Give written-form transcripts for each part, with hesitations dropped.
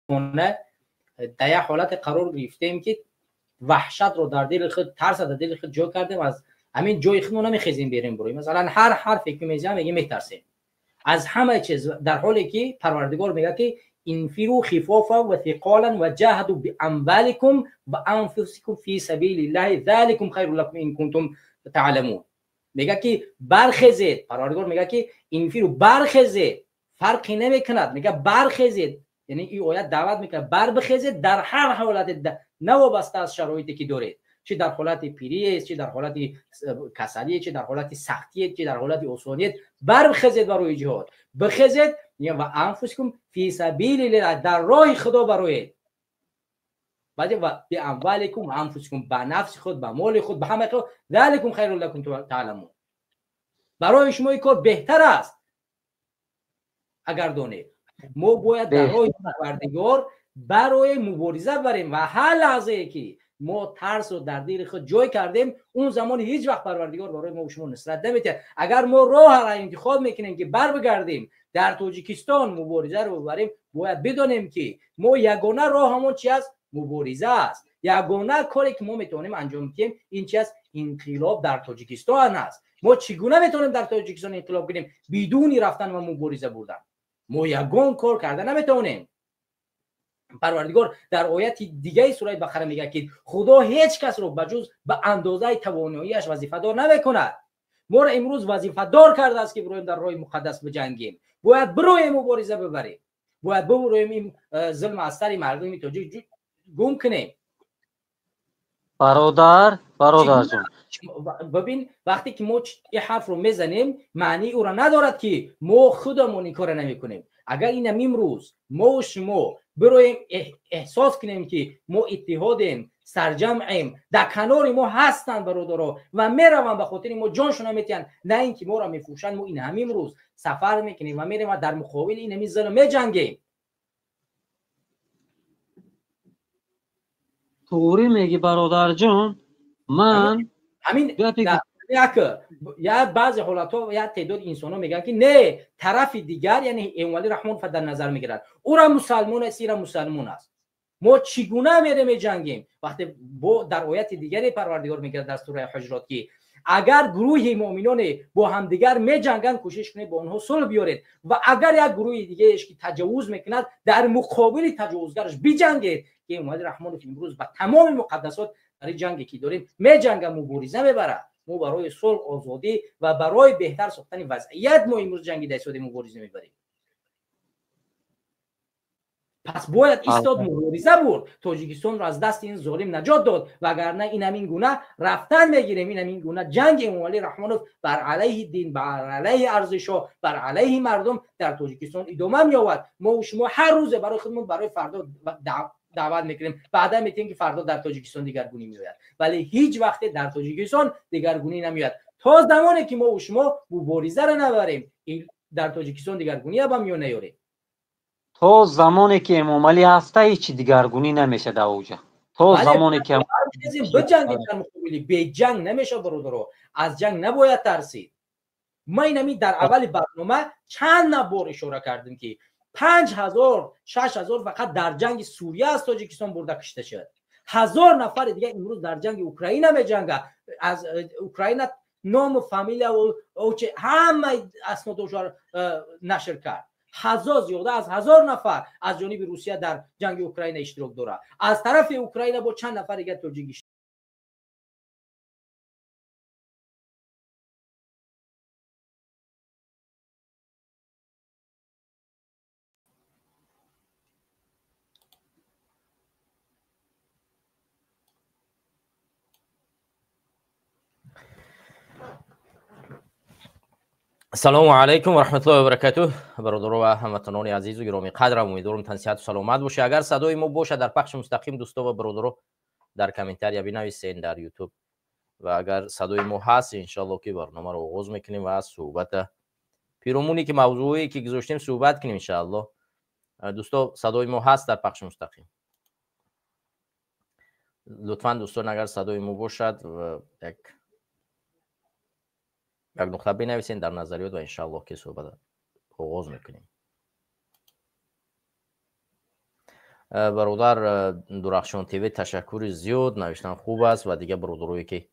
Мутаассифона дар як ҳолате қарор гирифтем, ки ваҳшатро дар дили худ, тарса дар дили худ ҷой кардем, аз ҳамин ҷои худмо намехезем берем буроем. Масалан, ҳар ҳарфе ки мезанем, мегем метарсем аз ҳама чиз, дар ҳоле ки Парвардигор мегӯяд, ки انفروا خفافا وثقالا وجاهدوا بأموالكم وأنفسكم في سبيل الله ذلكم خير لكم إن كنتم تعلمون. میگه که برخیزید، پروردگار میگه که انفروا برخیزید، فرقی نمیکند، میگه برخیزید، یعنی این آیت دعوت میکنه بر بخیزید در هر حالت، نه وابسته از شرایطی که دارید، چه در حالت پیری است، چه در حالت کسلی، چه در حالت سختی، چه در حالت آسانی، برخیزید برای جهاد بخیزید و انفسکم فی سبیل الله، در راه خدا برایید، بعد و به اموالکم و انفسکم، به نفس خود، به مال خود، به همه خود، ذلکم خیر لکم تعلمون، برای شما این کار بهتر است اگر دانید. ما باید در راه پروردگار برای مبارزه بریم و هر لحظه که ما ترس رو در دل خود جای کردیم، اون زمان هیچ وقت پروردگار برای ما و شما نصرت نمیده. اگر ما راه را انتخاب میکنیم که بر بگردیم در تاجیکستان مبارزه رو ببریم، باید بدانیم که ما یگانه راه همون چی است؟ مبارزه است. یگانه کاری که ما میتونیم انجام بدیم این چی است؟ انقلاب در تاجیکستان است. ما چگونه میتونیم در تاجیکستان انقلاب کنیم بدون رفتن و مبارزه بردن؟ ما یگان کار کرده نمیتونیم. پروردگار در آیت دیگه سوره بقره میگه که خدا هیچ کس رو بجز به اندازه تواناییش وظیفه دار نمیکند. ما را امروز وظیفه دار کرده است که برویم در راه مقدس بجنگیم، باید برویم مبارزه ببریم، باید برویم این ظلم از سر مردم تاجیک گم کنیم. برادر جان، ببین وقتی که ما این حرف رو میزنیم معنی او را ندارد که ما خودمون این کار نمیکنیم. اگر این امروز ما و شما برویم احساس کنیم که ما اتحادیم، سرجمعیم، در کنار ما هستند برادرها و میروند به خاطر ما جانشون میتین، نه اینکه ما را میفروشند. ما این همین روز سفر میکنیم و میریم و در مقابل این همین ظلم میجنگیم. توری میگی برادر جان، من همین یا بعضی حالت‌ها یا تعداد انسان‌ها میگن که نه، طرف دیگر یعنی امامعلی رحمان در نظر میگیرد، او را مسلمان است، ایرا مسلمان است، ما چگونه میریم میجنگیم؟ وقتی با در آیت دیگری پروردگار میگه در سوره حجرات که اگر گروه مؤمنان با همدیگر میجنگن کوشش کنید با آنها صلح بیارید و اگر یک گروه دیگه اش که تجاوز میکند در مقابل تجاوزگرش بجنگید، که امامعلی رحمان امروز با تمام مقدسات در جنگی که داریم میجنگه، مبارزه میبره. ما برای صلح، آزادی و برای بهتر ساختن وضعیت ما امروز جنگی در سود مبارزه میبریم. پس باید ایستاد، مبارزه برد، تاجیکستان را از دست این ظالم نجات داد، وگرنه این همین گونه رفتن میگیریم، این همین گونه جنگ امامعلی رحمانوف بر علیه دین، بر علیه ارزش‌ها، بر علیه مردم در تاجیکستان ادامه می‌یابد. ما و شما هر روز برای خودمون برای فردا دعوت میکنیم، بعدا میتونیم که فردا در تاجیکستان دیگرگونی میآید، ولی هیچ وقت در تاجیکستان دیگرگونی نمیآید تا زمانی که ما و شما مبارزه را نبریم. در تاجیکستان دیگرگونی به میون نیاریم. تا زمانی که امامعلی هسته هیچ دیگرگونی نمیشه در اوجه. تا زمانی که بجنگیم در مقابلی، به جنگ نمیشه برادرها، از جنگ نباید ترسید. ما اینمی در اول برنامه چند بار اشاره کردیم که 5000 6000 فقط در جنگ سوریه از تاجیکستان برده کشته شد، 1000 نفر دیگه امروز در جنگ اوکراین میجنگه. از اوکراین نام و فامیل و همه اسنادش را نشر کرد. 1000 زیاده از 1000 نفر از جانب روسیه در جنگ اوکراین اشتراک داره. از طرف اوکراین با چند نفر دیگه تاجیک. السلام علیکم و رحمت الله و برکاته. برادران و هموطنان عزیز و گرامی قدر، امیدوارم تن صحت و سلامت باشه. اگر صدای ما باشه در پخش مستقیم دوستا و برادران در کامنتاریا بنویسین در یوتیوب، و اگر صدای ما هست انشالله که برنامه رو آغاز میکنیم و از صحبت پیرامونی که موضوعی که گذاشتیم صحبت کنیم انشالله. دوستا صدای ما هست در پخش مستقیم، لطفا دوستان اگر صدای ما باشد یک نقطه بنویسین در نظریات و انشالله که صحبت آغاز میکنیم. Бародар Дурахшон ТВ, ташаккури зиёд, навиштан хуб аст ва дигар бародарое ки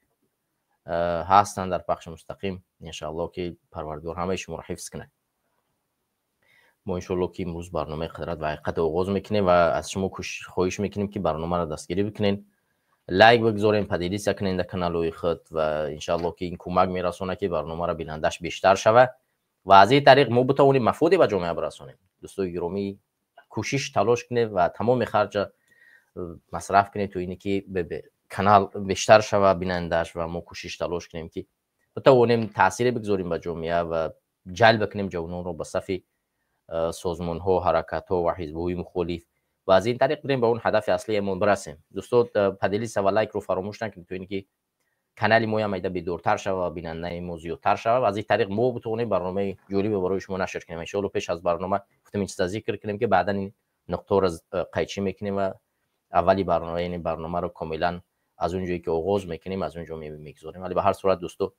ҳастанд дар пахши мустақим, иншаалло ки Парвардигор ҳамаи шуморо ҳифз кунад. Мо иншоалло ки имрӯз барномаи «Қудрат ва ҳақиқат» оғоз мекунем ва аз шумо хоҳиш мекунем ки барномаро дастгирӣ бикунед, лайк бигзорем, поделиться кунед дар каналҳои худ ва иншаалло ки ин кӯмак мерасонад ки барномаро бинандааш бештар шавад ва аз ин тариқ мо битавонем мафоде ба ҷомеа бирасонем. Дӯстои гиромӣ, кӯшиш, талош кунед ва тамоми харҷа масраф кунед то ине ки канал бештар шавад бинандааш ва мо кӯшиш, талош кунем ки битавонем таъсире бигзорем ба ҷомеа ва ҷалб кунем ҷавононро ба сафи созмонҳо, ҳаракатҳо ва ҳизбҳои мухолиф ва аз ин тариқ бирем ба он ҳадафи аслиамон бирасем. Дӯсто, поделиться ва лайкро фаромӯш накунед то ин ки канали моям майда бедортар шава ва бинандаи мо зиёдтар шава ва аз ин тариқ мо битавонем барномаи ҷолибе барои шумо нашр кунем. Иншоалло, пеш аз барнома гуфтем ин чиза зикр кунем ки баъдан ин нуқтаро қайчӣ мекунем ва аввали барнома, яъне барномаро комилан аз он ҷое ки оғоз мекунем, аз он ҷо мегузорем. Вале ба ҳар сурат, дӯсто,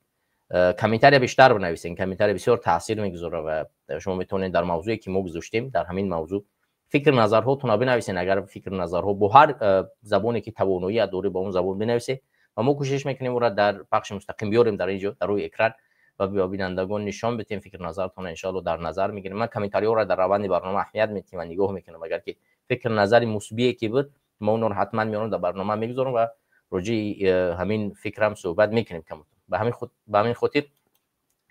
комментария бештар бинависен. Комментария бисёр таъсир мегузорад ва шумо метавонед дар мавзӯе ки мо гузоштем, дар ҳамин мавзӯъ фикр назарҳотонро бинависен. Агар фикр назарҳо бо ҳар забоне ки тавоноият дорӣ, ба он забон бинависед ва мо кӯшиш мекунем ӯро дар пахши мустақим биёрем дар ин ҷо, дар рӯи экран ва ба бинандагон нишон бидиҳем. Фикр назартонро иншоалло дар назар мегирем. Ман комментариҳоро дар раванди барнома аҳамият медиҳем ва нигоҳ мекунам. Агар ки фикр назари мусбие ки буд, мо онро ҳатман меорам, дар барнома мегузорам ва роҷеи ҳамин фикрам суҳбат мекунем. Ба ҳамин хотир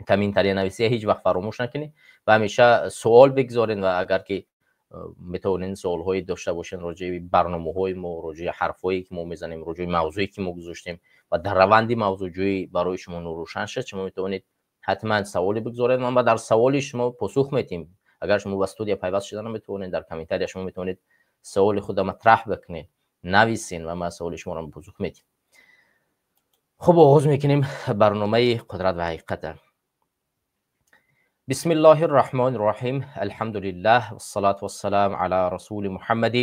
комментария нависия ҳеҷ вақт фаромӯш накунед ва ҳамеша суол бигзоред ва агар ки метавонед, суолҳое дошта бошед роҷеи барномаҳои мо, роҷеи ҳарфҳое ки мо мезанем, роҷеи мавзӯе ки мо гузоштем ва дар раванди мавзӯъ ҷои барои шумо норӯшан шуд, шумо метавонед ҳатман саволе бигзоред, ман ба дар саволи шумо посух медиҳем. Агар шумо ба студия пайваст шуда наметавонед, дар комментария шумо метавонед саволи худро матраҳ бикунед, нависен ва ман саволи шуморо посух медиҳем. Хуб, оғоз мекунем барномаи «Қудрат ва ҳақиқата». بسم الله الرحمن الرحيم، الحمد لله والصلاة والسلام على رسول محمد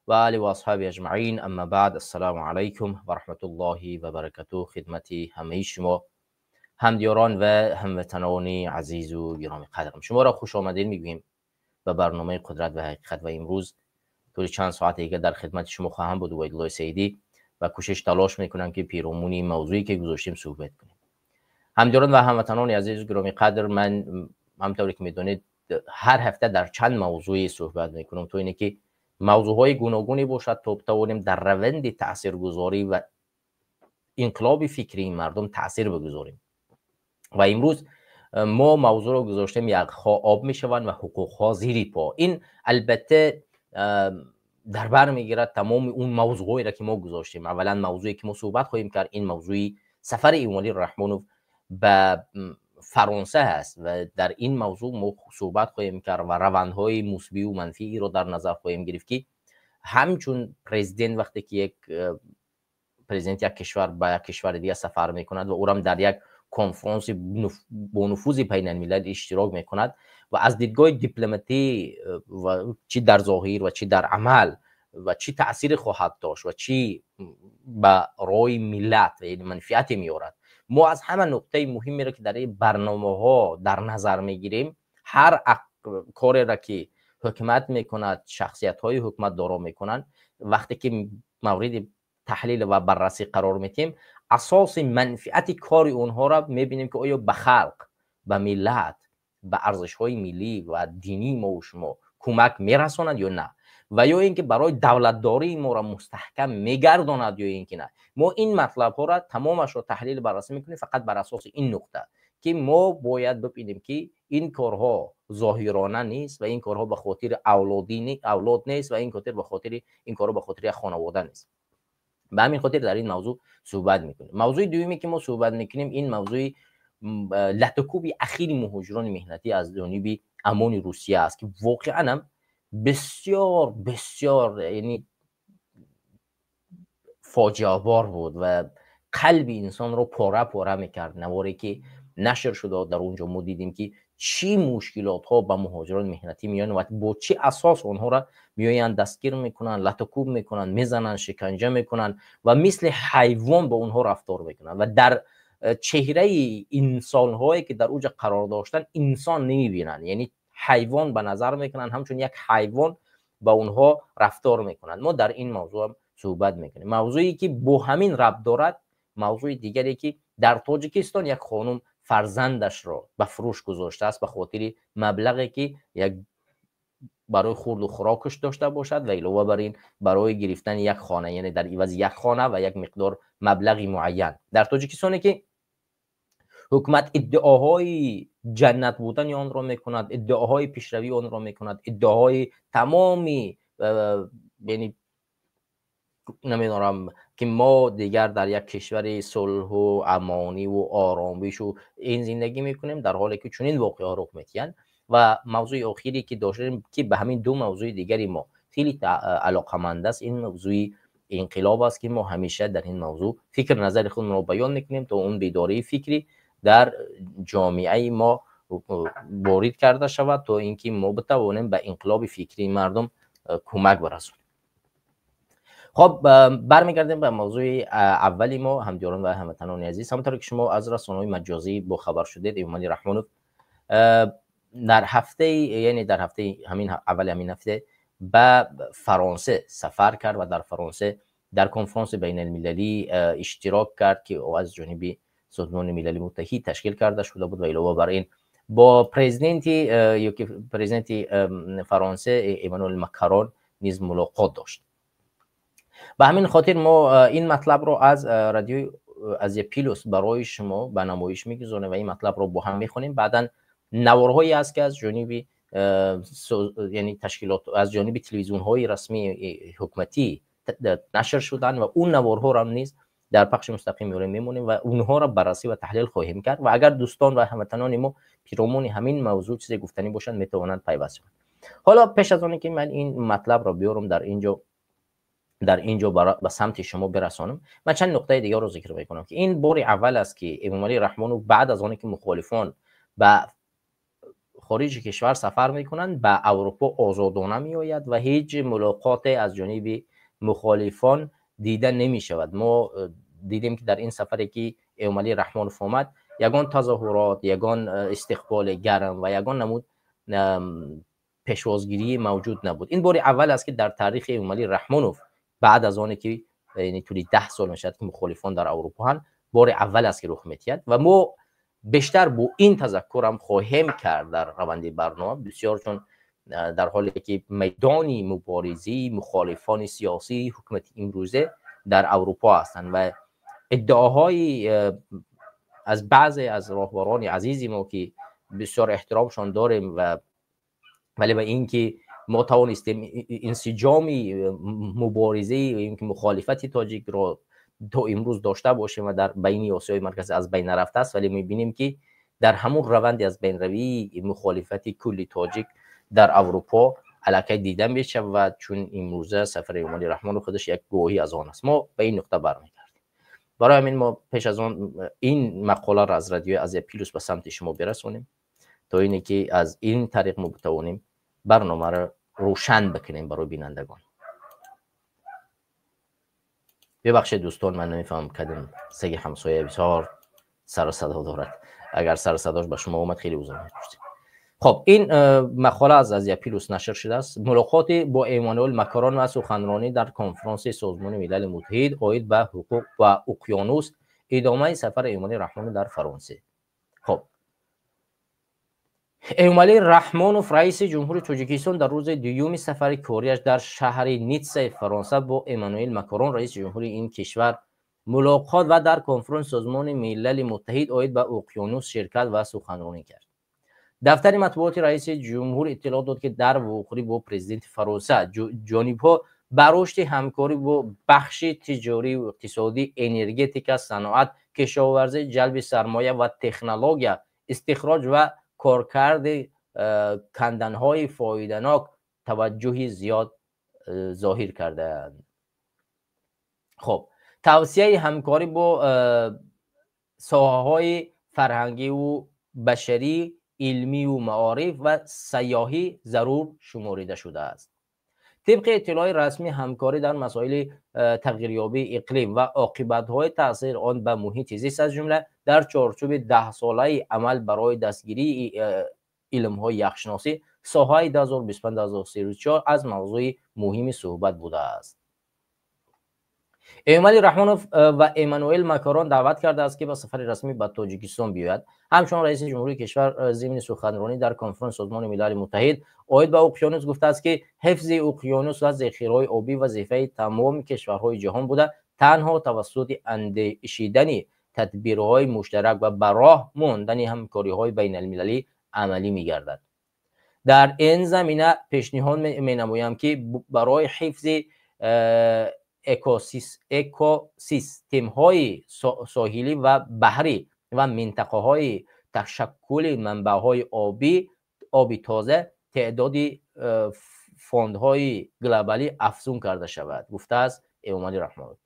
وآله وأصحابه أجمعين، أما بعد، السلام عليكم ورحمة الله وبركاته. خدمت همه شما همدیاران و هموطنان عزیز و گرامی قدرم، شما را خوش آمدید میگوییم به برنامه قدرت و حقیقت و امروز طول چند ساعت دیگه در خدمت شما خواهم بود، عبیدالله سعیدی، و کوشش، تلاش میکنم که پیرامون موضوعی که گذاشتیم صحبت کنیم. همدیاران و هموطنان عزیز گرامی قدر، من همطوری که میدونید هر هفته در چند موضوعی صحبت میکنم تو اینه که موضوع گوناگونی باشد تا بتوانیم در روند تاثیرگذاری و انقلاب فکری مردم تاثیر بگذاریم. و امروز ما موضوع رو گذاشتیم یخها آب میشوند و حقوقها زیر پا. این البته در بر میگیرد تمام اون موضوعی را که ما گذاشتیم. اولا موضوعی که ما صحبت خواهیم کرد، این موضوعی سفر امامعلی رحمانوف به فرانسه هست و در این موضوع ما صحبت خواهیم کرد و روندهای مثبی و منفی را در نظر خواهیم گرفت که همچون پرزیدنت، وقتی که یک پرزیدنت یک کشور به یک کشور دیگه سفر میکند و او در یک کنفرانس با نفوذ بین الملل اشتراک میکند و از دیدگاه دیپلماتی و چی در ظاهر و چی در عمل و چی تاثیر خواهد داشت و چی به رای ملت و یعنی منفعت میارد. ما از همه نقطه مهمی را که در این برنامه ها در نظر میگیریم، هر کاری را که حکومت میکند، شخصیت های حکومت دارا میکنند، وقتی که مورد تحلیل و بررسی قرار میتیم، اساس منفعت کار اونها را میبینیم که آیا به خلق، به ملت، به ارزش های ملی و دینی ما و شما کمک میرساند یا نه و یا اینکه برای دولتداری ما را مستحکم میگرداند یا اینکه نه. ما این مطلب ها را تمامش را تحلیل، بررسی میکنیم، فقط بر اساس این نقطه که ما باید ببینیم که این کارها ظاهرانه نیست و این کارها به خاطر اولاد نیست و این کارها به خاطر خانواده نیست. به همین خاطر در این موضوع صحبت میکنیم. موضوع دومی که ما صحبت میکنیم، این موضوع لت و کوب اخیر مهاجران محنتی از جانب امان روسیه است که واقعا هم بسیار بسیار یعنی فاجعه بار بود و قلب انسان رو پاره پاره میکرد. نواری که نشر شده، در اونجا ما دیدیم که چی مشکلات ها به مهاجران محنتی میان و با چه اساس اونها را میآیند دستگیر میکنن، لت و کوب میکنن، میزنن، شکنجه میکنن و مثل حیوان با اونها رفتار میکنن و در چهره انسان هایی که در اوجا قرار داشتن انسان نمیبینن، یعنی حیوان به نظر میکنن. همچون یک حیوان ба онҳо рафтор мекунанд. Мо дар ин мавзӯъ ҳам суҳбат мекунем. Мавзӯе ки бо ҳамин рабт дорад, мавзӯи дигаре ки дар Тоҷикистон як хонум фарзандашро ба фурӯш гузоштааст ба хотири маблағе ки як барои хурду хӯрокаш дошта бошад ва илова бар ин барои гирифтани як хона, яъне дар ивази як хона ва як миқдор маблағи муайян. Дар Тоҷикистоне ки ҳукумат иддаоҳои ҷаннат будани онро мекунад, иддаоҳои пешравии онро мекунад, иддаоҳои тамоми, яъне намедонам ки мо дигар дар як кишвари сулҳу амониву оромишу ин зиндагӣ мекунем, дар ҳоле ки чунин воқеаҳо рух медиҳанд. Ва мавзӯи охире ки доштем ки ба ҳамин ду мавзӯи дигари мо хеле алоқаманд аст, ин мавзӯи инқилоб аст ки мо ҳамеша дар ин мавзӯъ фикр назари худро баён мекунем то он бедории фикрӣ дар ҷомеаи мо ворид карда шавад, то ин ки мо битавонем ба инқилоби фикрии мардум кӯмак барасонем. Хоб, бармегардем ба мавзӯи аввали мо, ҳамдиёрон ва ҳамватанони азиз. Ҳамонтавре ки шумо аз расонаҳои маҷозӣ бохабар шудед, Эмомалӣ Раҳмонов дар ҳафтаи, яъне дар ҳафтаи ҳамин аввали ҳамин ҳафта ба Фаронса сафар кард ва дар Фаронса дар конфронси байналмилалӣ иштирок кард ки аз ҷониби Созмони Милали Муттаҳид ташкил карда шуда буд ва илова бар ин бо президенти ёки президенти Фаронса Эммануэл Макрон низ мулоқот дошт. Ба ҳамин хотир мо ин матлабро аз радиои Азия Плюс барои шумо ба намоиш мегузорем ва ин матлабро бо ҳам мехонем. Баъдан наворҳое аст ки аз ҷониби, яъне ташкилот, аз ҷониби телевизионҳои расмии ҳукуматӣ нашр шуданд ва он наворҳоро низ дар пахши мустақим меорем, мемонем ва онҳоро баррасӣ ва таҳлил хоҳем кард. Ва агар дӯстон ва ҳамватанони мо пиромуни ҳамин мавзӯъ чизе гуфтанӣ бошанд, метавонанд пайваст шаванд. Ҳоло пеш аз оне ки ман ин матлабро биёрам дар инҷо ба самти шумо бирасонам, ман чанд нуқтаи дигарро зикр мекунам ки ин бори аввал аст ки Эмомалӣ Раҳмонов баъд аз оне ки мухолифон ба хориҷи кишвар сафар мекунанд, ба Аврупо озодона меояд ва ҳеҷ мулоқоте аз ҷониби мухолифон дида намешавад. Мо дидем ки дар ин сафаре ки Эмомалӣ Раҳмонов омад, ягон тазоҳурот, ягон истиқболи гарм ва ягон намуд пешвозгирӣ мавҷуд набуд. Ин бори аввал аст ки дар таърихи Эмомалӣ Раҳмонов баъд аз оне ки тӯли 10 сол мешавад ки мухолифон дар Аврупо ҳанд, бори аввал аст ки рух медиҳад ва мо бештар бо ин тазаккурам хоҳем кард дар раванди барнома бисёр, чун дар ҳоле ки майдони муборизии мухолифони сиёсии ҳукумати имрӯзе дар Аврупо ҳастанд ва иддаоҳои аз баъзе аз роҳбарони азизи мо ки бисёр эҳтиромшон дорем ва вале ба ин ки мо тавонистем инсиҷоми муборизаи ки мухолифати тоҷикро то имрӯз дошта бошем ва дар байни Осиёи Марказӣ аз байн нарафтааст, вале мебинем ки дар ҳамон раванди аз байнравии мухолифати кулли тоҷик дар Аврупо аллакай дида мешавад, чун имрӯза сафари Эмомалӣ Раҳмонов худаш як гувоҳӣ аз он аст. Мо ба ин нуқта бармегардем. Барои ҳамин мо пеш аз он ин мақоларо аз радиои Азия Плюс ба самти шумо бирасонем, то ине ки аз ин тариқ мо битавонем барномаро рӯшан бикунем барои бинандагон. Бибахшед дӯстон, ман намефаҳмам кадом саги ҳамсоя бисёр сару садо дорад. Агар сару садош ба шумо омад, хеле узр мепурсем. Хоб, ин мақола аз Азия Плюс нашр шудааст. Мулоқоти бо Эммануэл Макрон ва суханронӣ дар конфронси Созмони Милали Муттаҳид оид ба ҳуқуқ ва уқёнус, идомаи сафари Эмомалӣ Раҳмонов дар Фаронса. Хоб, Эмомалӣ Раҳмонов, раиси ҷумҳури Тоҷикистон, дар рӯзи дуюми сафари кориаш дар шаҳри Ниццаи Фаронса бо Эммануэл Макрон, раиси ҷумҳури ин кишвар, мулоқот ва дар конфронси Созмони Милали Муттаҳид оид ба уқёнус ширкат ва суханронӣ кард. Дафтари матбуоти раиси ҷумҳур иттилоъ дод, ки дар вохӯрӣ бо президенти Фаронса ҷонибҳо ба рушди ҳамкорӣ бо бахши тиҷорию иқтисодӣ, энергетика, саноат, кишоварзӣ, ҷалби сармоя ва технология, истихроҷ ва коркарди канданҳои фоиданок таваҷҷӯҳи зиёд зоҳир кардаанд. Хоб, тавсияи ҳамкорӣ бо соҳаҳои фарҳангиву башарӣ, илмию маориф ва сайёҳӣ зарур шуморида шудааст. Тибқи иттилои расмӣ, ҳамкорӣ дар масоили тағйирёбии иқлим ва оқибатҳои таъсири он ба муҳити зист, аз ҷумла дар чорчӯби 10-солаи амал барои дастгирии илмҳои яхшиносӣ соҳаи 2025-2034 аз мавзӯи муҳими суҳбат будааст. Эмомалӣ Раҳмонов ва Эммануэл Макрон даъват кардааст, ки ба сафари расмӣ ба Тоҷикистон биёяд. Ҳамчунон раиси ҷумҳурии кишвар зимни суханронӣ дар конфронси Созмони Милали Муттаҳид оид ба уқёнус гуфтааст, ки ҳифзи уқёнус ва зехираҳои обӣ вазифаи тамоми кишварҳои ҷаҳон буда, танҳо тавассути андешидани тадбирҳои муштарак ва ба роҳ мондани ҳамкориҳои байналмилалӣ амалӣ мегардад. Дар ин замина пешниҳод менамоям, ки барои ҳифзи экосистемҳои соҳилӣ ва баҳрӣ ва минтақаҳои ташаккули манбаъҳои оби тоза теъдоди фондҳои глобалӣ афзун карда шавад, гуфтааст Эмомалӣ Раҳмонов.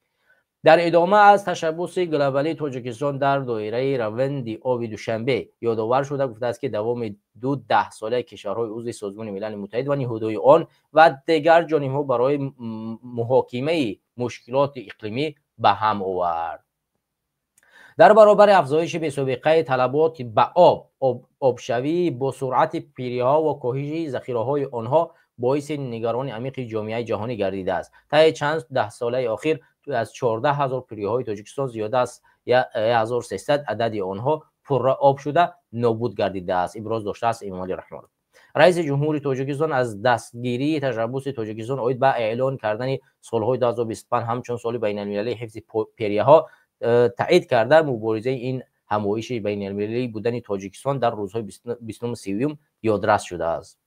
Дар идома аз ташаббуси глобалии Тоҷикистон дар доираи раванди оби Душанбе ёдовар шуда гуфтааст, ки давоми 2 даҳсолаи кишварҳои узви Созмони Милали Муттаҳид ва ниҳодҳои он ва дигар ҷонибҳо барои муҳокимаи мушкилоти иқлимӣ ба ҳам овард. Дар баробари афзоиши бесобиқаи талабот ба об, обшавӣ бо суръати пириҳо ва коҳиши захираҳои онҳо боиси нигаронии амиқи ҷомеаи ҷаҳонӣ гардидааст. Таи чанд даҳсолаи охир аз 14 ҳазор пириҳои Тоҷикистон зиёда аз 1300 адади онҳо пурра об шуда нобуд гардидааст, иброз доштааст Эмомалӣ Раҳмонов. Раиси ҷумҳури Тоҷикистон аз дастгирии ташаббуси Тоҷикистон оид ба эълон кардани солҳои 2025 ҳамчун соли байналмилалии ҳифзи перияҳо таъид карда, муборизаи ин ҳамоиши байналмилалӣ будани Тоҷикистон дар рӯзҳои 20-30 ёдрас шудааст.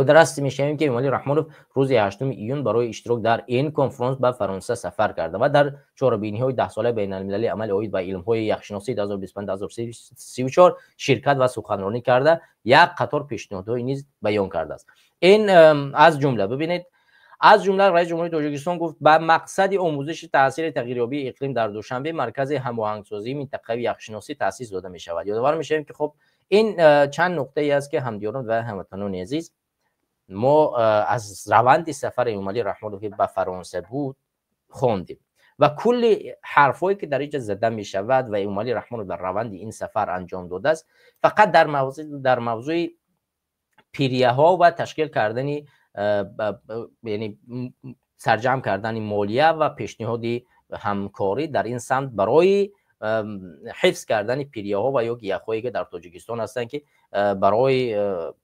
Ёдрас мешавем, ки Эмомалӣ Раҳмонов рӯзи 8 июн барои иштирок дар ин конфронс ба Фаронса сафар карда ва дар чорабиниҳои даҳсолаи байналмилалии амали оид ба илмҳои яхшиносӣ 2025-2034 ширкат ва суханронӣ карда, як қатор пешниҳодҳое низ баён кардааст. Ин аз ҷумла, бибинед, аз ҷумла раиси ҷумҳурии Тоҷикистон гуфт, ба мақсади омӯзиши таъсири тағйирёбии иқлим дар Душанбе маркази ҳамоҳангсозии минтақавии яхшиносӣ таъсис дода мешавад. Ёдовар мешавем, ки хоб ин чанд нуқтае аст, ки ҳамдиёрон ва ҳамватанони азиз, мо аз раванди сафари Эмомалӣ Раҳмонов, ки ба Фаронса буд, хондем ва кулли ҳарфҳое, ки дар инҷа зада мешавад ва Эмомалӣ Раҳмонов дар раванди ин сафар анҷом додааст, фақат дар мавзӯи пирияҳо ва ташкил кардани, яъне сарҷамъ кардани молия ва пешниҳоди ҳамкорӣ дар ин самт барои ҳифз кардани пирияҳо ва ё яхҳое, ки дар Тоҷикистон ҳастанд, ки барои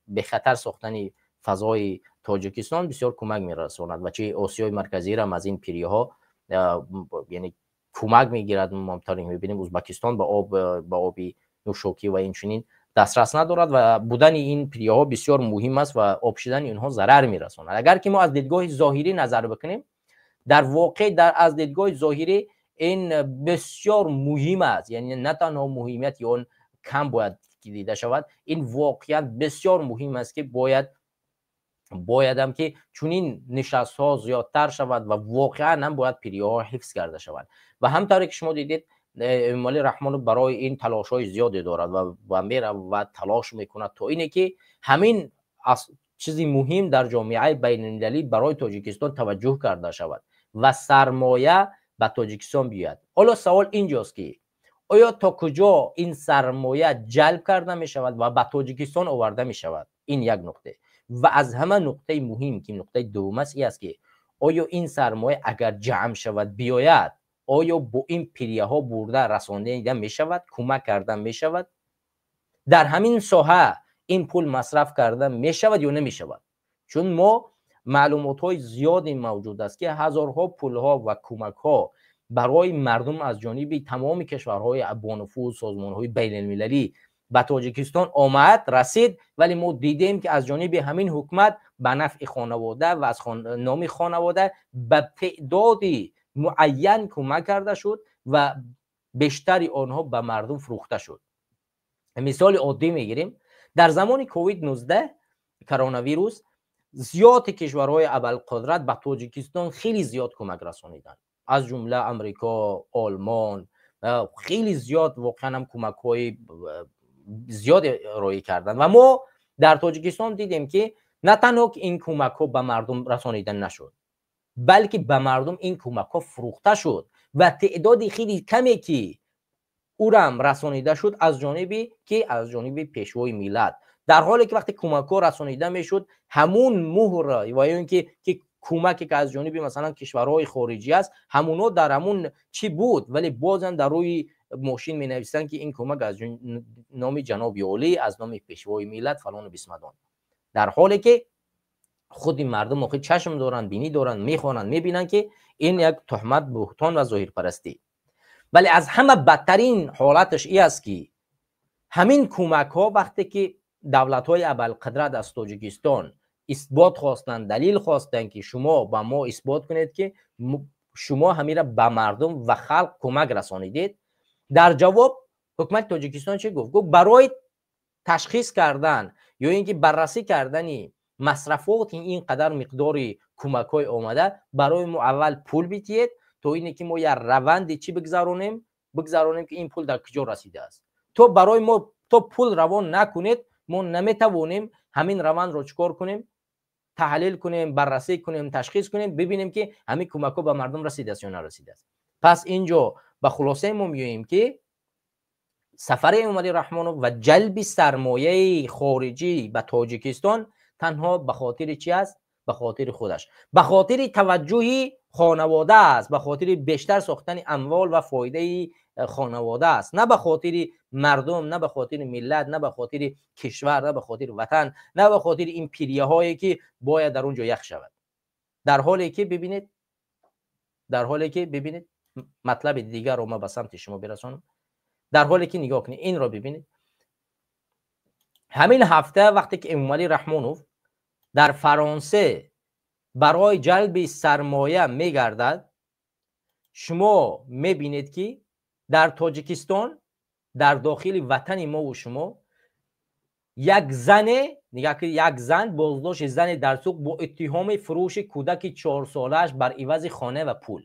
бехатар сохтани фазои Тоҷикистон бисёр кӯмак мерасонад ва чи Осиёи Марказиро аз ин пирияҳо, яъне кӯмак мегирад. Мо тавре мебинем, Ӯзбекистон ба оби нӯшокӣ ва инчунин дастрас надорад ва будани ин пирияҳо бисёр муҳим аст ва об шудани онҳо зарар мерасонад. Агар ки мо аз дидгоҳи зоҳирӣ назар бикунем, дар воқеъ аз дидгоҳи зоҳирӣ ин бисёр муҳим аст, яъне на танҳо муҳимияти он кам бояд дида шавад, ин воқеан бисёр муҳим аст, ки боядам ки чунин нишастҳо зиёдтар шавад ва воқеан ҳам бояд пириҳо ҳифз карда шаванд. Ва ҳамтавре ки шумо дидед, Эмомалӣ Раҳмонов барои ин талошҳои зиёде дорад ва меравад ва талош мекунад то ине ки ҳамин чизи муҳим дар ҷомеаи байналмилалӣ барои Тоҷикистон таваҷҷӯҳ карда шавад ва сармоя ба Тоҷикистон биёяд. Ҳоло савол инҷост, ки оё то куҷо ин сармоя ҷалб карда мешавад ва ба Тоҷикистон оварда мешавад? Ин як нуқта. Ва аз ҳама нуқтаи муҳим, ки нуқтаи дуввум аст, ин аст, ки оё ин сармоя агар ҷамъ шавад, биёяд, оё бо ин пирияҳо бурда расонида мешавад, кӯмак карда мешавад? Дар ҳамин соҳа ин пул масраф карда мешавад ё намешавад? Чун мо маълумотҳои зиёде мавҷуд аст, ки ҳазорҳо пулҳо ва кӯмакҳо барои мардум аз ҷониби тамоми кишварҳои бонуфуз, созмонҳои байналмилалӣ ба Тоҷикистон омад, расид, вале мо дидем, ки аз ҷониби ҳамин ҳукумат ба нафъи хонавода ва аз номи хонавода ба теъдоди муайян кӯмак карда шуд ва бештари онҳо ба мардум фурӯхта шуд. Мисоли оддӣ мегирем. Дар замони COVID-19, коронавирус, зиёди кишварҳои абарқудрат ба Тоҷикистон хеле зиёд кӯмак расониданд, аз ҷумла Амрико, Олмон, хеле зиёд воқеан ҳам кӯмакҳои зиёде роӣ карданд. Ва мо дар Тоҷикистон дидем, ки на танҳо ки ин кӯмакҳо ба мардум расонида нашуд, балки ба мардум ин кӯмакҳо фурӯхта шуд ва теъдоди хеле каме ки ӯрам расонида шуд аз ҷониби ки аз ҷониби Пешвои миллат. Дар ҳоле ки вақте кӯмакҳо расонида мешуд, ҳамун муҳр ва ё ин ки кӯмаке ки аз ҷониби масалан кишварҳои хориҷӣ аст, ҳамунҳо дар ҳамун чӣ буд, вале бозам дар рӯи мошин менависанд ки ин кӯмак аз номи ҷаноби олӣ, аз номи пешвои миллат фалону бисмадон. Дар ҳоле ки худи мардум охир чашм доранд, бинӣ доранд, мехонанд, мебинанд ки ин як туҳмат, буҳтон ва зоҳирпарастӣ. Вале аз ҳама бадтарин ҳолаташ ин аст ки ҳамин кӯмакҳо вақте ки давлатҳои абарқудрат аз Тоҷикистон исбот хостанд, далил хостанд ки шумо ба мо исбот кунед ки шумо ҳамира ба мардум ва халқ кӯмак расонидед, дар ҷавоб ҳукумати Тоҷикистон чӣ гуфт? Гуфт барои ташхис кардан ё ин ки баррасӣ кардани масрафоти ин қадар миқдори кӯмакҳои омада барои мо аввал пул бидиҳед то ине ки мо як раванди чӣ бигзаронем ки ин пул дар куҷо расидааст. То барои мо то пул равон накунед, мо наметавонем ҳамин равандро чӣ кор кунем? Таҳлил кунем, баррасӣ кунем, ташхис кунем, бибинем ки ҳамин кӯмакҳо ба мардум расидааст ё нарасидааст. Пас инҷо ба хулосаи мо меоем ки сафари Эмомалӣ Раҳмонов ва ҷалби сармояи хориҷӣ ба Тоҷикистон танҳо ба хотири чӣ аст? Ба хотири худаш, ба хотири таваҷҷӯҳи хонавода аст, ба хотири бештар сохтани амвол ва фоидаи хонавода аст, на ба хотири мардум, на ба хотири миллат, на ба хотири кишвар, на ба хотири ватан, на ба хотири ин пирияҳое ки бояд дар он ҷо ях шавад. Дар ҳоле ки бибинед, дар ҳоле ки бибинед, матлаби дигарро ман ба самти шумо бирасонам. Дар ҳоле ки нигоҳ кунед, инро бибинед. Ҳамин ҳафта вақте ки Эмомалӣ Раҳмонов дар Фаронсе барои ҷалби сармоя мегардад, шумо мебинед ки дар Тоҷикистон, дар дохили ватани мову шумо як зане, як зан, боздошти зане дар суқ бо иттиҳоми фурӯши кӯдаки 4-солааш бар ивази хона ва пул.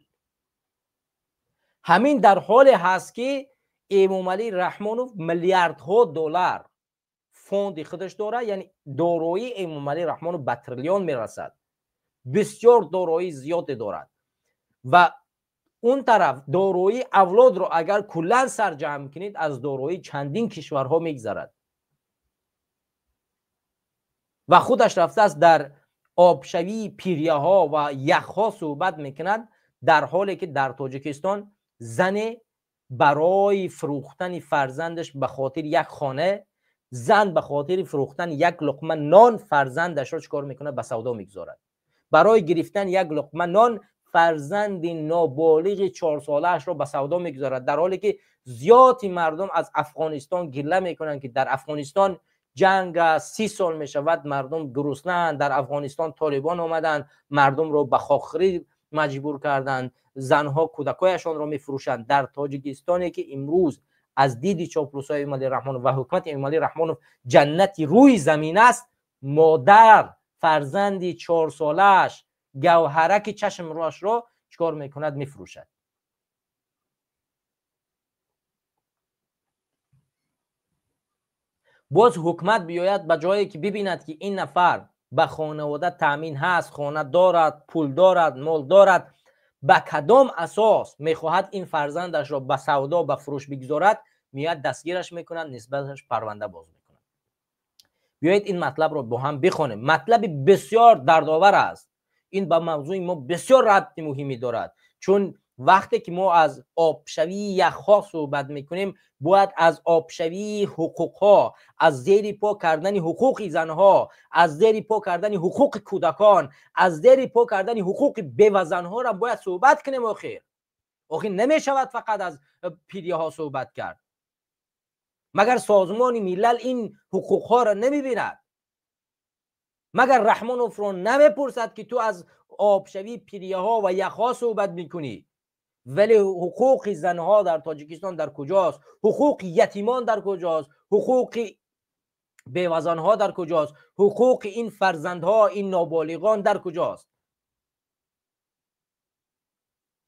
Ҳамин дар ҳоле ҳаст ки Эмомалӣ Раҳмонов миллиардҳо доллар фонди худаш дорад, яъне дороии Эмомалӣ Раҳмонов ба триллион мерасад, бисёр дороии зиёде дорад ва он тараф дороии авлодро агар куллан сарҷамъ кунед, аз дороии чандин кишварҳо мегзарад ва худаш рафтааст дар обшавии пиряҳо ва яхҳо суҳбат мекунад, дар ҳоле ки дар Тоҷикистон зане барои фурӯхтани фарзандаш ба хотири як хона, зан ба хотири фурӯхтани як луқма нон фарзандашро чӣ кор мекунад? Ба савдо мегузорад. Барои гирифтани як луқма нон фарзанди ноболиғи 4-солаашро ба савдо мегузорад, дар ҳоле ки зиёди мардум аз Афғонистон гила мекунанд ки дар Афғонистон ҷанг аст, 30 сол мешавад мардум гуруснаанд, дар Афғонистон толибон омаданд, мардумро ба хокхӯрӣ маҷбур карданд, занҳо кӯдакҳояшонро мефурӯшанд. Дар Тоҷикистоне ки имрӯз аз диди чоплусҳои Эмомалӣ Раҳмонов ва ҳукумати Эмомалӣ Раҳмонов ҷаннати рӯи замин аст, модар фарзанди 4-солааш гавҳараки чашмроашро чӣ кор мекунад? Мефурӯшад. Боз ҳукумат биёяд ба ҷое ки бибинад ки ин нафар ба хонавода таъмин ҳаст, хона дорад, пул дорад, мол дорад, ба кадом асос мехоҳад ин фарзандашро ба савдо, ба фурӯш бигузорад, меояд дастгираш мекунад, нисбаташ парванда боз мекунад. Биёед ин матлабро бо ҳам бихонем. Матлаби бисёр дардовар аст. Ин ба мавзӯи мо бисёр рабти муҳимӣ дорад, чун вақте ки мо аз обшавии яхҳо суҳбат мекунем, бояд аз обшавии ҳуқуқҳо, аз зери по кардани ҳуқуқи занҳо, аз зери по кардани ҳуқуқи кӯдакон, аз зери по кардани ҳуқуқи бевазанҳоро бояд суҳбат кунем. Охир намешавад фақат аз пирияҳо суҳбат кард. Магар Созмони Миллал ин ҳуқуқҳоро намебинад? Магар Раҳмоновро намепурсад ки ту аз обшавии пирияҳо ва яхҳо суҳбат мекунӣ, вале ҳуқуқи занҳо дар Тоҷикистон дар куҷост? Ҳуқуқи ятимон дар куҷост? Ҳуқуқи бевазанҳо дар куҷост? Ҳуқуқи ин фарзандҳо, ин ноболиғон дар куҷост?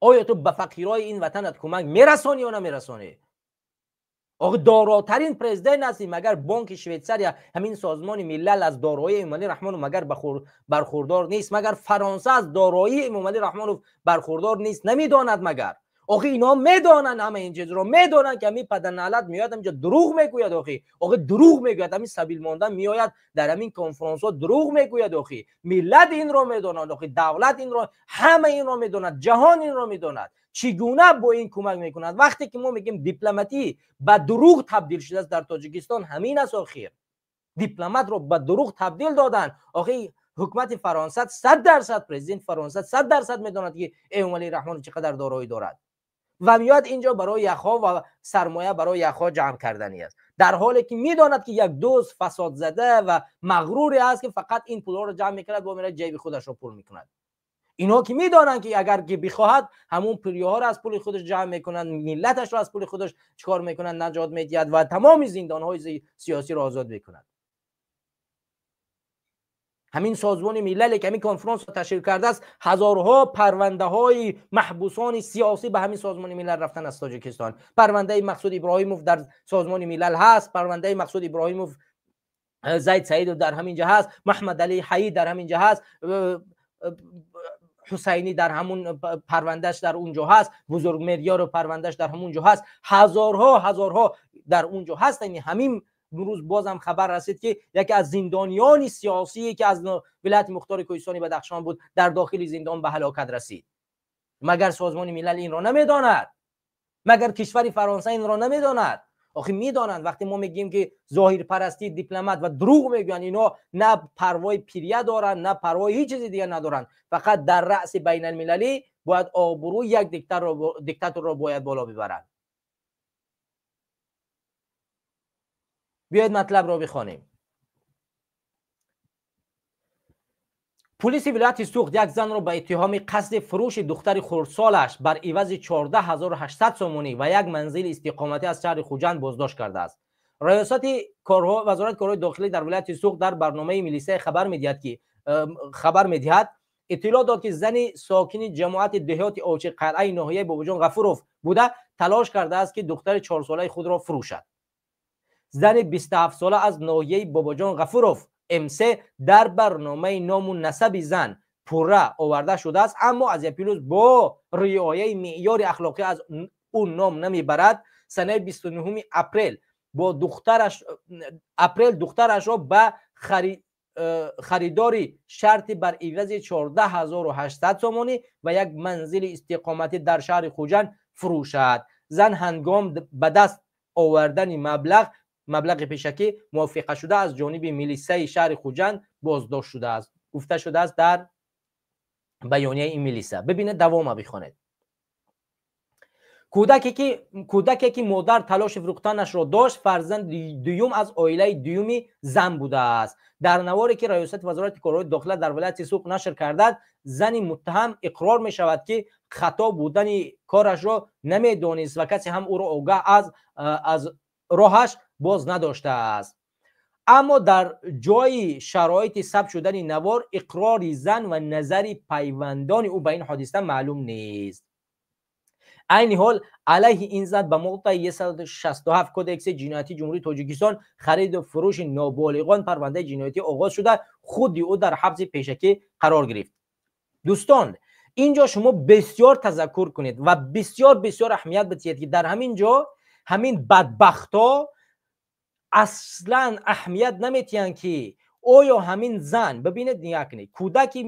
Оё ту ба фақирҳои ин ватанат кӯмак мерасонӣ ё намерасонӣ? Охир доротарин президент ҳастӣ, магар Бонки Швейтсария, ҳамин Созмони Миллал аз дороии Эмомалӣ Раҳмонов магар бархурдор нест? Магар Фаронса аз дороии Эмомалӣ Раҳмонов бархурдор нест? Намедонад магар? Охи инҳо медонанд, ҳама ин чизро медонанд, ки ҳамин падарналат меояд ҳаминҷо дурӯғ мегӯяд. Охи дурӯғ мегӯяд, ҳамин сабил монда меояд дар ҳамин конференсҳо дурӯғ мегӯяд. Охи миллат инро медонад, охи давлат инро, ҳама инро медонад, ҷаҳон инро медонад. Чӣ гуна бо ин кӯмак мекунад? Вақте ки мо мегӯем дипломатӣ ба дурӯғ табдил шудааст дар Тоҷикистон, ҳамин аст. Охир дипломатро ба дурӯғ табдил доданд. Охи ҳукумати Фаронса 100%, президент Фаронса 100% медонад, ки Эмомалӣ Раҳмонов чӣ қадар дороӣ дорад ва меояд инҷо барои яхҳо ва сармоя барои яхҳо ҷамъ карданӣ аст, дар ҳоле ки медонад, ки як дӯст фасодзада ва мағруре аст, ки фақат ин пулҳоро ҷамъ мекунад, бо мерад ҷайби худашро пур мекунад. Инҳо ки медонанд, ки агар ки бихоҳад, ҳамун пулҳоро аз пули худаш ҷамъ мекунанд, миллаташро аз пули худаш чикор мекунанд, наҷот медиҳад ва тамоми зиндонҳои сиёсиро озод мекунад. Ҳамин Созмони Милале ки ҳамин конференсро ташкил кардааст, ҳазорҳо парвандаҳои маҳбусони сиёсӣ ба ҳамин Созмони Милал рафтан аз Тоҷикистон. Парвандаи Мақсуд Иброҳимов дар Созмони Милал ҳаст, парвандаи Мақсуд Иброҳимов, Зайд Саидов дар ҳамин ҷа ҳаст, Маҳмадалӣ Ҳаид дар ҳамин ҷа ҳаст, Ҳусайнӣ дар ҳамун парвандааш дар он ҷо ҳаст, Бузургмеҳрёров парвандааш дар ҳамун ҷо ҳаст, ҳазорҳо ҳазорҳо дар он ҷо ҳаст. Яъне ҳамин рӯз бозам хабар расид, ки яке аз зиндониёни сиёсие, ки аз вилояти мухтори Кӯҳистони Бадахшон буд, дар дохили зиндон ба ҳалокат расид. Магар Созмони Милал инро намедонад? Магар кишвари Фаронса инро намедонад? Охи медонанд. Вақте мо мегӯем, ки зоҳирпарастӣ дипломат ва дурӯғ мегӯянд, инҳо на парвои пиря доранд, на парвои ҳеҷ чизи дигар надоранд. Фақат дар раъси байналмилалӣ бояд обрӯи як диктаторро бояд боло бибаранд. Биёед матлабро бихонем. Пулиси вилояти Суғд як занро ба иттиҳоми қасди фурӯши духтари хурдсолаш бар ивази 14 800 сомонӣ ва як манзили истиқоматӣ аз шаҳри Хуҷанд боздошт кардааст. Раёсати Вазорати корҳои дохилӣ дар вилояти Суғд дар барномаи милисия хабар медиҳад, ки хабар медиҳад иттилоъ дод, ки зани сокини ҷамоати деҳоти Овчи қалъаи ноҳияи Бобоҷон Ғафуров буда, талош кардааст, ки духтари 4-солаи худро фурӯшад. Зани 27-сола аз ноҳияи Бобоҷон Ғафуров МС дар барномаи ному насаби зан пурра оварда шудааст, аммо Азия Плюс бо риояи меъёри ахлоқӣ аз ӯ ном намебарад. Санаи 29 апрел бо духтараш апрел духтарашро ба харидори шарти бар ивази 14 800 сомонӣ ва як манзили истиқоматӣ дар шаҳри Хуҷанд фурӯшад. Зан ҳангом ба даст овардани маблағи пешакӣ мувофиқашуда аз ҷониби милисаи шаҳри Хуҷанд боздошт шудааст, гуфта шудааст дар баёнияи ин милиса. Бибинед, давома бихонед. Кӯдаке, ки модар талоши фурӯхтанашро дошт, фарзанди дуюм аз оилаи дуюми зан будааст. Дар наворе, ки раёсати Вазорати корҳои дохила дар вилояти Суғд нашр кардад, зани муттаҳам иқрор мешавад, ки хато будани корашро намедонист ва касе ҳам ӯро огаҳ аз роҳаш боз надоштааст. Аммо дар ҷои шароити сабт шудани навор иқрори зан ва назари пайвандони ӯ ба ин ҳодиса маълум нест. Айни ҳол алайҳи ин зан ба моддаи 167 Кодекси ҷиноятии Ҷумҳурии Тоҷикистон, хариду фурӯши ноболиғон, парвандаи ҷиноятӣ оғоз шуда, худи ӯ дар ҳабси пешакӣ қарор гирифт. Дӯстон, ин ҷо шумо бисёр тазаккур кунед ва бисёр бисёр аҳамият бидиҳед, ки дар ҳамин ҷо ҳамин бадбахтҳо аслан аҳамият наметиҳанд, ки оё ҳамин зан, бибинед, нигоҳ кунед, кӯдаки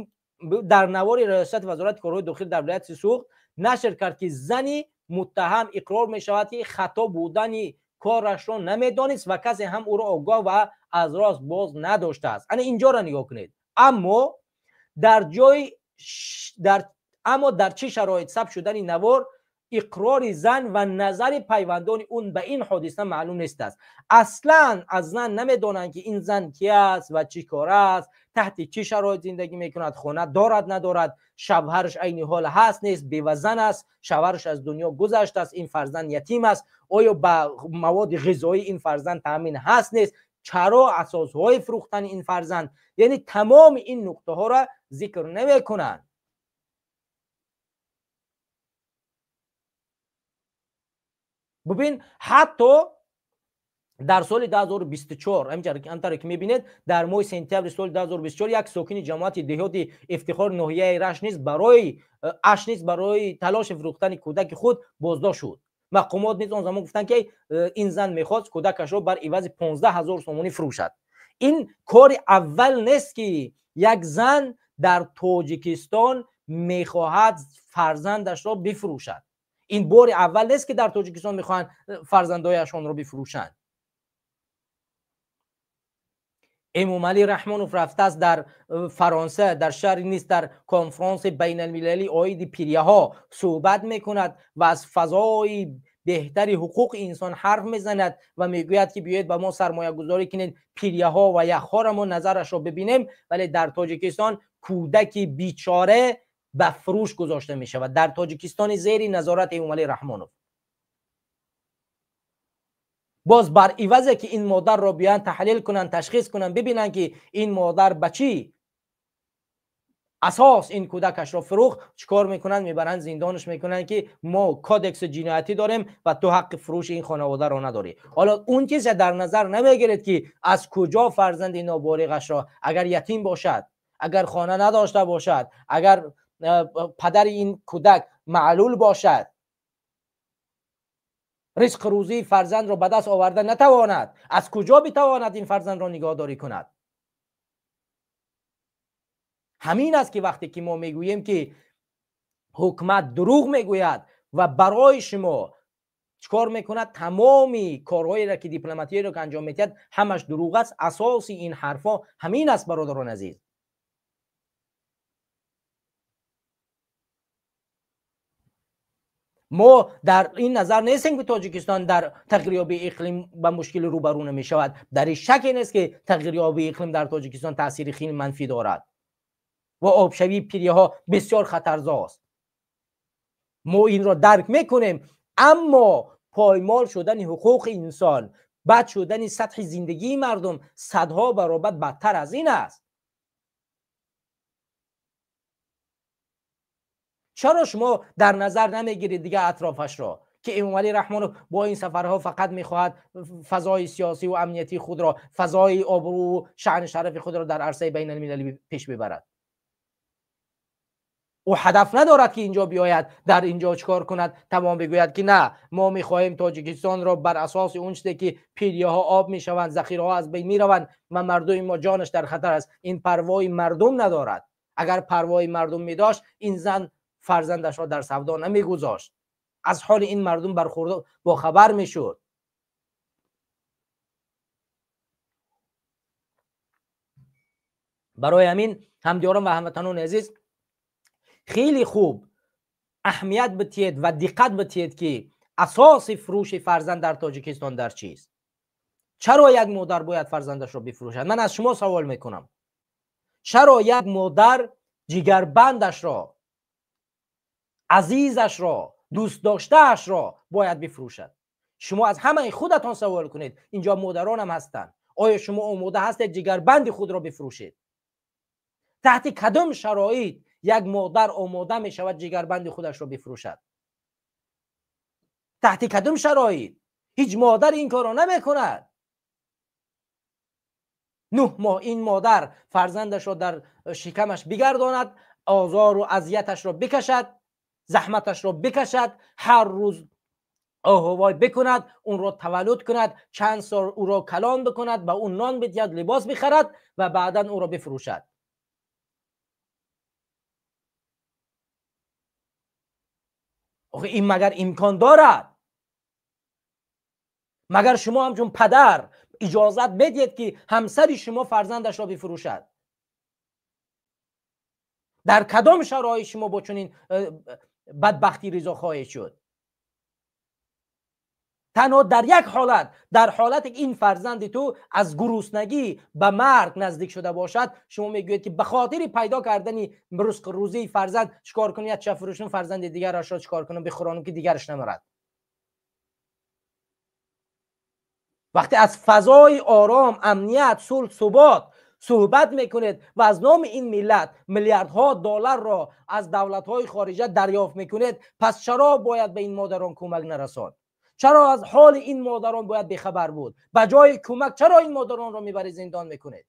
дар навори раёсати Вазорати корҳои дохилӣ дар вилояти Суғд нашр кард, ки зани муттаҳам иқрор мешавад, ки хато будани корашро намедонист ва касе ҳам ӯро огоҳ ва аз рост боз надоштааст. Ана инҷоро нигоҳ кунед. Аммо дар чӣ шароит сабт шудани навор иқрори зан ва назари пайвандони ӯ ба ин ҳодиса маълум нестааст. Аслан аз зан намедонанд, ки ин зан ки аст ва чӣ кор аст, таҳти чӣ шароит зиндагӣ мекунад, хона дорад, надорад, шавҳараш айни ҳол ҳаст, нест, бевазан аст, шавҳараш аз дунё гузаштааст, ин фарзанд ятим аст, оё ба маводи ғизоӣ ин фарзанд таъмин ҳаст, нест, чаро асосҳои фурӯхтани ин фарзанд, яъне тамоми ин нуқтаҳоро зикр намекунанд. Бубин, ҳатто Дар соли 2024, ҳаминтавре ки мебинед, дар моҳи сентябри соли 2024 як сокини ҷамоати деҳоти Ифтихор ноҳияи Рашт низ барои талоши фурӯхтани кӯдаки худ боздошт шуд. Мақомот низ он замон гуфтанд, ки ин зан мехост кӯдакашро бар ивази 15 ҳазор сомонӣ фурӯшад. Ин кори аввал нест, ки як зан дар Тоҷикистон мехоҳад фарзандашро бифурӯшад. Ин бори аввал нест, ки дар Тоҷикистон мехоҳанд фарзандояшонро бифурӯшанд. Эмомалӣ Раҳмонов рафтааст дар Фаронса, дар шаҳри Нис, дар конфронси байналмилалӣ оиди пиряҳо суҳбат мекунад ва аз фазои беҳтари ҳуқуқи инсон ҳарф мезанад ва мегӯяд, ки биёед ба мо сармоягузорӣ кунед, пиряҳо ва яхҳоро мо назарашро бибинем. Вале дар Тоҷикистон кӯдаки бичора ба фурӯш гузошта мешавад, дар Тоҷикистони зери назорати Эмомалӣ Раҳмонов. Боз бар ивазе ки ин модарро биёянд таҳлил кунанд, ташхис кунанд, бибинанд, ки ин модар ба чӣ асос ин кӯдакашро фурӯхт, чикор мекунанд? Мебаранд зиндонаш мекунанд, ки мо кодекси ҷиноятӣ дорем ва ту ҳаққи фурӯши ин хонаводаро надорӣ. Ҳоло он чизе дар назар намегиред, ки аз куҷо фарзанди ноболиғашро, агар ятим бошад, агар хона надошта бошад, агар падари ин кӯдак маълул бошад, ризқ рӯзии фарзандро ба даст оварда натавонад, аз куҷо битавонад ин фарзандро нигоҳдорӣ кунад? Ҳамин аст, ки вақте ки мо мегӯем, ки ҳукумат дурӯғ мегӯяд ва барои шумо чикор мекунад, тамоми корҳоеро ки дипломатиеро ки анҷом медиҳад, ҳамаш дурӯғ аст. Асоси ин ҳарфҳо ҳамин аст, бародарони азиз. Мо дар ин назар нестем, ки Тоҷикистон дар тағйирёбии иқлим ба мушкили рӯбарӯ намешавад. Дар ин шаке нест, ки тағйирёбии иқлим дар Тоҷикистон таъсири хеле манфӣ дорад ва обшавии пиряҳо бисёр хатарзост. Мо инро дарк мекунем, аммо поймол шудани ҳуқуқи инсон, бад шудани сатҳи зиндагии мардум садҳо баробар бадтар аз ин аст. Чаро шумо дар назар намегиред дигар атрофашро, ки Эмомалӣ Раҳмонов бо ин сафарҳо фақат мехоҳад фазои сиёсӣ ва амниятии худро, фазои обрӯ, шаъну шарафи худро дар арсаи байналмилалӣ пеш бибарад? Ӯ ҳадаф надорад, ки инҷо биёяд, дар инҷо чикор кунад, тамом бигӯяд, ки на, мо мехоҳем Тоҷикистонро бар асоси он чизе ки пиряҳо об мешаванд, захираҳо аз байн мераванд ва мардуми мо ҷонаш дар хатар аст. Ин парвои мардум надорад. Агар парвои мардум медошт, ин зан фарзандашро дар савдо намегузошт, аз ҳоли ин мардум бархӯрда бохабар мешуд. Барои ҳамин, ҳамдиёрон ва ҳамватанони азиз, хеле хуб аҳамият бидиҳед ва диққат бидиҳед, ки асоси фурӯши фарзанд дар Тоҷикистон дар чист. Чаро як модар бояд фарзандашро бифурӯшад? Ман аз шумо савол мекунам, чаро як модар ҷигарбандашро, азизашро, дӯстдоштаашро бояд бифурӯшад? Шумо аз ҳамаи худатон савол кунед, инҷо модаронам ҳастанд. Оё шумо омода ҳастед ҷигарбанди худро бифурӯшед? Таҳти кадом шароит як модар омода мешавад ҷигарбанди худашро бифурӯшад? Таҳти кадом шароит? Ҳеҷ модар ин корро намекунад. 9 моҳ ин модар фарзандашро дар шикамаш бигардонад, озору азияташро бикашад, заҳматашро бикашад, ҳар рӯз оҳувой бикунад, онро таваллуд кунад, чанд сол ӯро калон бикунад, ба ӯ нон бидиҳад, либос бихарад ва баъдан ӯро бифурӯшад. Охи ин магар имкон дорад? Магар шумо ҳамчун падар иҷозат медиҳед, ки ҳамсари шумо фарзандашро бифурӯшад? Дар кадом шароит шумо бо чунин бадбахтӣ ризо хоҳед шуд? Танҳо дар як ҳолат, дар ҳолате ки ин фарзанди ту аз гуруснагӣ ба марг наздик шуда бошад, шумо мегӯед, ки ба хотири пайдо кардани ризқу рӯзии фарзанд чикор кунам, як ча фурӯшам, фарзанди дигарашро чикор кунам, бихӯронам, ки дигараш намарад. Вақте аз фазои ором, амният, сулҳ, субот суҳбат мекунед ва аз номи ин миллат миллиардҳо долларро аз давлатҳои хориҷа дарёфт мекунед, пас чаро бояд ба ин модарон кӯмак нарасонд? Чаро аз ҳоли ин модарон бояд бехабар буд? Ба ҷои кӯмак чаро ин модаронро мебаред, зиндон мекунед?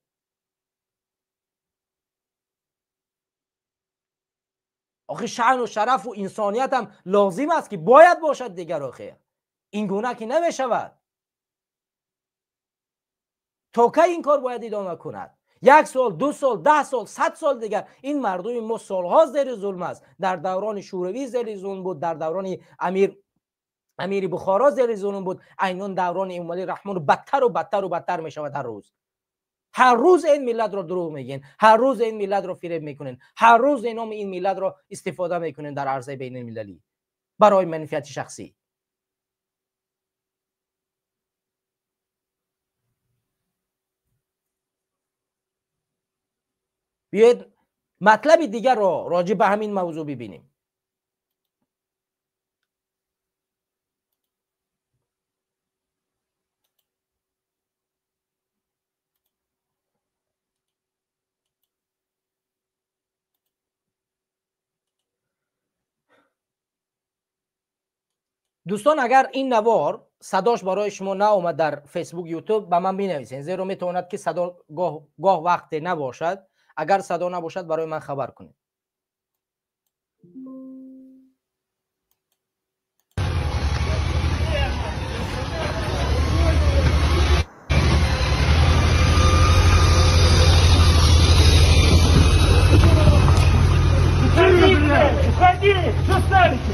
Охи шаъну шарафу инсоният ҳам лозим аст, ки бояд бошад дигар. Охир ин гуна ки намешавад. То кай ин кор бояд идома кунад? 1 сол, 2 сол, 10 сол, 100 сол дигар. Ин мардуми мо солҳо зери зулм аст. Дар даврони Шӯравӣ зери зулм буд, дар даврони Амири Бухоро зери зулм буд, айнан даврони Эмомалӣ Раҳмон бадтару бадтару бадтар мешавад ҳар рӯз. Ҳар рӯз ин миллатро дурӯғ мегӯен, ҳар рӯз ин миллатро фиреб мекунен, ҳар рӯз номи ин миллатро истифода мекунен дар арсаи байналмилалӣ барои манфиати шахсӣ. Биёед матлаби дигарро роҷеъ ба ҳамин мавзӯъ бибинем. Дӯстон, агар ин навор садош барои шумо наомад дар Фейсбук, Ютуб, ба ман бинависед, зеро метавонад ки садо гоҳ вақте набошад. Агар садо набошад, барои ман хабар кунед. Уходи, что ставите?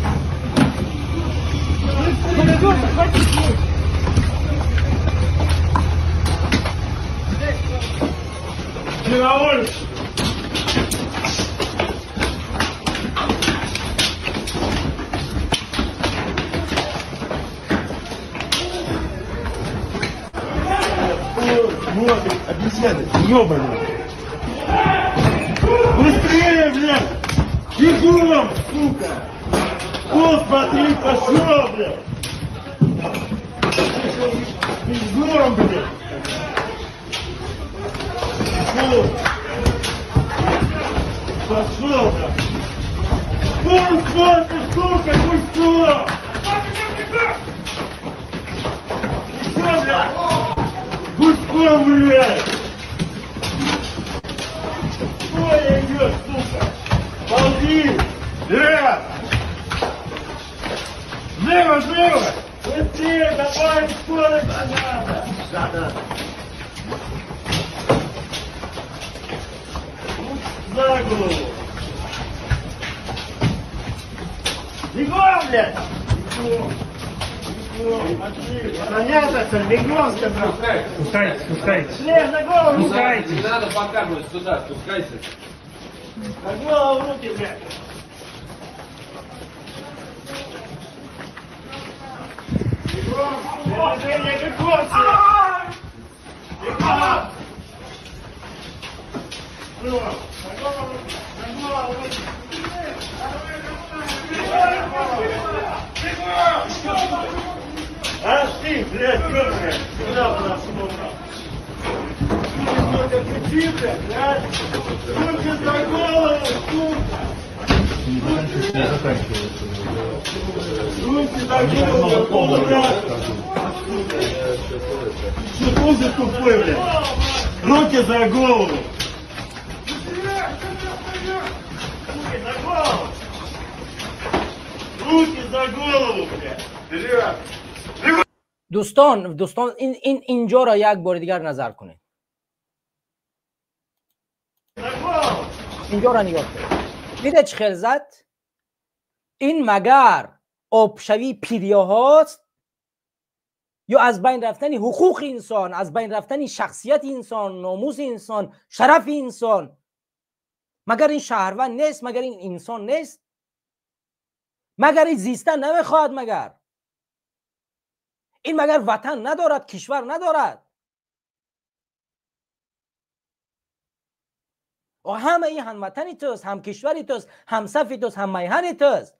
Вот, обезьяны, ёбаные. Быстрее, блядь! Бегом, сука! Вот, смотри, пошел, блядь! Бегом, блядь! Пошел, блядь! Пусть, смотри, сука, пусть, сука! Все, блядь! Гуськом, блядь! Ой, идешь, сука! Ползи! Лево! Лево, лево! Быстрее, давай, скорость надо! Да, да. За голову! Бегом, блядь! Бегом! Понятно, бегом, сказал. Спускайтесь, спускайтесь. Шлем на голову. Спускайтесь. Не надо показывать сюда, спускайтесь. На голову руки, блядь. Бегом. Движение, бегом все. Бегом. На голову, на голову руки. Бегом. Ах ты, блядь, блядь, сюда подошел. Ты кричи, блядь, блядь. Руки за голову, сука. Руки за голову, блядь. Что тоже тупой, блядь. Руки за голову. Руки за голову. Руки за голову, блядь. Дӯстон, ин инҷоро як бори дигар назар кунед. Инҷоро нигоҳ кунед. Дидед чӣ хел зад? Ин магар обшавии пиряҳост ё аз байн рафтани ҳуқуқи инсон, аз байн рафтани шахсияти инсон, номуси инсон, шарафи инсон? Магар ин шаҳрванд нест? Магар ин инсон нест? Магар ин зистан намехоҳад? Магар ин магар ватан надорад, кишвар надорад? Ҳама ин ҳамватани туст, ҳамкишвари туст, ҳамсафи туст, ҳаммайҳани туст,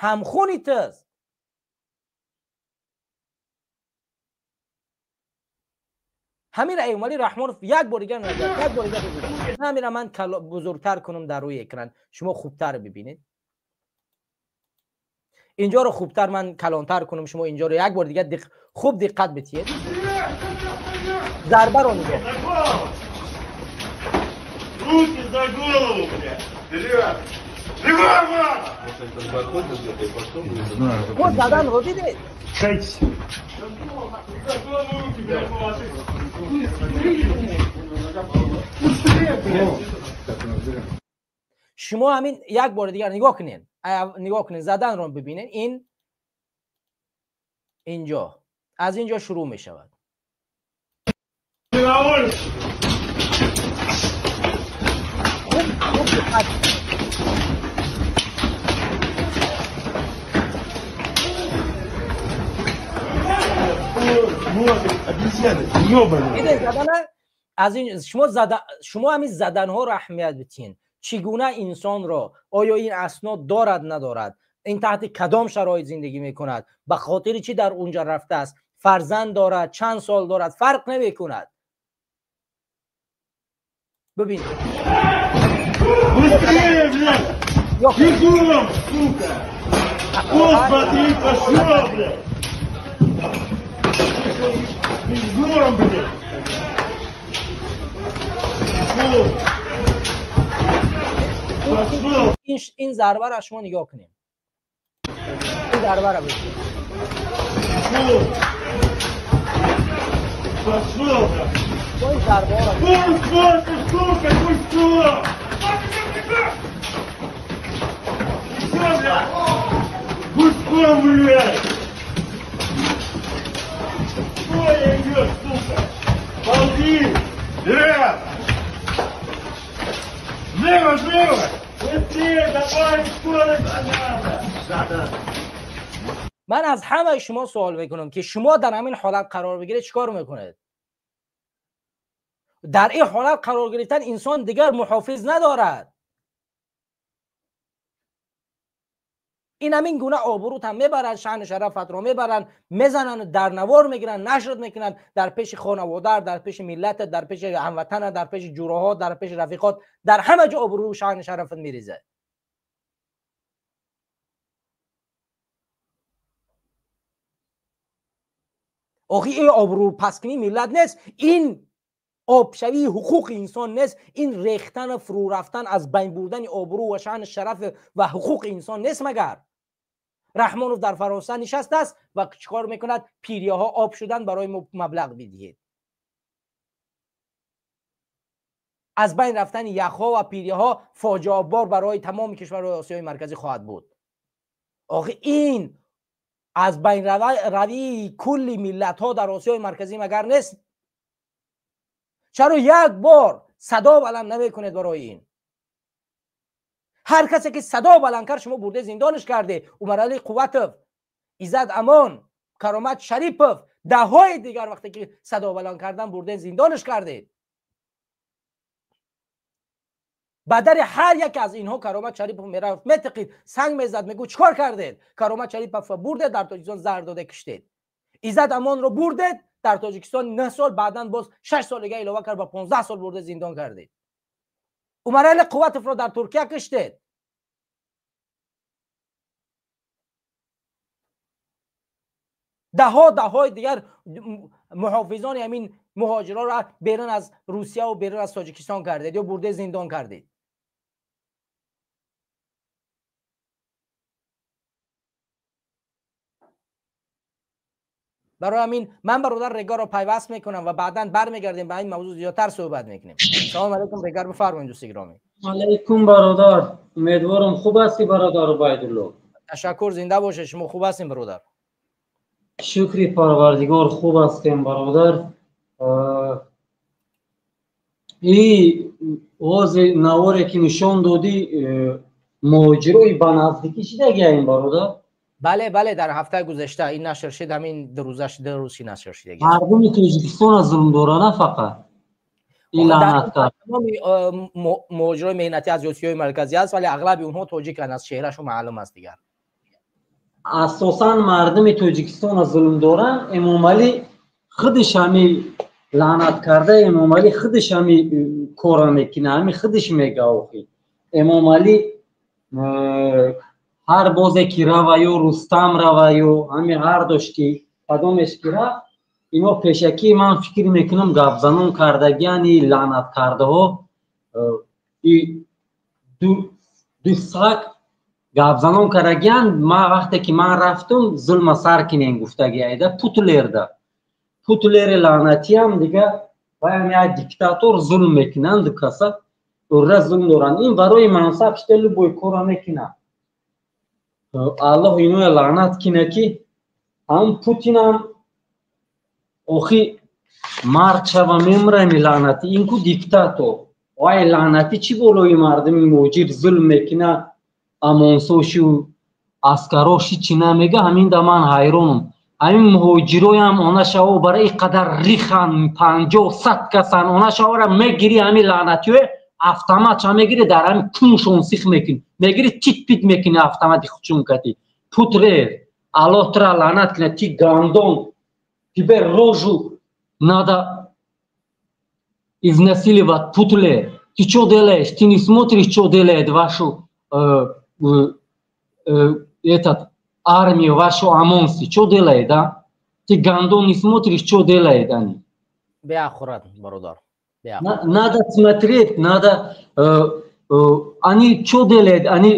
ҳамхуни туст. Ҳамира Эмомалӣ Раҳмонов як бор дигар назар, як бор дигар ҳамира ман бузургтар кунам дар рӯи экран, шумо хубтар бибинед. اینجا رو خوبتر من کلانتر کنم، شما اینجا رو یک بار دیگه خوب دقت بدید. ضربه رو نگاه. Руки за голову, блядь! ما زدن رو دیدید؟ شما همین یک بار دیگر نگاه کنین، نگاه کنین، زدن رو ببینین. این اینجا از اینجا شروع می شود. خوب دقت. از این شما شما همین زدن ها رو اهمیت بدین. چگونه انسان را، آیا این اسناد دارد ندارد، این تحت کدام شرایط زندگی میکند، به خاطر چی در اونجا رفته است، فرزند دارد، چند سال دارد، فرق نمیکند. ببین این ضربه را شما نگاه کنیم، این ضربه را ببینید. این ضربه را Живо, живо! Быстрее, давай, скорость надо! من از همه شما سوال میکنم که شما در همین حالت قرار بگیرید چیکار میکنید؟ در این حالت قرار گرفتن انسان دیگر محافظ ندارد. این همین گونه آبروت هم میبرن، شأن شرفت رو میبرن، میزنن، در نوار میگیرن، نشر میکنن در پیش خانواده، در پیش ملت، در پیش هموطن، در پیش جوراها، در پیش رفیقات، در همه جا آبرو و شأن شرفت میریزه. آخه این آبرو پسکنی ملت نیست، این آبشوی حقوق انسان نیست، این ریختن و فرو رفتن، از بین بردن آبرو و شأن شرف و حقوق انسان نیست. مگر رحمانوف در فرانسه نشسته است و چیکار میکند؟ پیریه ها آب شدن برای مبلغ میدهید. از بین رفتن یخها و پیریه ها فاجعه بار برای تمام کشورهای آسیای مرکزی خواهد بود. آخه این از بین روی کل ملت ها در آسیای مرکزی مگر نیست؟ چرا یک بار صدا بلند نمیکنید برای این؟ هر کسی که صدا بلند کرد شما برده زندانش کرده. عمرعلی قوتов، عزت امان، کرامت شریپов، دههای دیگر وقتی که صدا بلند کردن برده زندانش کرده. بدر هر یک از اینها کرامت شریپов میرفت میتقید، سنگ میزد، میگو چیکار کردید؟ کرامت شریپов برده در تاجیکستان زهر داده کشتید. عزت امان رو برده در تاجیکستان 9 سال، بعداً باز 6 سال دیگه علاوه کرد و 15 سال برده زندان کردید. عمرعلی قوتов رو در ترکیه کشتید. دههای دیگر محافظان همین مهاجرا را بیرون از روسیه و بیرون از تاجیکستان کردید یا برده زندان کردید. برای همین من برادر رگار رو پیوست میکنم و بعدا برمیگردیم به این موضوع زیادتر صحبت میکنیم. سلام علیکم رگار، بفرمایید دوست گرامی. علیکم برادر، امیدوارم خوب هستی برادر عبیدالله. تشکر، زنده باشه. شما خوب هستین برادر؟ شکری پروردگار خوب هستیم برادر. ای واز نواره که نشان دادی ماجرای به نزدیکی شده این برادر؟ بله بله، در هفته گذشته این نشر شد، همین دو روزش دو روزی نشر شد. مردم تاجیکستان از ظلم داره نه فقط این لعنت کرد. مهاجرای مهنتی از آسیای مرکزی است، ولی اغلب اونها تاجیکن، از چهرهشون معلوم است دیگر. اساسا مردم تاجیکستان از ظلم دارن. امام علی خودش همی لعنت کرده، امام علی خودش همی کار میکنه، همی خودش میگه. آخی امام علی Ҳар бозе ки рава ё Рустам рава ё ҳами ҳар дош ки кадомеш ки рафт, ино пешакӣ ман фикр мекунам гапзанон кардагиани лаънаткардаҳо, и ду саг гапзанон кардагиан. Ма вақте ки ман рафтум, зулма сар кинен гуфтаги айда Путлерда. Путлери лаънатиам дига ваям як диктатор, зулм мекунанд, ду каса урра зулм доранд. Ин барои мансаб шида любой кора мекунад. Аллоҳ иноя лаънат кина, ки ҳам Путинам охи мард шава мемрами лаънатӣ. Ин ку диктатор, вай лаънатӣ чӣ болои мардуми муҳоҷир зулм мекуна, амонсошу аскароши чӣ намега. Ҳаминда ман ҳайронам. Ҳамин муҳоҷироям она шаво бара ин қадар рихан, 50-100 касан, она шавора мегирӣ, ҳамин лаънатиё автоматша мегирӣ, дар ҳамин куншон сих мекунӣ, мегирӣ, тит пит мекунӣ автомати хучун кати. Путлер, Аллоҳ тура лаънат кунад, ти гандон, тебе рожу надо изнасиловать, Путлер. Ты что делаешь? Ты не смотришь, что делает вашу этот армию, вашу ОМОНцы, что делает, да? Ты, гандон, не смотришь, что делает они? Беахурат, бародар. Надо смотреть, надо. Они что делают? Они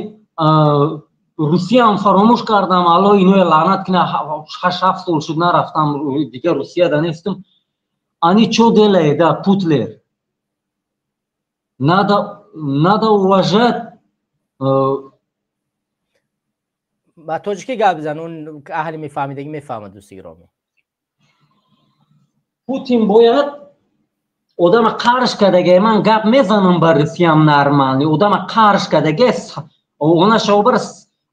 Русияам фаромӯш кардам, Аллоҳ иноя лаънат кина, 8-7 сол шуд нарафтам, дигар Русияда нестам. Они что делают, да, Путлер? Надо уважать. Ба тоҷикӣ гап бизан, он аҳли мефаҳмидагӣ мефаҳмад, дӯсти гиромӣ. Путин бояд одама қарш кардагай. Ман гап мезанам ба русиям нормальный, одама қарш кардагай, она шавбар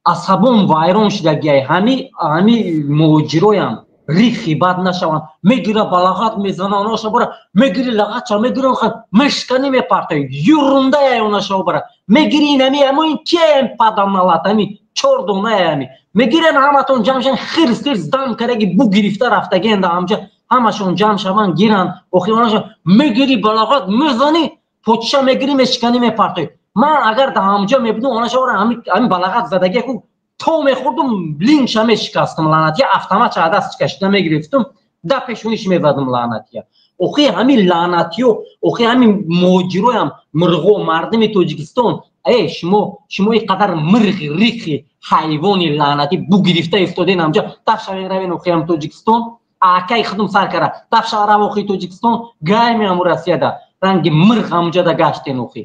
асабон вайрон шудагай. Ҳами муҳоҷироям рихи бад нашаванд, мегира, балағат мезана, она шавбара мегири, лағатша мегира, мешкани, мепартай, юрундая. Она шавбара мегири, инами амо ин киям паданалат, ами чор донаами мегирен, ҳаматон ҷамъ шан, хирс хирс дам кардаги бу гирифта рафтагенда ҳамҷа ҳамашон ҷамъ шаванд, гиранд. Охир онаша мегири, балағат мезанӣ, почиша мегири, мешиканӣ, мепартоӣ. Ман агар дар ҳамҷа мебудум, онаша ҳамин балағат задаги ку то мехӯрдум, лингша мешикастам лаънатия, автоматша аз даст кашида мегирифтум, да пешониш мезадум лаънатия. Охи ҳамин лаънатиё, охи ҳамин муҳоҷироям мирғо, мардуми Тоҷикистон, э, шумо ин қадар мирғи рихи ҳайвони лаънатӣ бугирифта истоден ҳамҷа, дафшавен, равен охиам Тоҷикистон. Акай худум сар кара дафшава, рав охи Тоҷикистон, гайми ҳаму Россияда ранги мирғ ҳамҷада гаштен охи.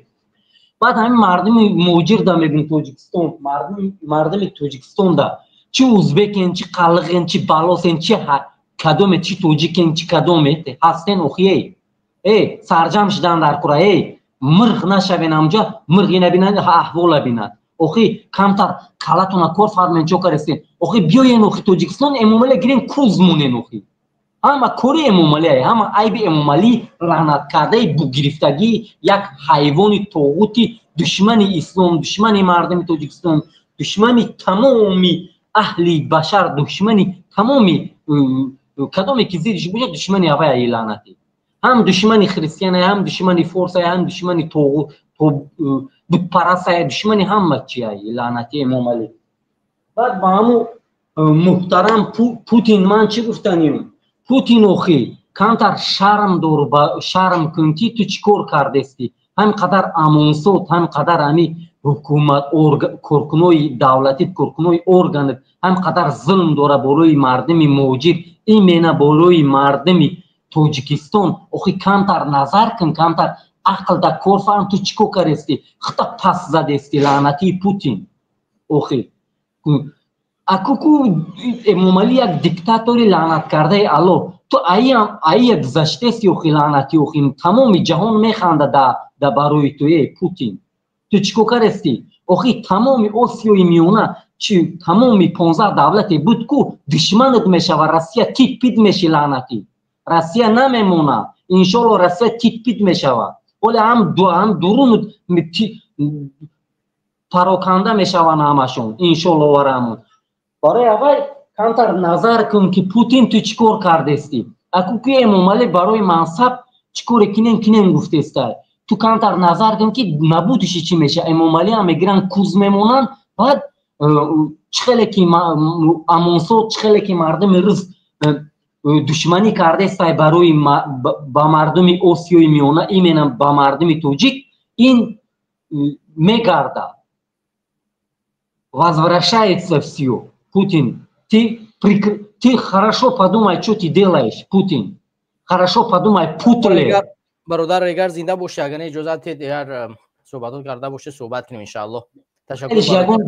Баъд ҳамин мардуми муҳоҷирда мегӯм, Тоҷикистон, мардуми Тоҷикистонда, чӣ узбекен, чӣ қалиғен, чӣ балосен, чӣ кадоме, чӣ тоҷикен, чӣ кадоме ҳастен, охи эй, э, сарҷам шидан дар кура, эй, мирғ нашавен ҳамҷа, мирғ ина бинанд, аҳвола бинад. Охи камтар калатона кор фармен, чо карестен? Охи биёен охи Тоҷикистон, Эмомалӣ гирен, куз монен. Охи ҳама кори Эмомалӣ, ҳама айби Эмомалӣ лаънаткардаи бугирифтагии як ҳайвони тоғути, душмани ислом, душмани мардуми Тоҷикистон, душмани тамоми аҳли башар, душмани тамоми кадоме ки зиддиш бошад, душмани ҳаваяи лаънатӣ. Ҳам душмани христиана, ҳам душмани форсая, ҳам душмани бутпарастая, душмани ҳама чияи лаънати Эмомалӣ. Баъд ба ҳаму муҳтарам Путин ман чӣ гуфтанем? Путин, охи камтар шарм дор, шарм кун, ки ту чӣ кор кардестӣ? Ҳам қадар ОМОНсот, ҳам қадар ҳами ҳукумат, коркунои давлатӣ, коркунои органат ҳам қадар зулм дора болои мардуми муҳоҷир, именно болои мардуми Тоҷикистон. Охи камтар назар кун, камтар ақл да кор фаҳм, ту чӣ кор кардестӣ? Хита пас задестӣ, лаънатии Путин. Охи акуку Эмомалӣ як диктатори лаънаткардаи Аллоҳ, ту аия гузаштести, охи лаънатӣ. Охи тамоми ҷаҳон механда да барои ту, э Путин, ту чӣ кор кардестӣ? Охи тамоми Осиёи Миёна, чи тамоми 15 давлате буд ку душманат мешава. Россия тит пит меши, лаънатӣ, Россия намемона, иншолло, Россия тит пит мешава. Оле ҳам дурун пароканда мешаванд ҳамашон, иншолло варамон. Барои аввал камтар назар кун, ки Путин, ту чӣ кор кардестӣ? Аку ки Эмомалӣ барои мансаб чӣ коре кинен кинен гуфтеста, ту камтар назар кун, ки набудиши чӣ меша. Эмомалиам мегиранд, куз мемонанд, баъд Чӣ хеле ки амонсо, чӣ хеле ки мардуми рус душманӣ кардестай барои ба мардуми Осиёи Миёна, именно ба мардуми тоҷик, ин мегардад. Возвращается всё. Путин, ты хорошо подумай, что ты делаешь, Путин. Хорошо подумай, Путлер. Бародар, эгар зинда бошӣ, агар не иҷозат диҳед, эгар суҳбатот карда бошед, суҳбат кунем иншааллоҳ. Ташаккур.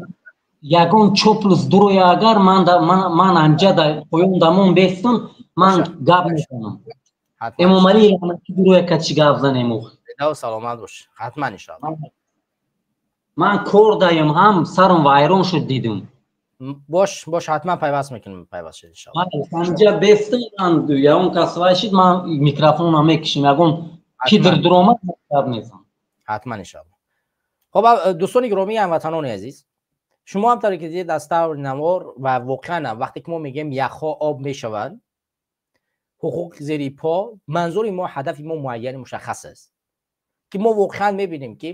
Ягон чоплус дуроя, агар ман анҷа поён дамон бестам, ман гап мезанам. Эмомалӣ лаънатӣ дуроя, качи гап занем. Саломат бош, ҳатман иншааллоҳ. Ман кор даем, ҳам сарам вайрон шуд, дидум. Бош, бош, ҳатман пайваст мекунем, пайваст шед иншааллоҳ. Анҷа бестам, ман ягон кас вай шид, ман микрофонам мекишим, ягон пидр дуромад, гап мезанам. Ҳатман иншааллоҳ. Хоб, дӯстони гиромии ҳамватанони азиз, шумо ҳам таре ки дидед аз таври навор, ва воқеан вақте ки мо мегӯем яхҳо об мешаванд, ҳуқуқ зери по, манзури мо, ҳадафи мо муайяни мушаххас аст, ки мо воқеан мебинем, ки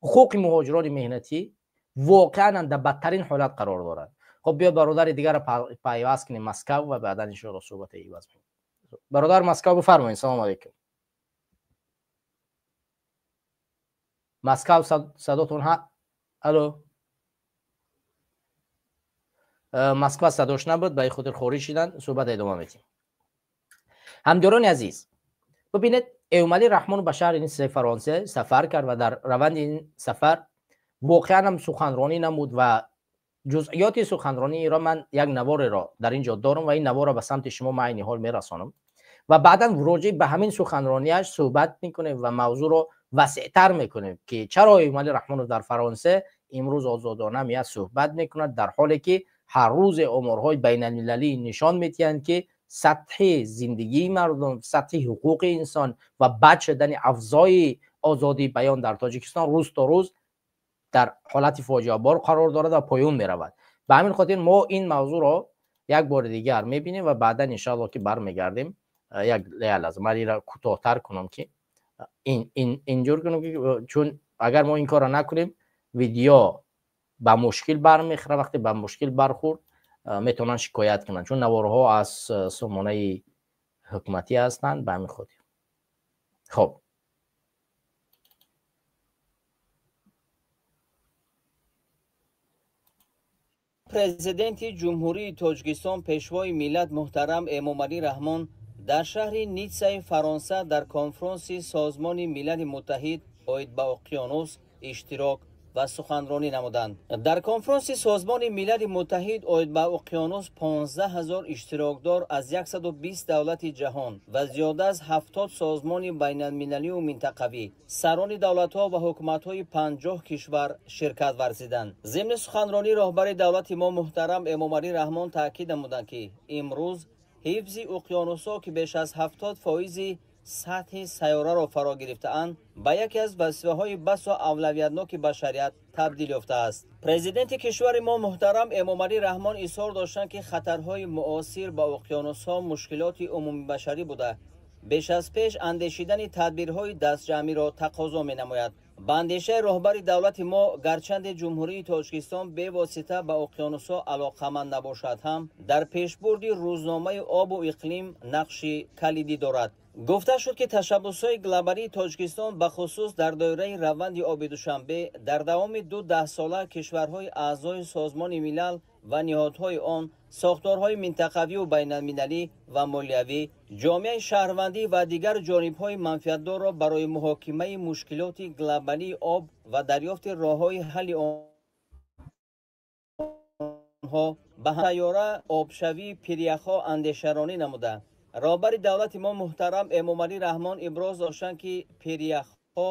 ҳуқуқи муҳоҷирони меҳнатӣ воқеан дар бадтарин ҳолат қарор дорад. Хоб, биёд бародари дигарро пайваст кунем, Москав, ва баъдан иншоалло суҳбата иваз мекунем. Бародар Москав, бифармоед. Салому алайкум. Москав, садотон ҳа? Алло, Москва садош набуд, ба ин хотир хориҷ шиданд. Суҳбат идома медиҳем. Ҳамдиёрони азиз, бибинед, Эмомалӣ Раҳмон ба шаҳри Ниццаи Фаронса сафар кард ва дар раванди ин сафар воқеан ҳам суханронӣ намуд ва ҷузъиёти суханрониро ман як навореро дар ин ҷо дорам ва ин наворро ба самти шумо ман айни ҳол мерасонам ва баъдан роҷеъ ба ҳамин суханронияш суҳбат мекунем ва мавзӯъро васеътар мекунем, ки чаро Эмомалӣ Раҳмонов дар Фаронса имрӯз озодона меяд суҳбат мекунад, дар ҳоле ки ҳар рӯзе оморҳои байналмилалӣ нишон медиҳанд, ки сатҳи зиндагии мардум, сатҳи ҳуқуқи инсон ва бад шудани афзои озодии баён дар Тоҷикистон рӯз то рӯз дар ҳолати фоҷиабор қарор дорад ва поён меравад. Ба ҳамин хотир мо ин мавзӯъро як бори дигар мебинем ва баъдан иншаалло ки бармегардем. Як лаҳза ман инро кӯтоҳтар кунам, ки инҷур кунам, ки чун агар мо ин корро накунем, видео ба мушкил бармехӯрад. Вақте ба мушкил бархӯрд, метавонанд шикоят кунанд, чун наворҳо аз сомонаи ҳукуматӣ ҳастанд. Ба ҳамин хотир хоб, Президенти Ҷумҳурии Тоҷикистон, Пешвои миллат муҳтарам Эмомалӣ Раҳмон дар шаҳри Ниццаи Фаронса дар конфронси Созмони Милали Муттаҳид оид ба уқёнус иштирок ва суханронӣ намуданд. Дар конфронси Созмони Милали Муттаҳид оид ба уқёнус 15 000 иштирокдор аз 120 давлати ҷаҳон ва зиёда аз 70 созмони байналмилалию минтақавӣ, сарони давлатҳо ва ҳукуматҳои 50 кишвар ширкат варзиданд. Зимни суханронӣ роҳбари давлати мо муҳтарам Эмомалӣ Раҳмон таъкид намуданд, ки имрӯз ҳифзи уқёнусҳо, ки беш аз 70% сатҳи сайёраро фаро гирифтаанд, ба яке аз вазифаҳои басо авлавиятноки башарият табдил ёфтааст. Президенти кишвари мо муҳтарам Эмомалӣ Раҳмон изҳор доштанд, ки хатарҳои муосир ба уқёнусҳо мушкилоти умумибашарӣ буда, беш аз пеш андешидани тадбирҳои дастҷамъиро тақозо менамояд. Ба андешаи роҳбари давлати мо, гарчанде Ҷумҳурии Тоҷикистон бевосита ба уқёнусҳо алоқаманд набошад ҳам, дар пешбурди рӯзномаи обу иқлим нақши калидӣ дорад. Гуфта шуд, ки ташаббусҳои глобалии Тоҷикистон, бахусус дар доираи раванди оби Душанбе, дар давоми ду даҳсола кишварҳои аъзои Созмони Милал ва ниҳодҳои он, сохторҳои минтақавию байналмилалӣ ва молиявӣ, ҷомеаи шаҳрвандӣ ва дигар ҷонибҳои манфиатдорро барои муҳокимаи мушкилоти глобалии об ва дарёфти роҳҳои ҳалли онҳо ба сайёра обшавии пиряхҳо андешаронӣ намуда. Роҳбари давлати мо муҳтарам Эмомалӣ Раҳмон иброз доштанд, ки пиряхҳо,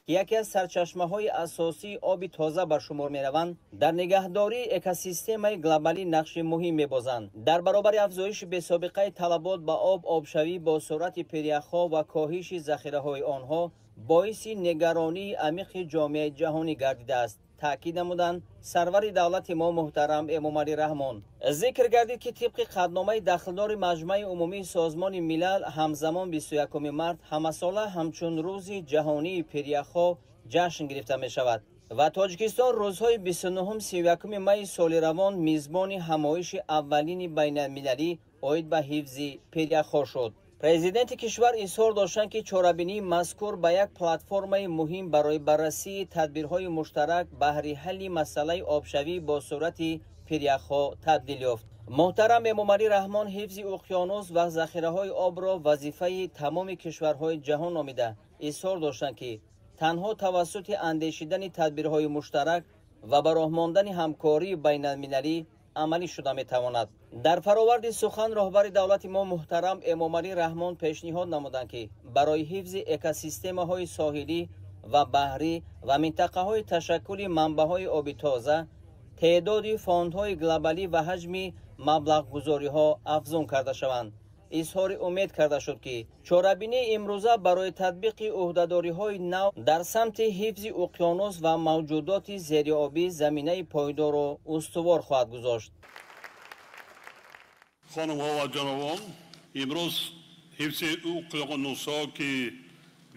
ки яке аз сарчашмаҳои асосии оби тоза ба шумор мераванд, дар нигаҳдории экосистемаи глобалӣ нақши муҳим мебозанд. Дар баробари афзоиши бесобиқаи талабот ба об, обшавӣ бо суръати пиряхҳо ва коҳиши захираҳои онҳо боиси нигаронии амиқи ҷомеаи ҷаҳонӣ гардидааст, таъкид намуданд сарвари давлати мо муҳтарам Эмомалӣ Раҳмон. Зикр гардид, ки тибқи қатъномаи дахлдори Маҷмаи Умумии Созмони Милал, ҳамзамон 21 март ҳамасола ҳамчун Рӯзи ҷаҳонии пиряхҳо ҷашн гирифта мешавад. Ва Тоҷикистон рӯзҳои 29-31 майи соли равон мизбони ҳамоиши аввалини байналмилалӣ оид ба ҳифзи пиряхҳо шуд. Президенти кишвар изҳор доштанд, ки чорабинии мазкур ба як платформаи муҳим барои баррасии тадбирҳои муштарак баҳри ҳалли масъалаи обшавӣ бо суръати пиряхҳо табдил ёфт. Муҳтарам Эмомалӣ Раҳмон ҳифзи уқёнус ва захираҳои обро вазифаи тамоми кишварҳои ҷаҳон номида, изҳор доштанд, ки танҳо тавассути андешидани тадбирҳои муштарак ва ба роҳ мондани ҳамкории байналмилалӣ амалӣ шуда метавонад. Дар фароварди сухан роҳбари давлати мо муҳтарам Эмомалӣ Раҳмон пешниҳод намуданд, ки барои ҳифзи экосистемаҳои соҳилӣ ва баҳрӣ ва минтақаҳои ташаккули манбаъҳои оби тоза теъдоди фондҳои глобалӣ ва ҳаҷми маблағгузориҳо афзун карда шаванд. Изҳори умед карда шуд, ки чорабинии имрӯза барои татбиқи ӯҳдадориҳои нав дар самти ҳифзи уқёнус ва мавҷудоти зериобӣ заминаи пойдорро устувор хоҳад гузошт. Хонумҳо ва ҷанобон, имрӯз ҳифзи уқёнусҳо, ки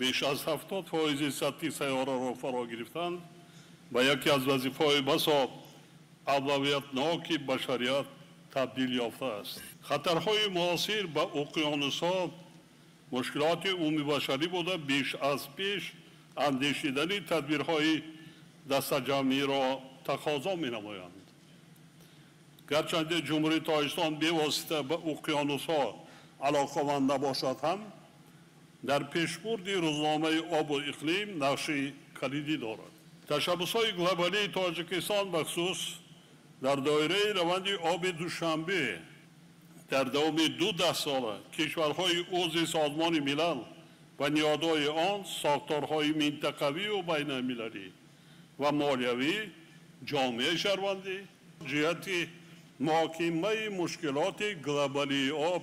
беш аз 70% сатҳи сайёраро фаро гирифтанд, ба яке аз вазифаҳои басо авлавиятноки башарият табдил ёфтааст. Хатарҳои муосир ба уқёнусҳо мушкилоти умумибашарӣ буда, беш аз пеш андешидани тадбирҳои дастаҷамъиро тақозо менамоянд. Гарчанде Ҷумҳурии Тоҷикистон бевосита ба уқёнусҳо алоқаманд набошад ҳам, дар пешбурди рӯзномаи обу иқлим нақши калидӣ дорад. Ташаббусҳои глобалии Тоҷикистон, бахусус дар доираи раванди оби Душанбе, дар давоми ду даҳсола кишварҳои узви Созмони Милал ва ниҳодҳои он, сохторҳои минтақавию байналмилалӣ ва молиявӣ, ҷомеаи шаҳрвандӣ ҷиҳати муҳокимаи мушкилоти глобалии об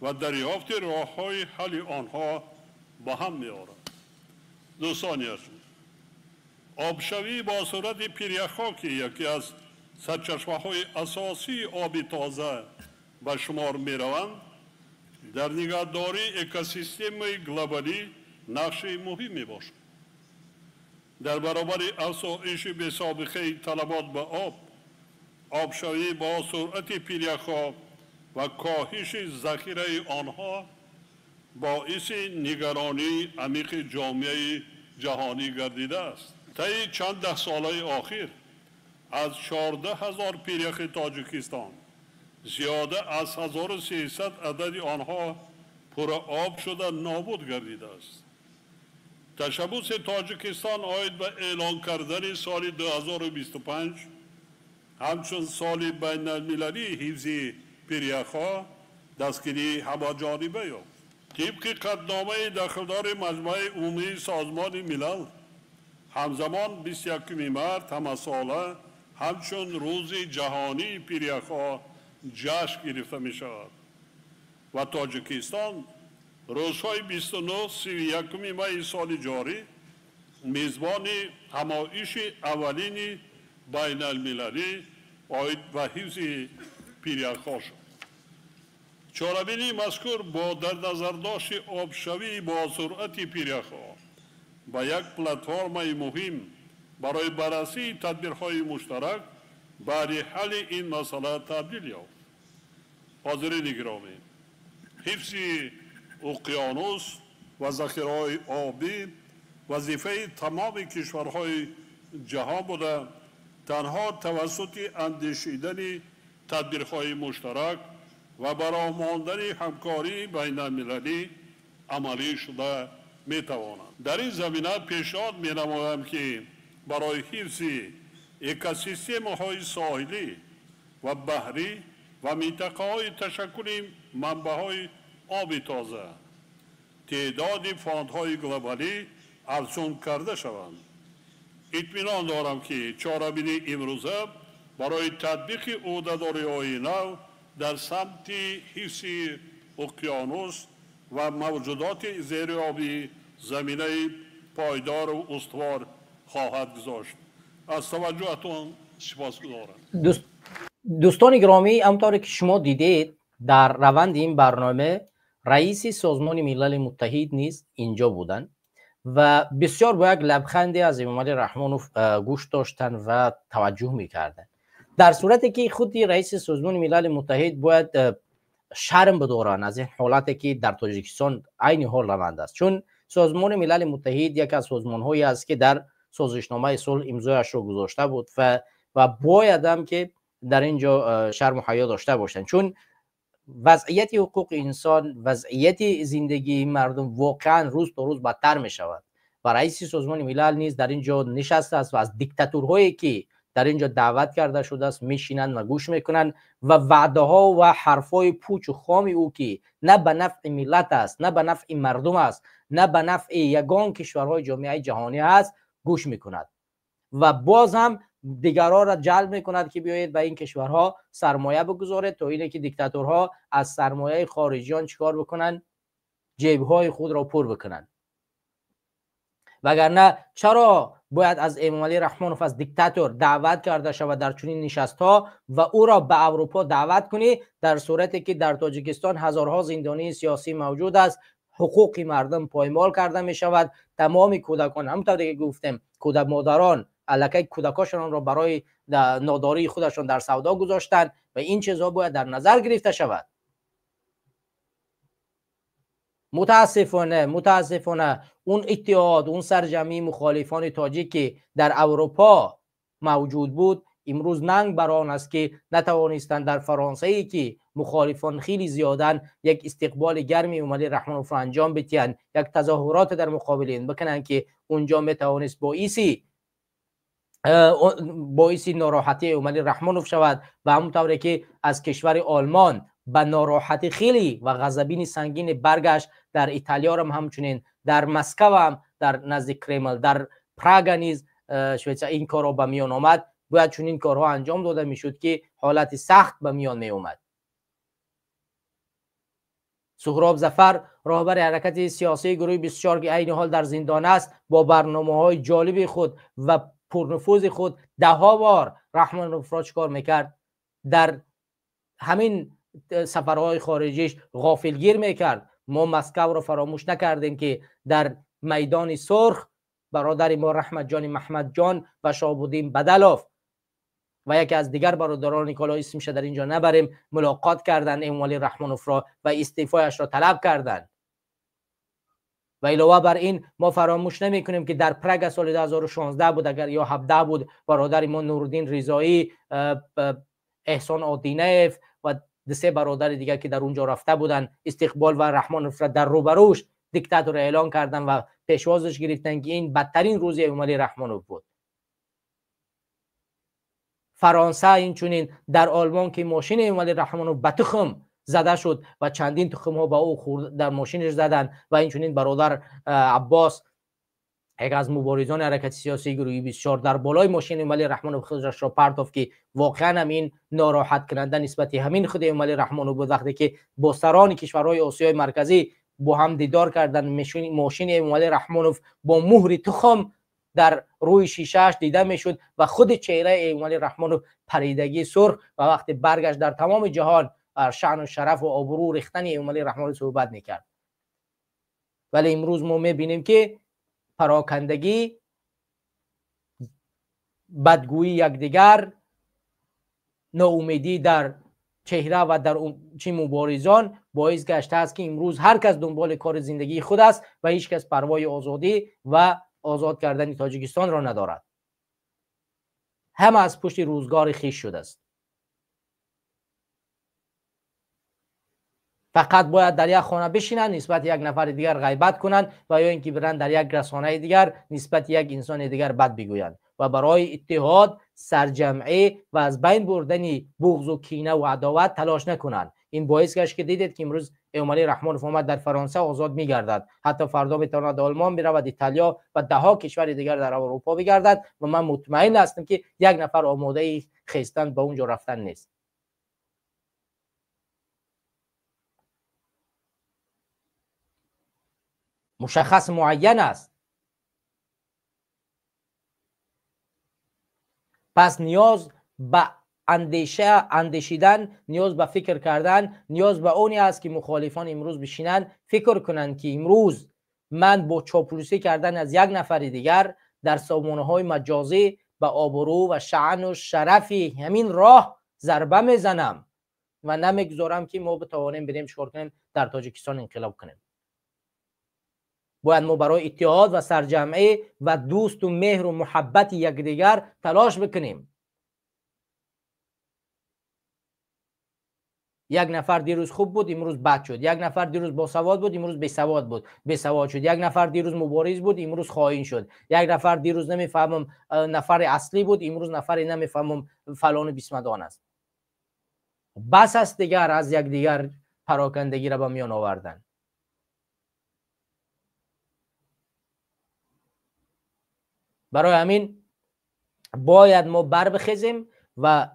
ва дарёфти роҳҳои ҳалли онҳо ба ҳам меорад. Дӯстони азиз, обшавӣ бо суръати пиряхҳо, ки яке аз сарчашмаҳои асосии оби тоза ба шумор мераванд, дар нигаҳдории экосистемаи глобалӣ нақши муҳим мебошад. Дар баробари афзоиши бесобиқаи талабот ба об, обшавӣ бо суръати пиряхҳо ва коҳиши захираи онҳо боиси нигаронии амиқи ҷомеаи ҷаҳонӣ гардидааст. Таи чанд даҳсолаи охир аз 14 000 пиряхи Тоҷикистон зиёда аз 1300 адади онҳо пурра об шуда нобуд гардидааст. Ташаббуси Тоҷикистон оид ба эълон кардани соли 2025 ҳамчун соли байналмилалии ҳифзи пиряхҳо дастгирии ҳамаҷониба ёфт. Тибқи қатъномаи дахлдори Маҷмӯаи Умумии Созмони Милал, ҳамзамон 21 март ҳамасола ҳамчун Рӯзи ҷаҳонии пиряхҳо ҷашн гирифта мешавад ва Тоҷикистон рӯзҳои 29-31 майи соли ҷорӣ мизбони ҳамоиши аввалини байналмилалӣ оид ба ҳифзи пиряхҳо шуд. Чорабинии мазкур бо дар назардошти обшавии бо суръати пиряхҳо ба як платформаи муҳим барои баррасии тадбирҳои муштарак баҳри ҳалли ин масъала табдил ёфт. Ҳозирини гиромӣ, ҳифзи уқёнус ва захираҳои обӣ вазифаи тамоми кишварҳои ҷаҳон буда, танҳо тавассути андешидани тадбирҳои муштарак ва ба роҳ мондани ҳамкории байналмилалӣ амалӣ шуда метавонанд. Дар ин замина пешниҳод менамоям, ки барои ҳифзи экосистемаҳои соҳилӣ ва баҳрӣ ва минтақаҳои ташаккули манбаъҳои оби тоза теъдоди фондҳои глобалӣ афзун карда шаванд. Итминон дорам, ки чорабинии имрӯза барои татбиқи ӯҳдадориҳои нав дар самти ҳифзи уқёнус ва мавҷудоти зериобӣ заминаи пойдору устувор хоҳад гузошт. Аз таваҷҷӯҳатон сипосгузорам. Дӯстони гиромӣ, ҳамтавре ки шумо дидед, дар раванди ин барнома раиси Созмони Милали Муттаҳид низ инҷо буданд. و بسیار با یک لبخندی از امامعلی رحمانوف گوش داشتن و توجه میکردن، در صورتی که خود رئیس سازمان ملل متحد باید شرم بدارن از این حالتی که در تاجیکستان عین حال روند است. چون سازمان ملل متحد یکی از سازمان‌هایی است که در سازشنامه صلح امضایش را گذاشته بود و باید هم که در اینجا شرم و حیا داشته باشند، چون وضعیت حقوق انسان، وضعیت زندگی مردم واقعا روز تا روز بدتر می شود و رئیس سازمان ملل نیز در اینجا نشسته است و از دیکتاتورهایی که در اینجا دعوت کرده شده است میشینند و گوش میکنند و وعده ها و حرفای پوچ و خام او که نه به نفع ملت است، نه به نفع مردم است، نه به نفع یگان کشورهای جامعه جهانی است، گوش میکند و باز هم دیگران را جلب میکند که بیایید به این کشورها سرمایه بگذارید تا اینه که دیکتاتورها از سرمایه خارجیان چیکار بکنن؟ جیبهای خود را پر بکنن. وگرنه چرا باید از امامعلی رحمانوف، از دیکتاتور دعوت کرده شود در چنین نشست‌ها و او را به اروپا دعوت کنی، در صورتی که در تاجیکستان هزارها زندانی سیاسی موجود است، حقوق مردم پایمال کرده می شود، تمام کودکان، همونطور که گفتم، کودک مادران الکی کودکاشان را برای ناداری خودشان در سودا گذاشتند و این چیزها باید در نظر گرفته شود. متاسفانه اون اتحاد، اون سرجمعی مخالفان تاجیک که در اروپا موجود بود، امروز ننگ بر آن است که نتوانستند در فرانسه که مخالفان خیلی زیادن یک استقبال گرمی امامعلی رحمانوف را انجام بدهند، یک تظاهرات در مقابل این بکنند که اونجا میتوانست باعث ناراحتی امامعلی رحمانوف شود و همونطوری که از کشور آلمان به ناراحتی خیلی و غضبین سنگین برگشت، در ایتالیا هم همچنین، در مسکو هم، در نزدیک کرمل، در پراگ نیز شویتسا این کارها به میان آمد. باید چنین کارها انجام داده میشد که حالت سخت به میان می اومد. سهراب ظفر، راهبر حرکت سیاسی گروه 24 که عین حال در زندان است، با برنامه‌های جالب خود و پرنفوذ خود ده ها بار رحمانوف را چکار میکرد؟ در همین سفرهای خارجیش غافلگیر میکرد. ما مسکو را فراموش نکردیم که در میدان سرخ برادر ما رحمت جان محمد جان و شهاب بدلوف و یکی از دیگر برادران که اسمش در اینجا نبریم ملاقات کردند امامعلی رحمانوف را و استعفایش را طلب کردند. و علاوه بر این ما فراموش نمی کنیم که در پرگ سال 2016 بود اگر یا 17 بود، برادر ما نورالدین رضایی، احسان آدینیف و سه برادر دیگر که در اونجا رفته بودند استقبال و رحمانوف را در روبروش دیکتاتور اعلان کردن و پیشوازش گرفتن که این بدترین روز امامعلی رحمانوف بود. فرانسه اینچنین، در آلمان که ماشین امامعلی رحمانوف به تخم زده شد و چندین تخم ها با او خورد در ماشینش زدن و اینچنین برادر عباس، یک از مبارزان حرکت سیاسی گروهی 24، در بالای ماشین امامعلی رحمانوف خودش را پرتافت که واقعا هم این ناراحت کننده نسبت همین خود امامعلی رحمانوف بود. وقتی که با سران کشورهای آسیای مرکزی با هم دیدار کردن، ماشین امامعلی رحمانوف با مهر تخم در روی شیشهش دیده میشد و خود چهره امامعلی رحمانوف پریدگی سرخ و وقتی برگشت در تمام جهان شأن و شرف و آبرو ریختن امامعلی رحمانوف صحبت میکرد. ولی امروز ما میبینیم که پراکندگی، بدگویی یکدیگر، ناامیدی در چهره و در چی مبارزان باعث گشته است که امروز هر کس دنبال کار زندگی خود است و هیچ کس پروای آزادی و آزاد کردن تاجیکستان را ندارد. همه از پشت روزگار خویش شده است. فقط باید در یک خانه بشینند، نسبت یک نفر دیگر غیبت کنند و یا اینکه برند در یک رسانه دیگر نسبت یک انسان دیگر بد بگویند و برای اتحاد، سرجمعی و از بین بردن بغض و کینه و عداوت تلاش نکنند. این باعث گشت که دیدید که امروز امامعلی رحمانوف آمد در فرانسه آزاد میگردد، حتی فردا میتواند آلمان برود، ایتالیا و ده ها کشور دیگر در اروپا بگردد و من مطمئن هستم که یک نفر آماده خیستن به اونجا رفتن نیست. مشخص معین است. پس نیاز به اندیشه اندیشیدن، نیاز به فکر کردن، نیاز به اونی است که مخالفان امروز بشینن فکر کنند که امروز من با چاپلوسی کردن از یک نفر دیگر در سامانه‌های مجازی به آبرو و شأن و شرفی همین راه ضربه میزنم و نمیگذارم که ما بتوانیم بریم چیکار کنیم، در تاجیکستان انقلاب کنیم. باید ما برای اتحاد و سرجمعی و دوست و مهر و محبت یکدیگر تلاش بکنیم. یک نفر دیروز خوب بود، امروز بد شد. یک نفر دیروز باسواد بود، امروز بیسواد بود، بیسواد شد. یک نفر دیروز مبارز بود، امروز خائن شد. یک نفر دیروز نمیفهمم نفر اصلی بود، امروز نفر نمیفهمم فلان و بیسمدان است. بس است دیگر از یکدیگر پراکندگی را به میان آوردن. برای همین باید ما بر بخیزیم و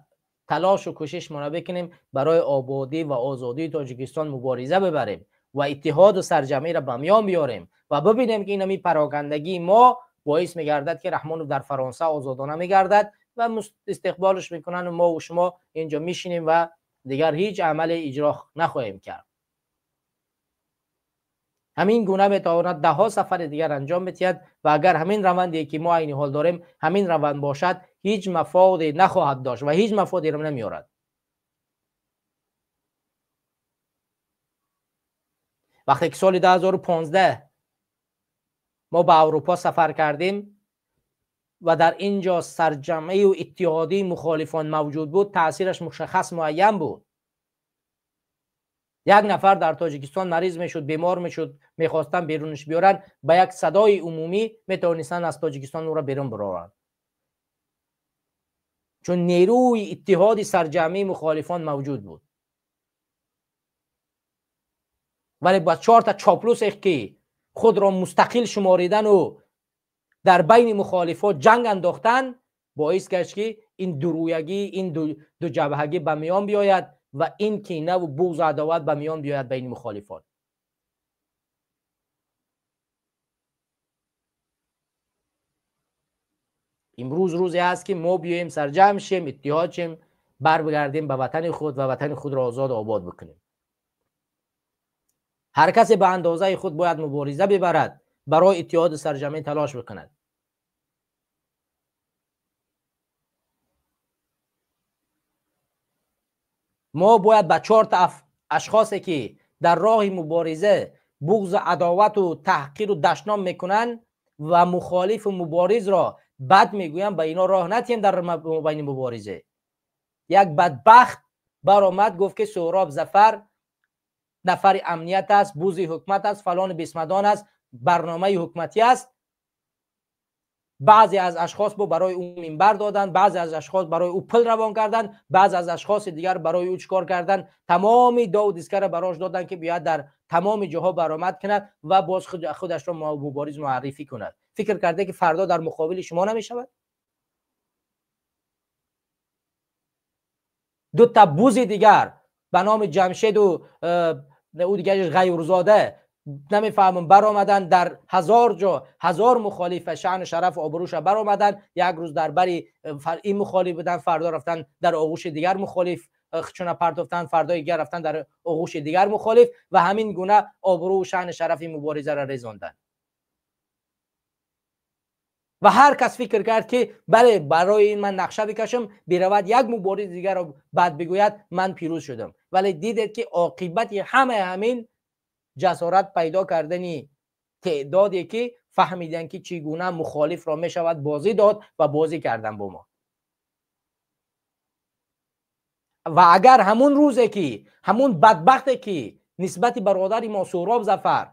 تلاش و کوشش ما بکنیم برای آبادی و آزادی تاجیکستان مبارزه ببریم و اتحاد و سرجمعی را به میان بیاریم و ببینیم که این پراکندگی ما باعث میگردد که رحمانوف در فرانسه آزادانه میگردد و استقبالش میکنن و ما و شما اینجا میشینیم و دیگر هیچ عمل اجرا نخواهیم کرد. همین گونه میتواند ده ها سفر دیگر انجام بدهد و اگر همین روندی که ما عین حال داریم همین روند باشد هیچ مفادی نخواهد داشت و هیچ مفادی را نمیارد. وقتی که سال 2015 ما به اروپا سفر کردیم و در اینجا سرجمعی و اتحادی مخالفان موجود بود، تاثیرش مشخص معین بود. یک نفر در تاجیکستان مریض میشد، بیمار میشد، میخواستن بیرونش بیارن، با یک صدای عمومی میتونستن از تاجیکستان او را بیرون برارند، چون نیروی اتحاد سرجمعی مخالفان موجود بود. ولی با 4 تا چاپلوس که خود را مستقل شماریدن و در بین مخالفات جنگ انداختن باعث گشت که این درویگی، این دو جبهگی به میان بیاید و این کینه و بغض و عداوت به میان بیاید بین مخالفان. امروز روزی است که ما بیایم سرجمع شیم، اتحاد شیم، بر بگردیم به وطن خود و وطن خود را آزاد و آباد بکنیم. هر کسی به اندازه خود باید مبارزه ببرد، برای اتحاد سرجمعی تلاش بکند. ما باید به 4 تا اشخاصی که در راه مبارزه بغض و عداوت و تحقیر و دشنام میکنن و مخالف و مبارز را بد میگوین، به اینا راه ندیم در بین مبارزه. یک بدبخت برآمد گفت که سهراب ظفر نفر امنیت است، بوزی حکمت است، فلان بیسمدان است، برنامه حکمتی است. بعضی از اشخاص با برای او منبر دادن، بعضی از اشخاص برای او پل روان کردن، بعضی از اشخاص دیگر برای او چیکار کردن، تمام داو دیسکر براش دادن که بیاد در تمام جاها برآمد کند و باز خودش را مبارز معرفی کند. فکر کرده که فردا در مقابل شما نمیشود؟ دو تا بوز دیگر به نام جمشید و او دیگرش غیورزاده نمیفهمم برآمدن در هزار جا هزار مخالف شأن شرف و آبروش برآمدن. یک روز در بری این مخالف بودن، فردا رفتن در آغوش دیگر مخالف چون پرتافتن، فردا دیگر رفتن در آغوش دیگر مخالف و همین گونه آبرو و شأن شرف مبارزه را رزاندن. و هر کس فکر کرد که بله برای این من نقشه بکشم برود یک مبارز دیگر را بد بگوید من پیروز شدم، ولی دیدید که عاقبت همه همین جسارت پیدا کردنی تعدادی که فهمیدن که چگونه مخالف را میشود بازی داد و بازی کردن با ما. و اگر همون روزه که همون بدبختی که نسبت برادر ما سهراب ظفر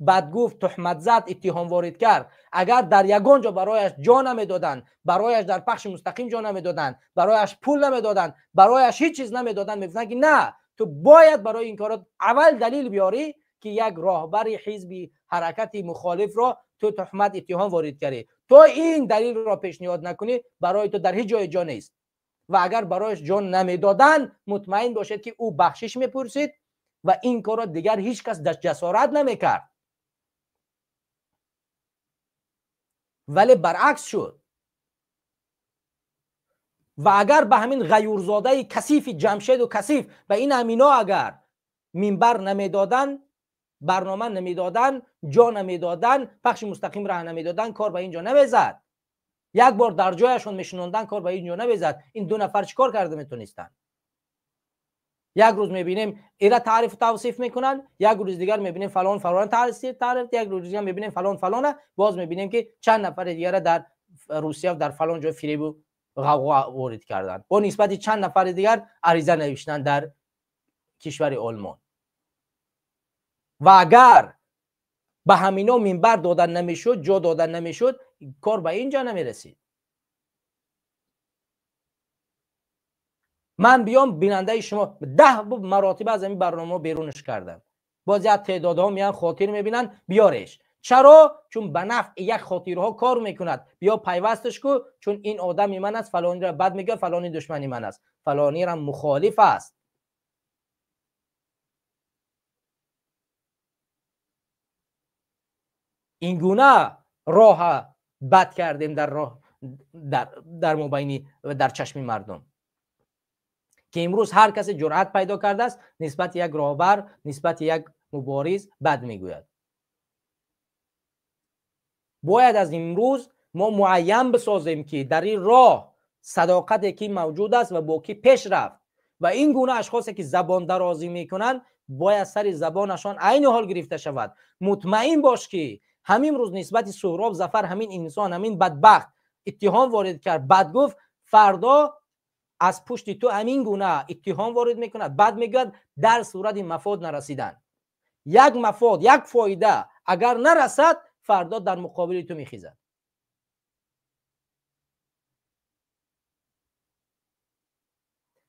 بد گفت، تهمت زد، اتهام وارد کرد، اگر در یگان جا برایش جا نمیدادن، برایش در پخش مستقیم جا نمیدادن، برایش پول نمیدادن، برایش هیچ چیز نمیدادن، میگفتن که نه تو باید برای این کارات اول دلیل بیاری که یک راهبر حزبی حرکت مخالف را تو تهمت اتهام وارد کردی، تو این دلیل را پیشنهاد نکنی برای تو در هیچ جای جا نیست. و اگر برایش جان نمیدادن مطمئن باشید که او بخشش میپرسید و این کار را دیگر هیچ کس جسارت نمیکرد. ولی برعکس شد. و اگر به همین غیورزاده کثیف جمشید و کثیف به این امینا اگر منبر نمیدادن، برنامه نمیدادن، جا نمیدادن، پخش مستقیم راه نمیدادن، کار به اینجا نمیزد. یک بار در جایشون میشنوندن، کار به اینجا نمیزد. این دو نفر چیکار کرده میتونستن؟ یک روز میبینیم ایرا تعریف و توصیف میکنن، یک روز دیگر میبینیم فلان فلان تعریف، یک روز دیگر میبینیم فلان فلانه، باز میبینیم که چند نفر دیگر در روسیه و در فلان جای فریب و غوغا وارد کردن. با نسبت چند نفر دیگر عریضه نوشتن در کشور آلمان. و اگر به همینا منبر دادن نمیشد، جا دادن نمیشد، کار به اینجا نمیرسید. من بیام بیننده شما 10 مراتب از این برنامه بیرونش کردم. باز یک تعدادها میان خاطر میبینن، بیارش. چرا؟ چون به نفع یک خاطرها کار میکند. بیا پیوستش کو، چون این آدم من است، فلانی را بد میگه، فلانی دشمنی من است، فلانی را مخالف است. این گونه راه بد کردیم در راه در مبینی و در چشم مردم که امروز هر کسی جرأت پیدا کرده است نسبت یک راهبر، نسبت یک مبارز بد میگوید. باید از امروز ما معین بسازیم که در این راه صداقت کی موجود است و با کی پیش رفت و این گونه اشخاصی که زبان درازی میکنند باید سر زبانشان عین حال گرفته شود. مطمئن باش که همین روز نسبت سهراب ظفر، همین انسان، همین بدبخت اتهام وارد کرد، بد گفت، فردا از پشت تو همین گونه اتهام وارد میکند، بد میگوید، در صورت مفاد نرسیدن. یک مفاد، یک فایده اگر نرسد، فردا در مقابل تو میخیزد.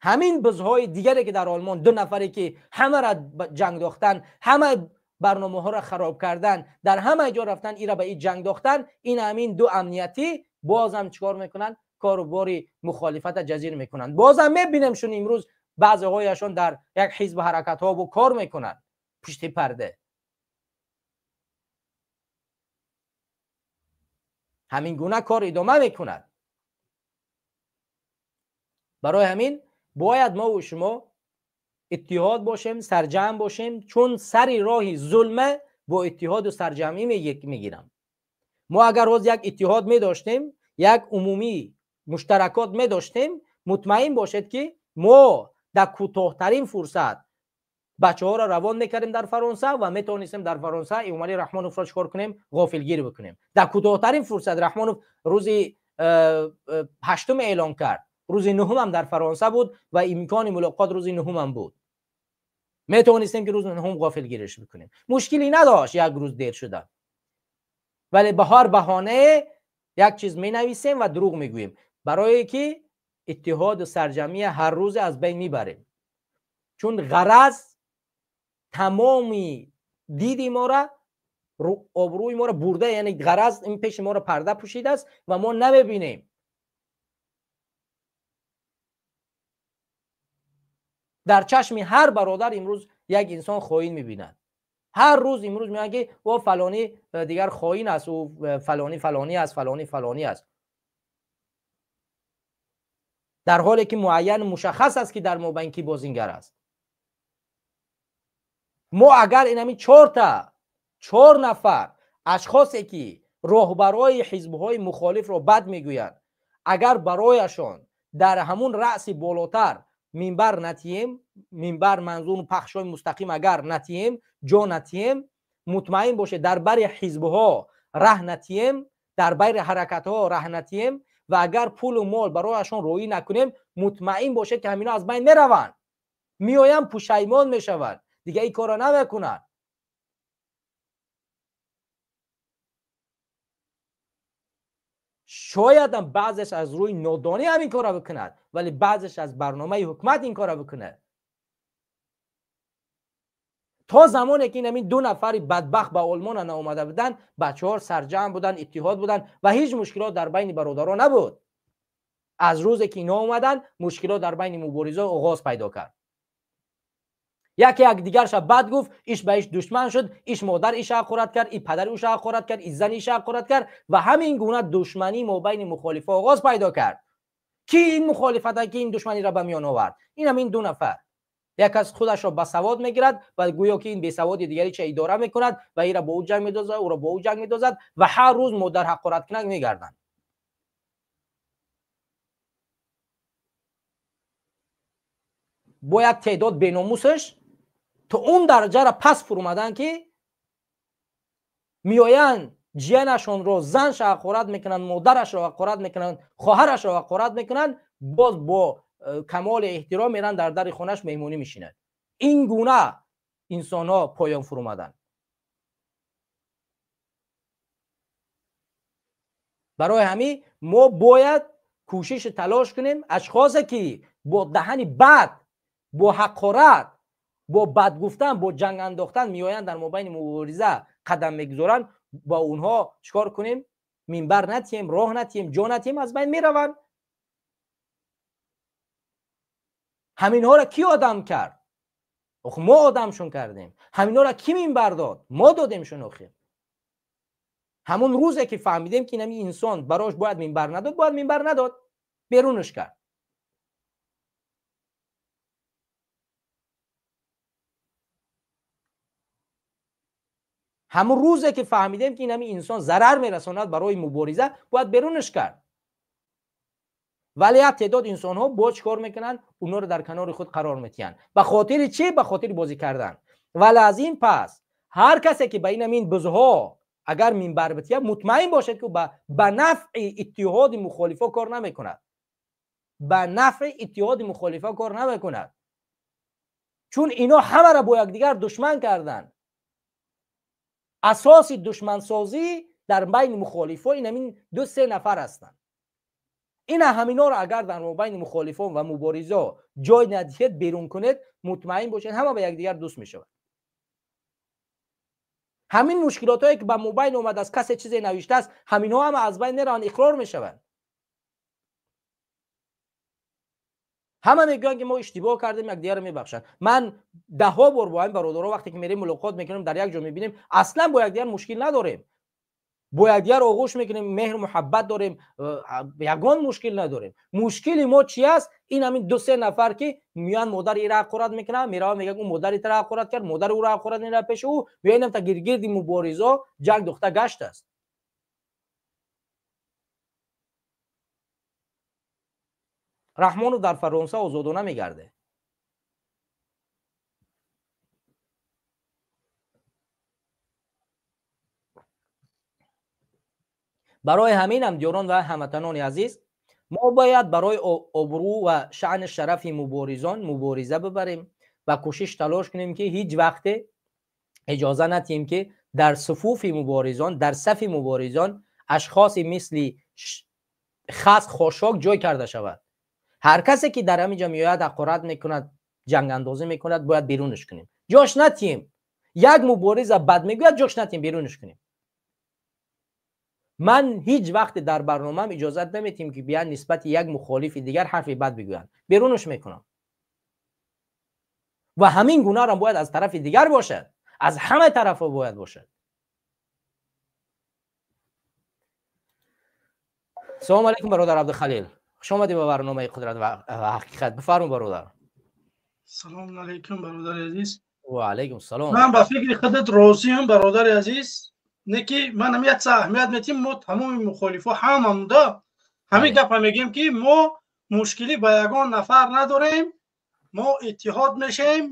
همین بزهای دیگری که در آلمان دو نفری که همه را جنگ داختن، همه برنامه ها را خراب کردن، در همه جا رفتن ای را به این جنگ داختن، این همین دو امنیتی بازم چیکار میکنن؟ کاروباری مخالفت جزیر میکنن. بازم میبینیمشون امروز بعضی هایشون در یک حزب حرکت ها و کار میکنن پشت پرده. همین گونه کار ادامه میکند. برای همین باید ما و شما اتحاد باشیم، سرجمع باشیم، چون سر راه ظلم با اتحاد و سرجمعی میگیرم. ما اگر روز یک اتحاد می داشتیم، یک عمومی مشترکات می داشتیم، مطمئن باشید که ما در کوتاه‌ترین فرصت بچه ها را روان میکردیم در فرانسه و میتونستیم در فرانسه امامعلی رحمانوف را چکار کنیم؟ غافلگیر بکنیم. در کوتاه‌ترین فرصت رحمانوف روز 8 اعلام کرد، روز 9 هم در فرانسه بود و امکان ملاقات روز 9 هم بود. میتونستیم که روز 9 غافلگیرش بکنیم، مشکلی نداشت یک روز دیر شده، ولی به هر بهانه یک چیز می نویسیم و دروغ میگوییم برای که اتحاد و سرجمعی هر روز از بین میبریم. چون غرض تمامی دید ما را، آبروی ما را برده، یعنی غرض این پیش ما را پرده پوشیده است و ما نمیبینیم. در چشم هر برادر امروز یک انسان خائن میبیند. هر روز امروز میگن که او فلانی دیگر خائن است، او فلانی فلانی است، فلانی فلانی است، در حالی که معین مشخص است که در مابین کی بازیگر است. ما اگر این همین 4 نفر اشخاصی که راهبرای حزب‌های مخالف را بد میگویند، اگر برایشان در همون رأس بالاتر منبر نتیم، منبر منظور پخش‌های مستقیم اگر نتیم، جا نتیم، مطمئن باشه در بر حزب‌ها ره نتیم، در بر حرکت‌ها ره نتیم و اگر پول و مال برایشان روی نکنیم، مطمئن باشه که همینا از بین میروند، میآیم پشیمان میشوند، دیگه این کارا نمیکنن. شاید هم بعضش از روی نادانی همین کارا بکند، ولی بعضش از برنامه حکومت این کارا بکنه. تا زمانی که این همین 2 نفر بدبخت به آلمان نآمده بودن، بچه‌ها سرجمع بودن، اتحاد بودن و هیچ مشکلات در بین برادران نبود. از روزی که اینا اومدن، مشکلات در بین مبارزا آغاز پیدا کرد. یکی یک دیگرش بد گفت، ایش به ایش دشمن شد، ایش مادر ایش حقارت کرد، ای پدر اوش حقارت کرد، ای زن ایش حقارت کرد و همین گونه دشمنی مابین مخالفا آغاز پیدا کرد. کی این مخالفت، کی این دشمنی را به میان آورد؟ این همین 2 نفر. Як кас худашро ба савод мегирад ва гӯё ки ин бесаводи дигари ча идора мекунад ва ира бо ӯ ҷанг медозад, ӯро бо ӯ ҷанг медозад ва ҳар рӯз модар ҳақораткунак мегарданд. Бо як теъдод беномусаш то он дараҷаро пас фуромаданд, ки меоянд ҷиянашонро, занша ҳақорат мекунанд, модарашро ҳақорат мекунанд, хоҳарашро ҳақорат мекунанд, боз бо камоли эҳтиром меранд дар дари хонаш меҳмонӣ мешинанд. Ин гуна инсонҳо поён фуромаданд. Барои ҳамин мо бояд кӯшишу талош кунем ашхосе ки бо даҳани бад, бо ҳақорат, бо бад гуфтан, бо ҷанг андохтан меоянд дар мобайни мубориза қадам мегузоранд, бо онҳо чикор кунем? Минбар натиҳем, роҳ натиҳем, ҷо натиҳем, аз байн мераванд. Ҳаминҳоро ки одам кард? Охир мо одамшон кардем. Ҳаминҳоро ки минбар дод? Мо додемшон охир. Ҳамон рӯзе ки фаҳмидем ки инами инсон барош бояд минбар надод, бояд минбар надод, берунаш кард. Ҳамон рӯзе ки фаҳмидем ки инами инсон зарар мерасонад барои мубориза, бояд берунаш кард. Вале як теъдод инсонҳо бо чӣ кор мекунанд? Онҳоро дар канори худ қарор медиҳанд. Ба хотири чӣ? Ба хотири бозӣ кардан. Вале аз ин пас ҳар касе ки ба инамин бузҳо агар минбар битиҳад, мутмаин бошед ки ба нафъи иттиҳоди мухолифо кор намекунад. Ба нафъи иттиҳоди мухолифо кор намекунад. Чун ино ҳамаро бо якдигар душман карданд. Асоси душмансозӣ дар байни мухолифо инамин ду-се нафар ҳастанд. Ина ҳаминҳоро агар дар мобайни мухолифон ва муборизо ҷой надиҳед, берун кунед, мутмаин бошед ҳама ба якдигар дӯст мешавад. Ҳамин мушкилотҳое ки ба мобайн омадааст, касе чизе навиштааст, ҳаминҳо ҳама аз байн мераванд, иқрор мешаванд. Ҳама мегӯянд ки мо иштибоҳ кардем, якдигарро мебахшанд. Ман даҳҳо бор бо ҳамин бародаро вақте ки мерем мулоқот мекунем, дар як ҷо мебинем, аслан бо якдигар мушкил надорем. Бо якдигар оғӯш мекунем, меҳру муҳаббат дорем, ягон мушкил надорем. Мушкили мо чи аст? Ин ҳамин ду-се нафар ки меоянд модари ира ҳақорат мекунанд, мераванд мегӯянд ӯ модари тара ҳақорат кард, модари ӯро ҳақорат меравад пеши ӯ, меоянам та гиргирди муборизо ҷанг духта гашт аст. Раҳмонов дар Фаронса озодона мегардад. Барои ҳамин ҳамдиёрон ва ҳамватанони азиз, мо бояд барои обрӯ ва шаъни шарафи муборизон мубориза бибарем ва кӯшиш талош кунем ки ҳеҷ вақте иҷоза надиҳем ки дар суфуфи муборизон, дар сафи муборизон ашхоси мисли хас хошок ҷой карда шавад. Ҳар касе ки дар ҳамин ҷо меояд, ҳақорат мекунад, ҷангандозӣ мекунад, бояд берунаш кунем. Ҷош надиҳем. Як мубориза бад мегӯяд, ҷош надиҳем, берунаш кунем. Ман ҳеҷ вақте дар барномаам иҷозат наметиҳем ки биён нисбати як мухолифи дигар ҳарфи бад бигӯянд. Берунаш мекунам. Ва ҳамин гунаро бояд аз тарафи дигар бошад. Аз ҳама тарафҳо бояд бошад. Салом алейкум бародар Абдухалил. Хуш омадӣ ба барномаи Қудрат ва ҳақиқат. Бифармо бародар. Салом алейкум бародари азиз. Ва алейкум салом. Ман ба фикри худат розиям бародари азиз. Не ки ман ҳам як аҳамият метим, мо тамоми мухолифо ҳамамда ҳамин гапа мегӯем ки мо мушкилӣ ба ягон нафар надорем, мо иттиҳод мешавем,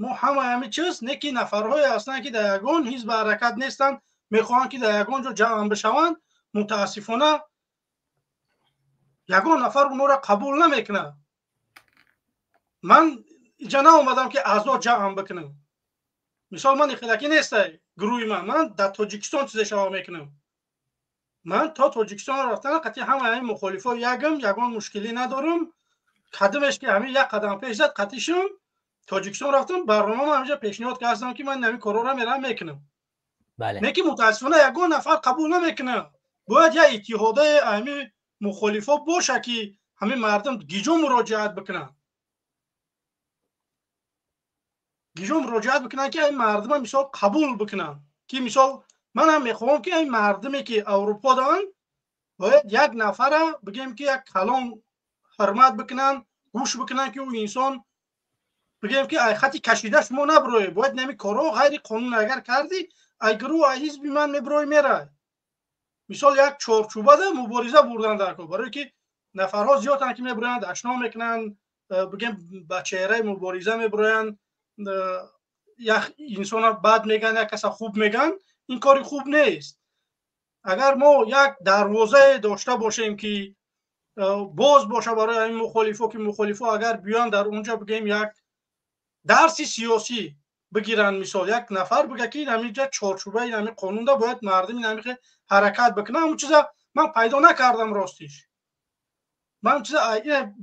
мо ҳама ҳамин чиз, не ки нафарҳое ҳастанд ки дар ягон ҳизб ҳаракат нестанд, мехоҳанд ки дар ягон ҷо ҷамъ бишаванд, мутаассифона ягон нафар онҳоро қабул намекунад. Ман инҷа наомадам ки аъзо ҷамъ бикунам. Мисол ман ихтилофӣ нестай гурӯҳи ман дар Тоҷикистон чизе шава мекунам. Ман то Тоҷикистон рафтан қатъи ҳама ҳамин мухолифо ягам, ягон мушкилӣ надорам. Қадамеш ки ҳамин як қадам пеш зад қатъишум Тоҷикистон рафтам, барномаам ҳаминҷа пешниҳод кардам ки ман ҳамин корҳоро мерам мекунам. Бале. Не ки мутаассифона ягон нафар қабул намекунад. Бояд як иттиҳодаи ҳамин мухолифо боша ки ҳамин мардум гиҷо муроҷиат бикунанд. Гиҷо муроҷиат бикунанд ки ҳамин мардума мисол қабул бикунанд. Ки мисол ман ҳам мехоҳам ки ҳамин мардуме ки Аврупо доранд бояд як нафара бигем ки як калон ҳурмат бикунанд, гӯш бикунанд ки ӯ инсон Бигем, ки ай хати кашида шумо наброед, бояд нами корҳо ғайри қонун агар кардӣ, ай гурӯҳ, ай ҳизби ман меброи, мерай. Мисол, як чорчӯбада мубориза бурдан дар кор, барое ки нафарҳо зиёданд, ки меброянд, ашно мекунанд, бигем, ба чеҳраи мубориза меброянд, як инсона бад мегӯянд, як каса хуб мегӯянд. Ин кори хуб нест. Агар мо як дарвозае дошта бошем, ки боз боша барои ҳамин мухолифо, ки мухолифо агар биёянд, дар онҷа, бигем, як дарси сиёсӣ бигиранд. Мисол, як нафар бига, ки ҳаминҷа чорчӯбаи ҳамин қонунда бояд мардум ин ҳамин ҳаракат бикунад. Ҳамун чиза ман пайдо накардам, ростиш. Ман чиза,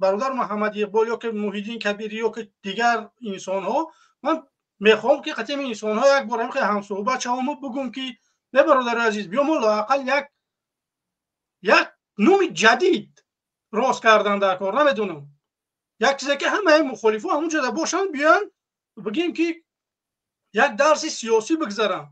бародар Муҳаммад Иқбол ё ки Муҳиддин Кабирӣ ё ки дигар инсонҳо, ман мехоҳам, ки қатъи ҳамин инсонҳо як бор ҳамин ҳамсуҳбат шавам, бугум, ки не, бародари азиз, биё, мо лоақал як нуми ҷадид рост кардан дар кор. Намедонам, як чизе, ки ҳамаи мухолифо ҳамунҷода бошанд, биёянд, бигем, ки як дарси сиёсӣ бигзарам.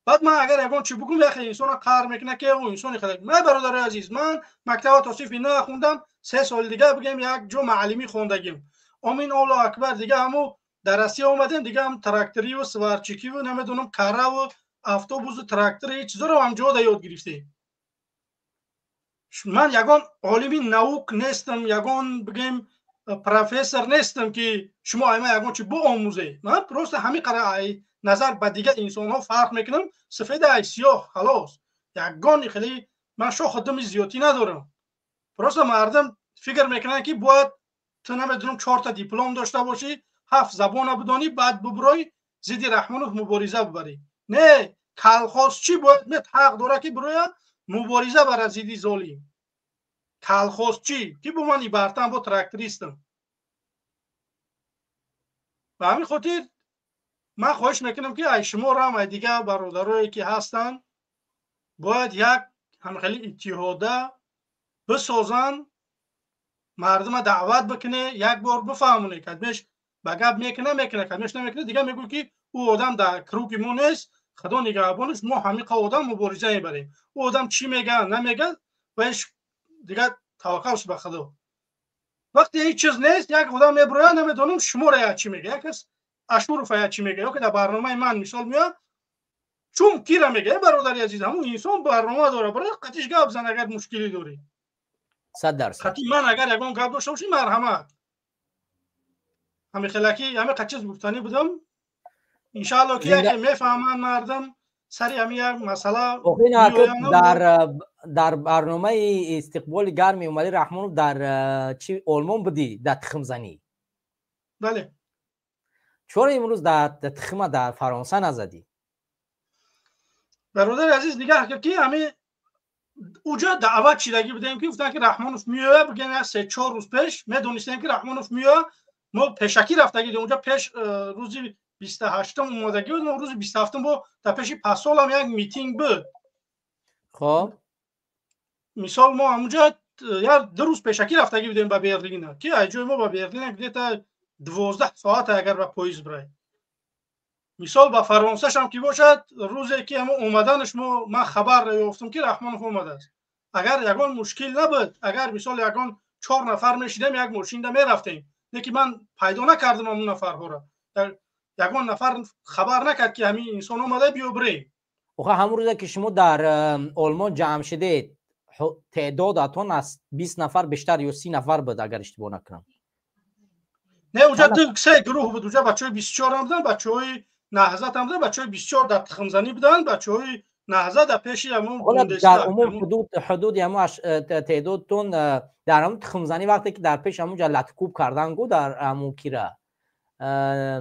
Баъд ман агар ягон чи бугум, яхе инсона қаҳр мекунад, ки ӯ инсони хеле. Ман, бародари азиз, ман мактаба то синфи на хондам, 3 соли дига, бигем, як ҷо маълимӣ хондагим. Омин, Аллоҳ акбар. Дига ҳаму дар Россия омадем, дига ҳам тракториву сварщикиву, намедонам, караву автобусу трактори, чизоро ҳам ҷода ёд гирифтем. Ман ягон олими наук нестам, ягон, бигем, профессор нестам, ки шумо ай ман ягон чи биомӯзед. Ман просто ҳамин қадар ай назар ба дигар инсонҳо фарқ мекунам, сафеда ай сиёҳ, халос. Ягон хеле ман шоху думи зиёдтӣ надорам. Просто мардум фикр мекунанд, ки бояд ту, намедонам, чорта диплом дошта бошӣ, ҳафт забона бидонӣ, баъд бубурой, зидди Раҳмонов мубориза бибарӣ. Не, колхозчӣ бояд мет ҳақ дорад, ки бирояд, мубориза барад зидди золим. Колхозчӣ, ки бо ман ибартам, бо трактористам. Ба ҳамин хотир ман хоҳиш мекунам, ки ай шуморам, ай дигар бародарое, ки ҳастанд, бояд як ҳамхели иттиҳода бисозанд, мардума даъват бикуне, як бор бифаҳмоне. Кадмеш ба гап мекуна, мекуна, кадмеш намекуна, дига мегӯ, ки ӯ одам дар круги мо нест, Худо нигаҳбонаш, мо ҳамиқа одам мубориза мебарем. Ӯ одам чӣ мега, намега, ваиш дига таваккалш ба Худо. Вақте ҳеҷ чиз нест, як одам меброяд, намедонам, шуморо як чӣ мега, як кас Ашуров як чӣ мега, ё ки дар барномаи ман, мисол, меояд, чун кира мега. Э, бародари азиз, ҳамун инсон барнома дора, барои қатиш гап зан, агар мушкилӣ дорӣ. 100%. Қатъи ман агар ягон гап дошта бошӣ, марҳамат. Ҳамин хелаки ҳамин чиз гуфтанӣ будам. Иншаалло, ки яке мефаҳманд мардум сари ҳамин як масъала. Дар барномаи истиқболи гарми Эмомалӣ Раҳмонов дар чи Олмон будӣ, дар тухмзанӣ? Бале. Чора имрӯз дар тухма дар Фаронса назадӣ? Бародари азиз, нигаҳ кар, ки ҳамин уҷа даъват шидагӣ будем, ки гуфтанд, ки Раҳмонов меояд. Бигем, як 3-4 рӯз пеш медонистем, ки Раҳмонов меояд. Мо пешакӣ рафтагӣ будем уҷа. Пеш рӯзи 28-ум омодагӣ буд, мо рӯзи 27-ум бо дар пеши посолам як митинг буд. Мисол, мо ҳамунҷа як 2 рӯз пешакӣ рафтагӣ будем ба Берлина, ки аз ҷои мо ба Берлина где-то 12 соат, агар ба поезд бирай. Мисол, ба Фаронсашам ки бошад, рӯзе ки ҳамо омаданаш мо, ман хабар ёфтам, ки Раҳмонов омадааст. Агар ягон мушкил набуд, агар, мисол, ягон чор нафар мешидем, як мошинда мерафтем. Лекин ман пайдо накардам ҳамун нафарҳоро. Ягон нафар хабар накард, ки ҳамин инсон омада, биё, бирем. Оха, ҳамун рӯзе, ки шумо дар Олмон ҷамъ шидед, теъдодатон аз 20 нафар бештар ё 30 нафар буд, агар иштибоҳ накунам? Не, уҷа ду се гурӯҳ буд. Уҷа бачаҳои 24-ам буданд, бачаҳои Наҳзатам буданд. Бачаҳои 24 дар тухмзанӣ буданд, бачаҳои Наҳзат дар пеши ҳамун. Дар умум ҳудуди ҳамун теъдодтон дар ҳамун тухмзанӣ, вақте ки дар пеши ҳамун ҷа латукӯб кардан гу, дар ҳамун кира.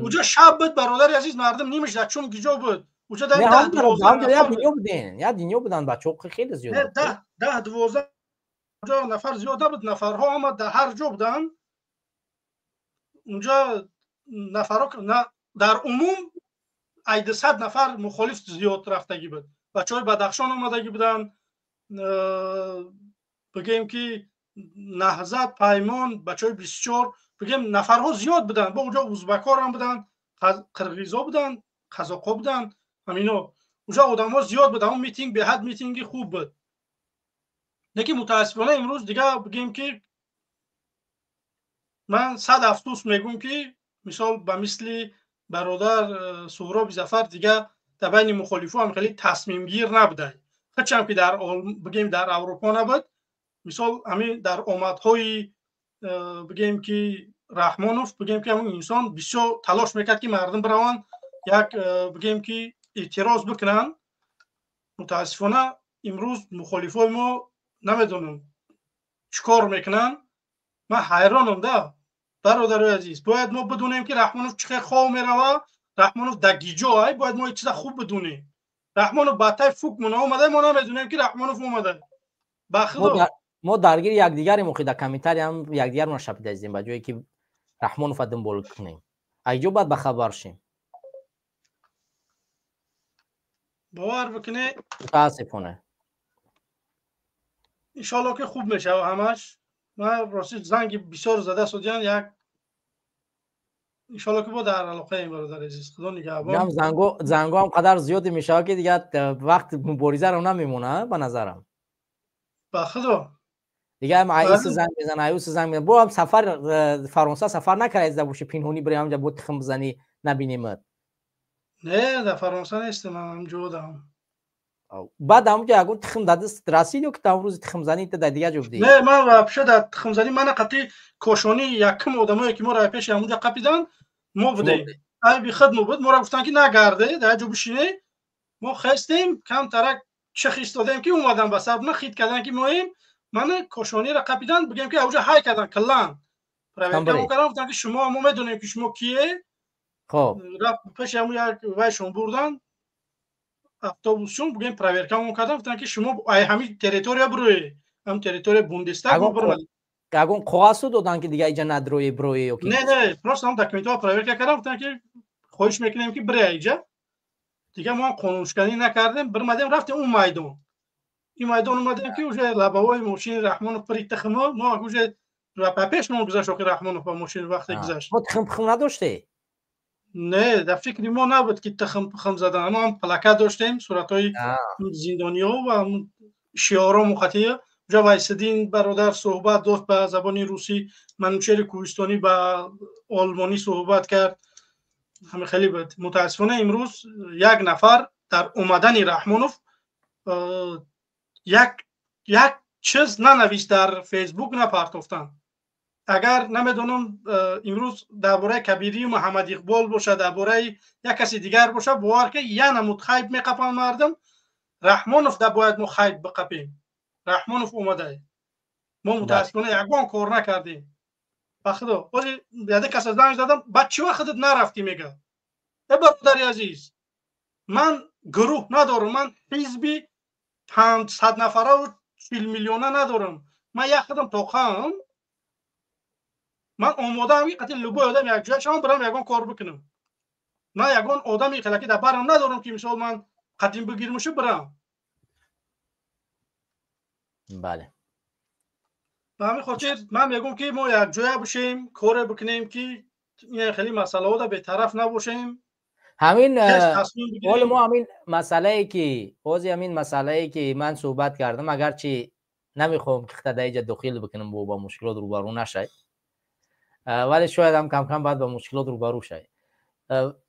Уҷа шаб буд, бародари азиз, мардум нимаш дар чун гиҷо буд. Уҷа дар як дунё буден, як дунё буданд бачаҳо, хеле зиёд. 10-12 нафар зиёд набуд. Нафарҳо ҳама дар ҳар ҷо буданд унҷа. Нафарҳо дар умум ай 200 нафар мухолиф зиёд рафтагӣ буд. Бачаҳои Бадахшон омадагӣ буданд, бигем, ки Наҳзат, Паймон, бачаҳои 24, бигем, нафарҳо зиёд буданд. Бо уҷо узбакорам буданд, қирғизо буданд, қазоқҳо буданд, ҳамино. Уҷа одамҳо зиёд буд. Ҳамон митинг беҳад митинги хуб буд. Лекин мутаассифона имрӯз дига, бигем, ки ман сад афсӯс мегӯм, ки Мисол, ба мисли бародар Суҳроби Зафар дига дар байни мухолифо ҳам хеле тасмимгир набудай. Ҳарчанд ки дар, бигем, дар Аврупо набуд, мисол, ҳамин дар омадҳои, бигем ки, Раҳмонов, бигем ки, ҳамин инсон бисёр талош мекард, ки мардум бираванд, як, бигем ки, эътироз бикунанд. Мутаассифона, имрӯз мухолифои мо намедонам чӣ кор мекунанд. Ман ҳайронам да, бародарои азиз. Бояд мо бидонем, ки Раҳмонов чӣ хел хов мерава, Раҳмонов дар гиҷо ай. Бояд мо чиза хуб бидонем. Раҳмонов ба тай фук мона омада, мо намедонем, ки Раҳмонов омада. Ба худо. Мо даргири якдигарем охи, дар комментариям якдигармон шапидаистем, ба ҷое ки Раҳмонова дунбол кунем. Айҷо бояд ба хабар шем. Бовар бикунӣ. Мутаассифона. Иншоалло, ки хуб мешава ҳамаш. Ман рости занги бисёр зада судиян як. Иншоалло, ки бо дар алоқаем, бародар азиз, худо нигаҳбон. Занго, занго ҳам қадар зиёде мешава, ки дигар вақт муборизаро намемона, ба назарам. Ба худо. Дигар аюси занг мезана, аюси занг мезана. Бо ҳам сафар Фаронса сафар накарда боши, пинҳонӣ бири ҳамҷа, бо тухм бизанӣ, набинемат. Не, дар Фаронса нестам, ман ҳамҷо будам. Баъд ҳамҷо ягон тухм дар даст расид ё ки та он рӯзи тухмзанӣ та дар дигар ҷо будӣ? Не, ман вообще дар тухмзанӣ мана қатъи Кошонӣ якум одамое, ки моро пеши ҳамунҷа қапидан, мо будем. Айби худ мо буд. Моро гуфтанд, ки нагарде, дар ҷо бишине. Мо хестем, камтарак чих истодем, ки омадан ба сабна хит кардан, ки моем. Мана Кошониро қапидан, бигем, ки авҷа ҳай кардан, киллан проверка кардан, гуфтанд, ки шумо, мо медонем, ки шумо кие. Хоб. Рафт пеши ҳамун як вайшон бурдан, автобусшон, бигем, проверкамон кардан, гуфтанд, ки шумо ай ҳамин территория бирӯе, ҳам территория Бундестаг мо биромадем. Ягон коғазу додан, ки дига иҷа надрӯе, бирӯе ё ки? Не, просто ҳам документҳоро проверка кардан, гуфтанд, ки хоҳиш мекунем, ки бире иҷа. Дига мо ҳам қонуншиканӣ накардем, бирмадем, рафтем он майдон. Ин майдон омадем, ки уже лабавои мошини Раҳмонов пури тухмо. Мо уже ба пеш мо гузашт охи Раҳмонов ба мошин вақте гузашт. Мо тухм пухм надоште? Не, дар фикри мо набуд, ки тухм пухм задан. Мо ҳам плакат доштем, суратҳои зиндониҳо ва шиорҳо муқатия. Уҷа Вайсиддин бародар суҳбат дошт ба забони русӣ, Манучери Кӯҳистонӣ ба олмонӣ суҳбат кард. Ҳами хеле буд. Мутаассифона, имрӯз як нафар дар омадани Раҳмонов як чиз нанавист, дар Фейсбук напартофтанд. Агар намедонам, имрӯз дар бораи Кабирию Муҳаммад Иқбол бошад, дар бораи як каси дигар бошад, бовар ки я намуд хайб меқапанд мардум. Раҳмонов да бояд мо хайб биқапем. Раҳмонов омада, мо мутаассифона ягон кор накардем. Ба худо, ҳозир яде каса занг задам: «Ба чӣ вақтат нарафтӣ?» Мега. Э, бародари азиз, ман гурӯҳ надорам, ман ҳизби 500 нафараву 40 миллиона надорам. Ман як худам тоқаам. Ман омодаам, ки қатъи любой одам якҷоя шавам, бирам, ягон кор бикунам. Ман ягон одами хелаки дар барам надорам, ки мисол ман қатъин бигирмушу бирам. Бале. Ба ҳамин хотир ман мегӯм, ки мо якҷоя бошем, коре бикунем, ки ин хеле масъалаҳода бетараф набошем. Ҳамин ҳоли мо, ҳамин масъалае ки ҳозир, ҳамин масъалае ки ман суҳбат кардам, агарчи намехоҳам ки хата дар иҷа дохил бикунам, бо ба мушкилот рӯбарӯ нашай, вале шояд ҳам камкам баъд ба мушкилот рӯбарӯ шай.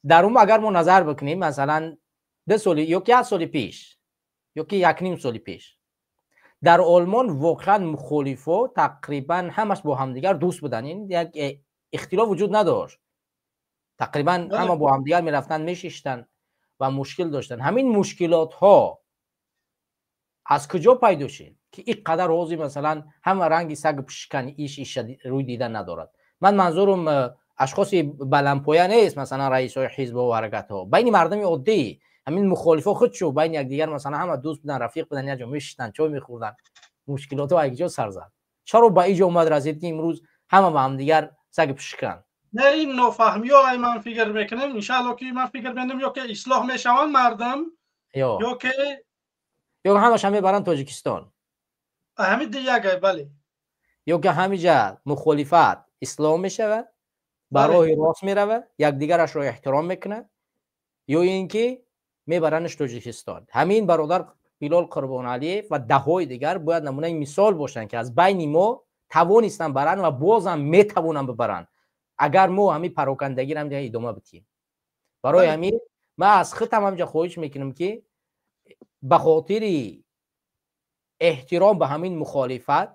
Дар ум агар мо назар бикунем, масалан, 2 соли ё ки як соли пеш, ё ки якним соли пеш дар Олмон воқеан мухолифо тақрибан ҳамаш бо ҳамдигар дӯст буданд, як ихтилоф вуҷуд надошт, тақрибан ҳама бо ҳамдигар мерафтанд, мешиштанд ва мушкил доштанд. Ҳамин мушкилотҳо аз куҷо пайдо шид, ки ин қадар ҳозир, масалан, ҳама ранги саг пишкани иш иша рӯй дида надорад? Ман манзурум ашхоси баландпоя нест, масалан, раисҳои ҳизбҳо ва ҳаракатҳо. Байни мардуми оддӣ, ҳамин мухолифо худшо байни якдигар, масалан, ҳама дӯст буданд, рафиқ буданд, як ҷо мешиштанд, чой мехӯрданд. Мушкилотҳо якҷо сар зад? Чаро ба иҷо омад расид, ки имрӯз ҳама ба ҳамдигар саги пишканд? Не, ин нофаҳмиҳо ай ман фикр мекунем. Иншаалло, ки ман фикр мекунем, ё ки ислоҳ мешаванд мардум, ё ки ё ҳамаша мебаранд Тоҷикистон. Ҳамин ягай, бале. Ё ки ҳамиҷа мухолифат ислоҳ мешавад, ба роҳи рост меравад, якдигарашро эҳтиром мекунад, ё ин ки мебаранаш Тоҷикистон. Ҳамин бародар Билол Қурбоналиев ва даҳҳои дигар бояд намунаи мисол бошанд, ки аз байни мо тавонистанд баранд ва бозам метавонанд бибаранд. Агар мо ҳамин парокандагиро ҳам идома бидиҳем. Барои ҳамин ман аз худам ҳамҷа хоҳиш мекунам, ки ба хотири эҳтиром ба ҳамин мухолифат,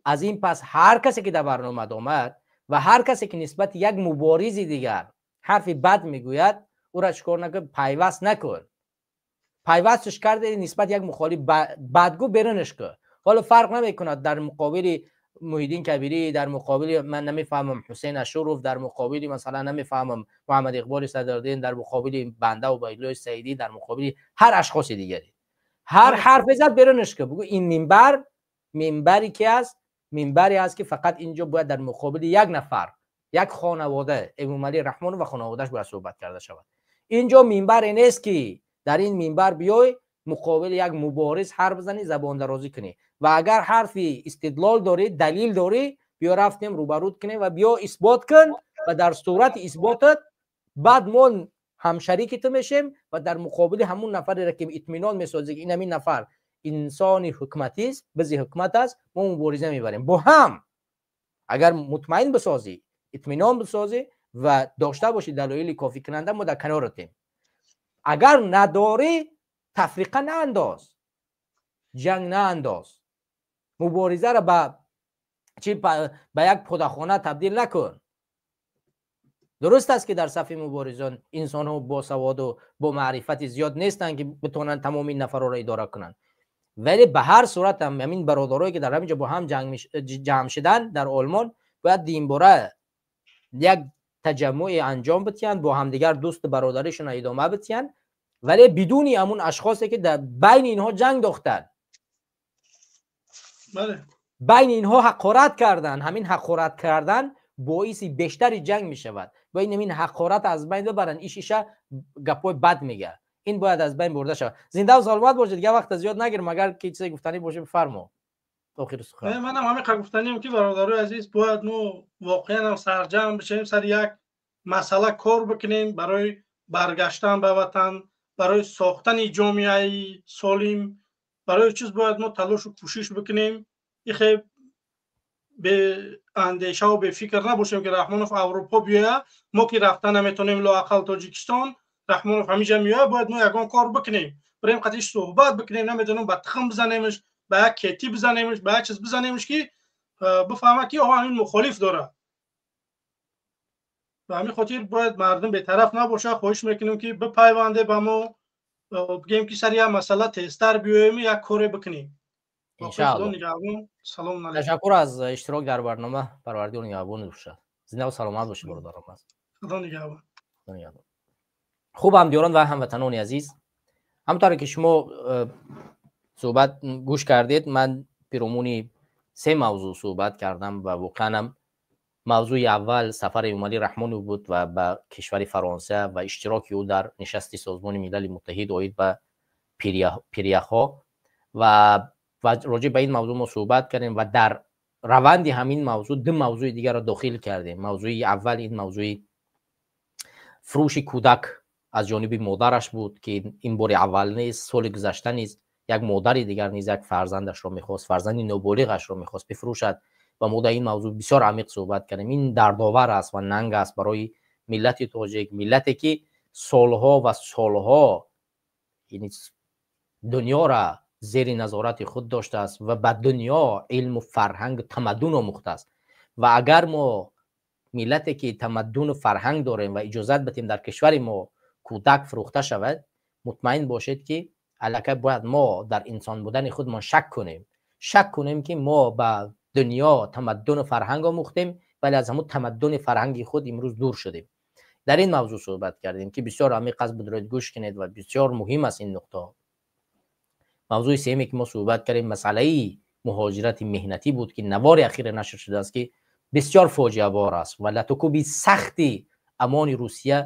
аз ин пас ҳар касе ки дар барномад омад ва ҳар касе ки нисбати як муборизи дигар ҳарфи бад мегӯяд, ӯра чикор накун? Пайваст накун. Пайвастш карде, нисбат як мухолиф бадгӯ, берунаш кун. Ҳоло фарқ намекунад, дар муқобили Муҳиддин Кабирӣ, дар муқобили, ман намефаҳмам, Ҳусейн Ашуров, дар муқобили, масалан, намефаҳмам, Муҳаммад Иқболи Садриддин, дар муқобили банда Убайдуллои Саидӣ, дар муқобили ҳар ашхоси дигаре ҳар ҳарфе зад, берунаш кун. Бугӯ, ин минбар минбаре ки аст, минбаре аст, ки фақат инҷо бояд дар муқобили як нафар, як хонавода, Эмомалӣ Раҳмонов ва хонаводааш, бояд суҳбат карда шавад. Инҷо минбаре нест, ки дар ин минбар биёй, муқобили як мубориз ҳарф бизанӣ, забондарозӣ кунӣ. Ва агар ҳарфи истидлол дорӣ, далил дорӣ, биё, рафтем, рӯбарӯд кунем ва биё, исбот кун, ва дар сурати исботат баъд мо ҳамшарики ту мешем ва дар муқобили ҳамун нафареро, ки итминон месозӣ, ки ин ҳамин нафар инсони ҳукуматист, бизи ҳукумат аст, мо мубориза мебарем бо ҳам. Агар мутмаин бисозӣ, итминон бисозӣ ва дошта бошӣ далоили кофӣ кунанда, мо дар каноратем. Агар надорӣ, тафриқа наандоз, ҷанг наандоз, муборизаро ба чи, ба як подахона табдил накун. Дуруст аст, ки дар сафи муборизон инсонҳо босаводу бо маърифати зиёд нестанд, ки битавонанд тамоми ин нафарҳоро идора кунанд, вале ба ҳар сурат ҳам ҳамин бародарое, ки дар ҳамин ҷо бо ҳам ҷамъ шуданд дар Олмон, бояд динбора як таҷаммуе анҷом бидиҳанд, бо ҳамдигар дӯсту бародаришонро идома бидиҳанд, вале бидуни ҳамун ашхосе, ки дар байни инҳо ҷанг дохтанд, байни инҳо ҳақорат карданд. Ҳамин ҳақорат кардан боиси бештари ҷанг мешавад. Ва ин ҳамин ҳақорат аз байн бибаранд. Иш иша гапҳои бад мега, ин бояд аз байн бурда шавад. Зиндаву саломат бошед, дигар вақта зиёд нагирем. Агар ки чизе гуфтанӣ бошед, бифармо, охири сухан. Манам ҳамин қадр гуфтанием, ки бародарои азиз, бояд мо воқеан ҳам сарҷамъ бишавем, сари як масъала кор бикунем барои баргаштан ба ватан, барои сохтани ҷомеаи солим, барои чиз бояд мо талошу кӯшиш бикунем. Ихе беандешаву бефикр набошем, ки Раҳмонов Аврупо биёя, мо ки рафта наметонем лоақал Тоҷикистон, Раҳмонов ҳамиҷа меоя, бояд мо ягон кор бикунем, бирем, қатиш суҳбат бикунем, намедонам, ба тухм бизанемш, ба як кетӣ бизанемш, ба як чиз бизанемш, ки бифаҳма, ки оҳо, ҳамин мухолиф дорад. Ба ҳамин хотир бояд мардум бетараф набошад. Хоҳиш мекунем, ки бипайванде ба мо, бигем, ки сари як масъала тезтар биёем, як коре бикунем. Иншаалло. Ташаккур аз иштирок дар барнома. Парвардигор нигаҳбон бошад. Зиндаву саломат бошед, бародарам. Худо нигаҳбон. Хуб, ҳамдиёрон ва ҳамватанони азиз, ҳамонтавре ки шумо суҳбат гӯш кардед, ман пиромуни се мавзӯъ суҳбат кардам ва воқеан мавзӯи аввал сафари Эмомалӣ Раҳмонов буд ва ба кишвари Фаронса ва иштироки ӯ дар нишасти Созмони Милали Муттаҳид оид ба пиряхҳо ва роҷеъ ба ин мавзӯъ мо суҳбат кардем ва дар раванди ҳамин мавзӯъ ду мавзӯи дигарро дохил кардем. Мавзӯи аввал ин мавзӯи фурӯши кӯдак аз ҷониби модараш буд, ки ин бори аввал нест. Соли гузашта низ як модари дигар низ як фарзандашро мехост, фарзанди ноболиғашро мехост бифурӯшад ва мо дар ин мавзӯъ бисёр амиқ суҳбат кардем. Ин дардовар аст ва нанг аст барои миллати тоҷик, миллате, ки солҳо ва солҳо дунёра зери назорати худ доштааст ва ба дунё илму фарҳангу тамаддун омӯхтааст. Ва агар мо, миллате, ки тамаддуну фарҳанг дорем, ва иҷозат бидиҳем дар кишвари мо кӯдак фурӯхта шавад, мутмаин бошед, ки аллакай бояд мо дар инсон будани худмон шак кунем, шак кунем, ки мо ба дунё тамаддуну фарҳанг омӯхтем, вале аз ҳамун тамаддуни фарҳанги худ имрӯз дур шудем. Дар ин мавзӯъ суҳбат кардем, ки бисёр амиқ аст, бидроед, гӯш кунед ва бисёр муҳим аст ин нуқтаҳо. Мавзӯи сеюме, ки мо суҳбат кардем, масъалаи муҳоҷирати меҳнатӣ буд, ки навори ахире нашр шудааст, ки бисёр фоҷиабор аст ва латукуби сахти амони Русия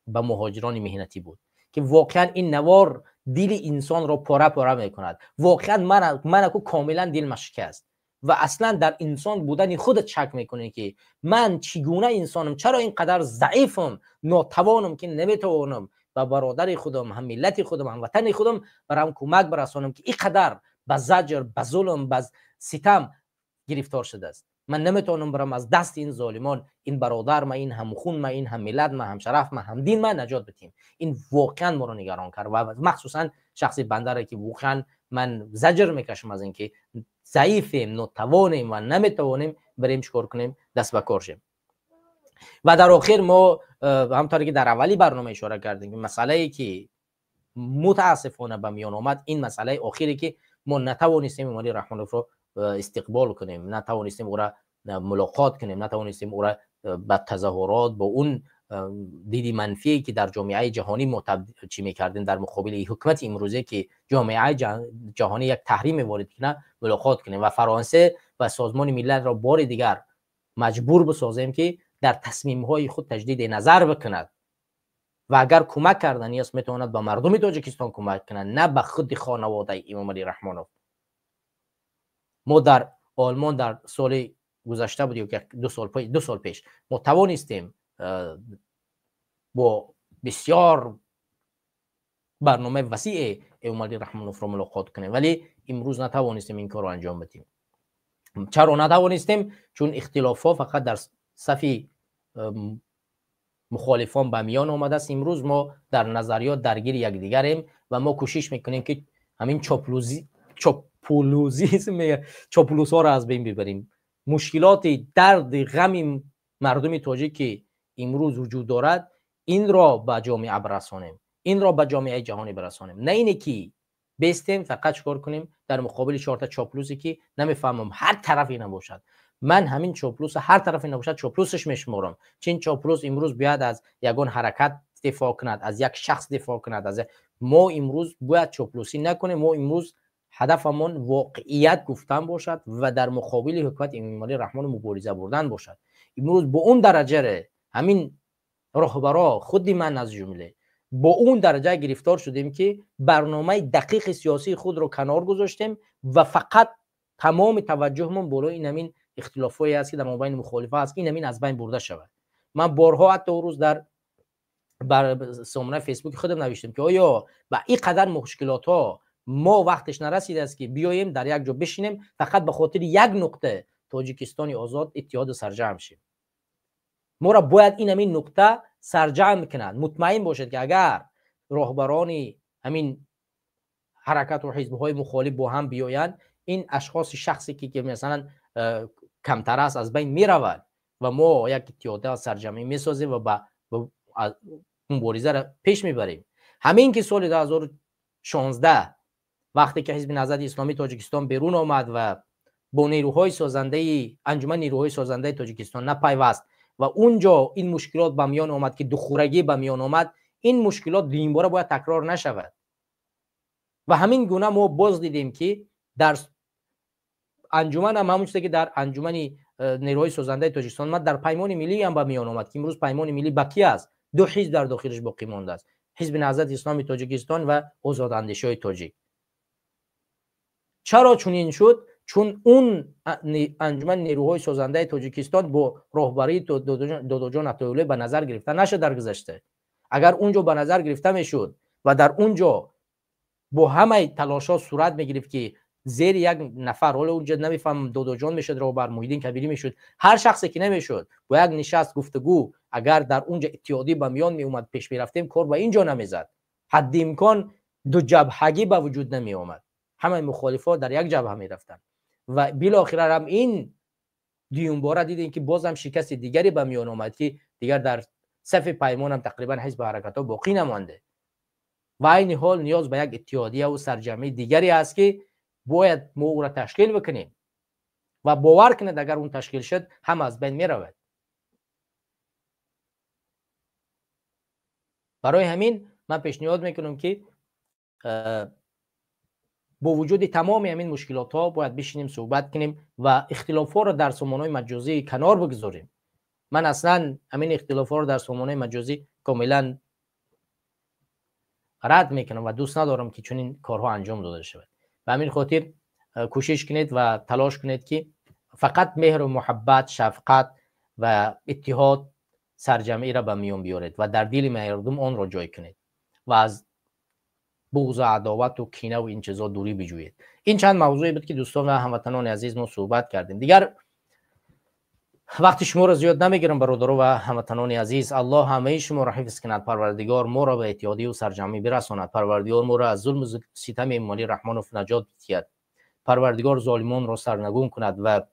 ба муҳоҷирони меҳнатӣ буд, ки воқеан ин навор дили инсонро пора пора мекунад. Воқеан манаку комилан дилма шикаст ва аслан дар инсон будани худат шак мекунӣ, ки ман чӣ гуна инсонам, чаро ин қадар заифам, нотавонам, ки наметавонам ба бародари худам, ҳам миллати худам, ҳамватани худам барам кӯмак барасонам, ки ин қадар ба заҷр, ба зулм, ба ситам гирифтор шудааст. Ман наметавонам барам аз дасти ин золимон ин бародар ма, ин ҳамхун ма, ин ҳаммиллат ма, ҳамшараф ма, ҳамдин ма наҷот битем. Ин воқеан моро нигарон кард ва махсусан шахси бандаре ки воқеан ман заҷр мекашам аз инки заифем, нотавонем ва наметавонем барем чикор кунем, даст ба кор шем. Ва дар охир мо ҳамтавре ки дар аввали барнома ишора кардем, ки масъалае ки мутаассифона ба миён омад, ин масъалаи охире ки мо натавонистем Эмомалӣ Раҳмоновро истиқбол кунем, натавонистем ӯра мулоқот кунем, натавонистем ӯра ба тазоҳурот бо он диди манфие ки дар ҷомеаи ҷаҳонӣ мо чӣ мекардем дар муқобили ҳукумати имрӯзе ки ҷомеаи ҷаҳонӣ як таҳриме ворид кунад, мулоқот кунем ва Фаронсе ва Созмони Миллатро бори дигар маҷбур бисозем ки дар тасмимҳои худ таҷдиди назар бикунад ва агар кӯмак кардани аст, метавонад ба мардуми Тоҷикистон кӯмак кунад, на ба худи хонаводаи Эмомалӣ Раҳмонов. Мо дар Олмон дар соли гузашта буд ё 2 сол пеш мо тавонистем бо бисёр барномаи васеъе Эмомалӣ Раҳмоновро мулоқот кунем, вале имрӯз натавонистем ин корро анҷом бидиҳем. Чаро натавонистем? Чун ихтилофҳо фақат дар сафи мухолифон ба миён омадааст. Имрӯз мо дар назариёт даргири якдигарем ва мо кӯшиш мекунем ки ҳамин чопулузизм, чоплусҳоро аз байн бибарем. Мушкилоти дарди ғами мардуми тоҷик ки имрӯз вуҷуд дорад, инро ба ҷомеа бирасонем, инро ба ҷомеаи ҷаҳонӣ бирасонем, на ине ки бестем фақат чикор кунем дар муқобили чорта чоплусе ки намефаҳмам, ҳар тарафе набошад. Ман ҳамин чоплус ҳар тарафе набошад, чоплусаш мешуморам. Чин чоплус имрӯз бояд аз ягон ҳаракат дифоъ кунад, аз як шахс дифоъ кунад, аз мо имрӯз бояд чоплусӣ накунем. Мо имрӯз ҳадафамон воқеият гуфтан бошад ва дар муқобили ҳукумати Эмомалӣ Раҳмон мубориза бурдан бошад. Имрӯз бо он дараҷаре ҳамин роҳбаро, худи ман аз ҷумле, бо он дараҷа гирифтор шудем ки барномаи дақиқи сиёсии худро канор гузоштем ва фақат тамоми таваҷҷӯҳмон болои ин ҳамин ихтилофҳое аст ки дар мобайни мухолифа аст, ки ин ҳамин аз байн бурда шавад. Ман борҳо ҳатто он рӯз дар бар сомонаи Фейсбуки худам навиштам ки оё ба ин қадар мушкилотҳо мо вақтеш нарасидааст ки биёем дар як ҷо бишинем, фақат ба хотири як нуқта, Тоҷикистони озод, иттиҳоду сарҷамъ шем? Моро бояд ин ҳамин нуқта сарҷамъ кунад. Мутмаин бошед ки агар роҳбарони ҳамин ҳаракату ҳизбҳои мухолиф бо ҳам биёянд, ин ашхоси шахсе ки масалан камтар аст, аз байн меравад ва мо як иттиҳода сарҷамъӣ месозем ва ба муборизаро пеш мебарем. Ҳамин ки соли 2016 вақте ки Ҳизби Наҳзати Исломии Тоҷикистон берун омад ва бо нерӯҳои созандаи Анҷумани нерӯҳои созандаи Тоҷикистон напайваст ва он ҷо ин мушкилот ба миён омад ки духурагӣ ба миён омад, ин мушкилот дуюмбора бояд такрор нашавад. Ва ҳамин гуна мо боз дидем ки дар анҷуман ҳам ҳамон чизе ки дар Анҷумани нерӯҳои созандаи Тоҷикистон омад, дар Паймони Миллӣ ҳам ба миён омад, ки имрӯз Паймони Миллӣ ба ки аст? Ду ҳизб дар дохилаш боқӣ мондааст: Ҳизби Наҳзати Исломии Тоҷикистон ва Озодандешиҳои тоҷик. Чаро чунин шуд? Чун он Анҷумани нерӯҳои созандаи Тоҷикистон бо роҳбарии Додоҷон Атоуллоев ба назар гирифта нашуд дар гузашта. Агар он ҷо ба назар гирифта мешуд ва дар он ҷо бо ҳамаи талошҳо сурат мегирифт ки зери як нафар, ҳоло унҷа намефаҳмам, Додоҷон мешуд роҳбар, Муҳиддин Кабирӣ мешуд, ҳар шахсе ки намешуд, бо як нишаст, гуфтугӯ, агар дар унҷа иттиҳодӣ ба миён меомад, пеш мерафтем, кор ба ин ҷо намезад, ҳадди имкон дуҷабҳагӣ ба вуҷуд намеомад, ҳамаи мухолифҳо дар як ҷабҳа мерафтанд. Ва билохира ҳам ин дуюмбора дидем ки бозам шикасти дигаре ба миён омад, ки дигар дар сафи Паймонам тақрибан ҳизбу ҳаракатҳо боқӣ намонде. Ва айни ҳол ниёз ба як иттиҳодияву сарҷамъии дигаре аст ки бояд мо ӯро ташкил бикунем. Ва бовар кунед, агар он ташкил шуд, ҳама аз байн меравад. Барои ҳамин ман пешниҳод мекунам ки бо вуҷуди тамоми ҳамин мушкилотҳо бояд бишинем, суҳбат кунем ва ихтилофҳоро дар сомонаҳои маҷозӣ канор бигузорем. Ман аслан ҳамин ихтилофҳоро дар сомонаҳои маҷозӣ комилан рад мекунам ва дӯст надорам ки чунин корҳо анҷом дода шавад. Ба ҳамин хотир кӯшиш кунед ва талош кунед ки фақат меҳру муҳаббат, шафқат ва иттиҳод, сарҷамъиро ба миён биёред ва дар дили мардум онро ҷой кунед ва аз буғзу адовату кинаву ин чизо дурӣ биҷӯед. Ин чанд мавзӯе буд ки дӯстон ва ҳамватанони азиз мо суҳбат кардем. Дигар Вақти шуморо зиёд намегирам, бародаро ва ҳамватанони азиз. Аллоҳ ҳамаи шуморо ҳифз кунад. Парвардигор моро ба иттиҳодию сарҷамъӣ бирасонад. Парвардигор моро аз зулму ситами Эмомалӣ Раҳмонов наҷот диҳад. Парвардигор золимонро сарнагун кунад ва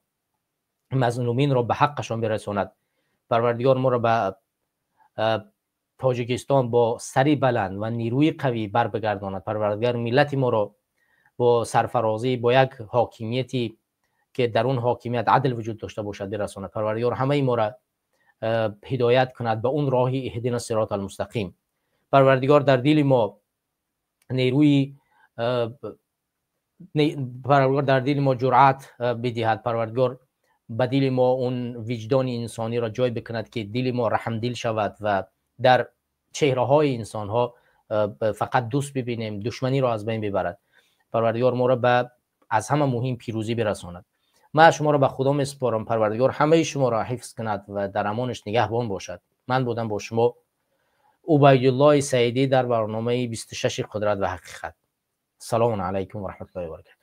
мазлуминро ба ҳаққашон бирасонад. Парвардигор моро ба Тоҷикистон бо сари баланд ва нерӯи қавӣ барбигардонад. Парвардигор миллати моро бо сарфарозӣ, бо як ҳокимияти ки дар он ҳокимият адл вуҷуд дошта бошад бирасонад. Парвардигор ҳамаи моро ҳидоят кунад ба он роҳи иҳдина сирот алмустақим. Парвардигор дар дили мо нерӯи, Парвардигор дар дили мо ҷуръат бидиҳад. Парвардигор ба дили мо он виҷдони инсониро ҷой бикунад, ки дили мо раҳмдил шавад ва дар чеҳраҳои инсонҳо фақат дӯст бибинем, душманиро аз байн бибарад. Парвардигор моро ба аз ҳама муҳим пирӯзӣ бирасонад. Ман шуморо ба Худо месупорам. Парвардигор ҳамаи шуморо ҳифз кунад ва дар амонаш нигаҳбон бошад. Ман будам бо шумо Убайдуллоҳи Саидӣ дар барномаи 26 қудрат ва ҳақиқат. Салому алайкум ва раҳматуллоҳи ва баракатуҳ.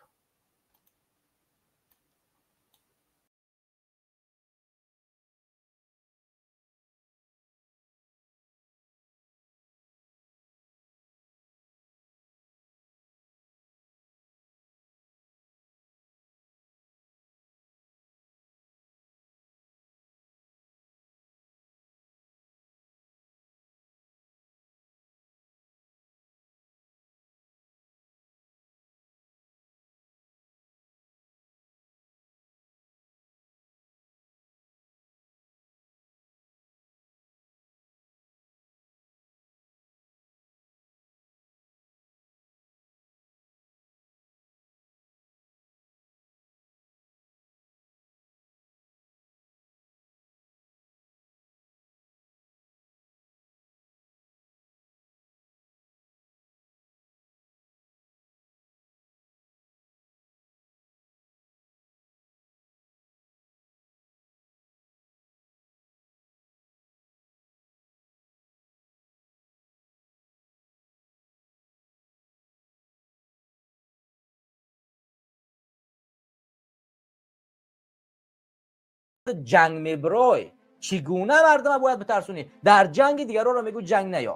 Ҷанг меброй, чӣ гуна мардума бояд битарсонӣ? Дар ҷанги дигаронро мегӯ ҷанг наё.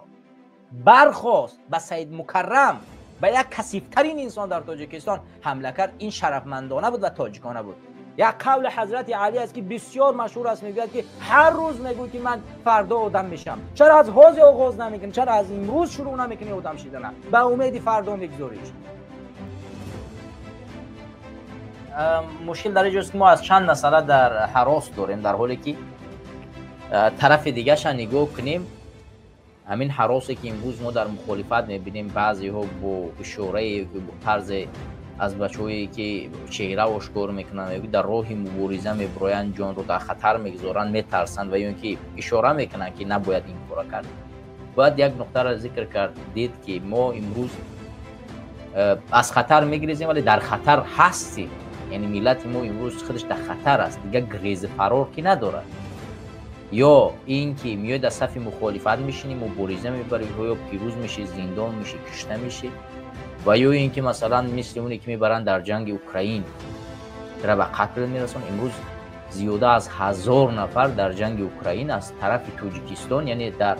Бархост ба Саид Мукаррам, ба як касифтарин инсон дар Тоҷикистон ҳамла кард. Ин шарафмандона буд ва тоҷикона буд. Як қавли ҳазрати Алӣ аст, ки бисёр машҳур аст, мегӯяд, ки ҳар рӯз мегӯй, ки ман фардо одам мешам. Чаро аз ҳозир оғоз намекунӣ? Чаро аз имрӯз шурӯъ намекунӣ одам шидана? Ба умеди фардо мегузориш. Мушкил дар инҷост, ки мо аз чанд масъала дар ҳарос дорем, дар ҳоле ки тарафи дигаша нигоҳ кунем, ҳамин ҳаросе ки имрӯз мо дар мухолифат мебинем, баъзеҳо бо ишорае, бо тарзе аз бачаҳое ки чеҳра ошкор мекунанд, дар роҳи мубориза мебироянд, ҷонро дар хатар мегузоранд, метарсанд ва ё ин ки ишора мекунанд, ки набояд ин кора кард. Бояд як нуқтаро зикр кард, дид, ки мо имрӯз аз хатар мегирезем, вале дар хатар ҳастем. Яъне миллати мо имрӯз худаш дар хатар аст, дигар грези фарор ки надорад. Ё ин ки меои дар сафи мухолифат мешинӣ, мубориза мебарӣ, ё пирӯз мешӣ, зиндон мешӣ, кушта мешӣ, ва ё ин ки масалан мисли оне ки мебаранд дар ҷанги Украин, тра ба қатл мерасонанд. Имрӯз зиёда аз 1000 нафар дар ҷанги Украин аз тарафи Тоҷикистон, яъне дар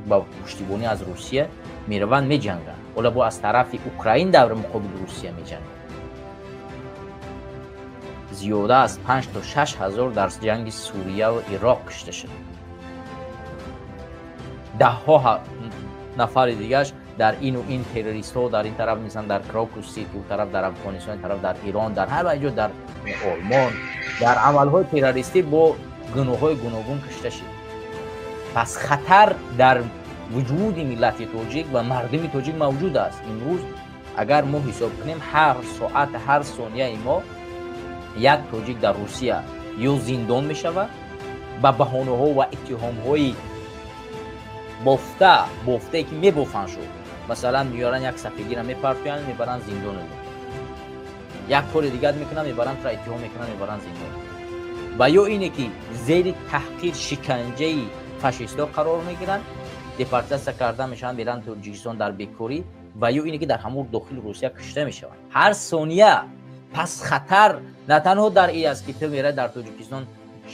ба пуштибонӣ аз Русия мераванд, меҷанганд. Ҳоло бо аз тарафи Украин дар муқобили Русия меҷанганд. Зиёда аз 5 то 6 ҳазор дар ҷанги Сурия ва Ироқ кушта шуд. Даҳҳо нафари дигараш дар ину ин террористҳо дар ин тараф, мисалан дар Крокус Сити, у тараф дар Афғонистон, ин тараф дар Ирон, дар ҳар ҷо, дар Олмон, дар амалҳои террористӣ бо гуноҳҳои гуногун кушта шуд. Пас хатар дар вуҷуди миллати тоҷик ва мардуми тоҷик мавҷуд аст. Имрӯз агар мо ҳисоб кунем, ҳар соат, ҳар сонияи мо як тоҷик дар Русия ё зиндон мешавад ба баҳонаҳо ва иттиҳомҳои бофта, бофтае ки мебофанд шуд. Масалан, меёранд як сафедиро мепартоянд, мебаранд зиндон. Як кори дигар мекунанд, мебаранд, тра иттиҳом мекунанд, мебаранд зиндон. Ва ё ине ки зери таҳқир, шиканҷаи фашистҳо қарор мегиранд, депортатсия карда мешаванд, меранд Тоҷикистон дар бекорӣ, ва ё ине ки дар ҳамон дохили Русия кушта мешаванд. Ҳар сония. Пас хатар на танҳо дар ин аст, ки ту меравӣ дар Тоҷикистон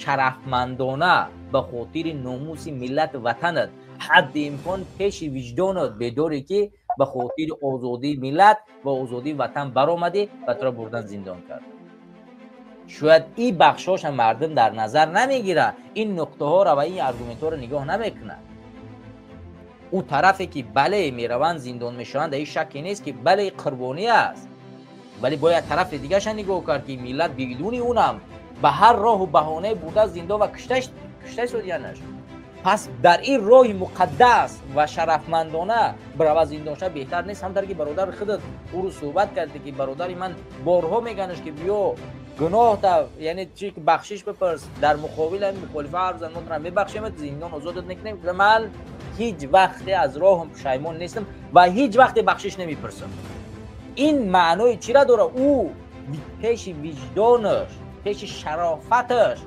Шарафмандона ба хотири номуси миллату ватанат, ҳадди имкон пеши виҷдонат бедорӣ, ки ба хотири озодии миллат ва озодии ватан баромадӣ ва туро бурдан зиндон кард. Шояд ин бахшҳоша мардум дар назар намегирад, ин нуқтаҳоро ва ин аргументҳоро нигоҳ намекунад. Ӯ тарафе ки бале мераванд, зиндон мешаванд, дар ин шакке нест, ки бале қурбонӣ аст, вале бояд тарафи дигаша нигоҳ кард, ки миллат бидуни унам ба ҳар роҳу баҳонае бурда зиндон ва кушта шудиянаш. Пас дар ин роҳи муқаддас ва шарафмандона бирава зиндон шава беҳтар нест? Ҳамтар ки бародари худат ӯро суҳбат карди, ки бародари ман борҳо меганаш, ки биё гуноҳ та, яъне чи, бахшиш бипурс, дар муқобил ҳамин мухолифа ҳарф зан, мо туро мебахшем, зиндон озодат мекунем. Ман ҳеҷ вақте аз роҳам пушаймон нестам ва ҳеҷ вақте бахшиш намепурсам. Ин маънои чира дорад? Ӯ пеши виҷдонаш, пеши шарофаташ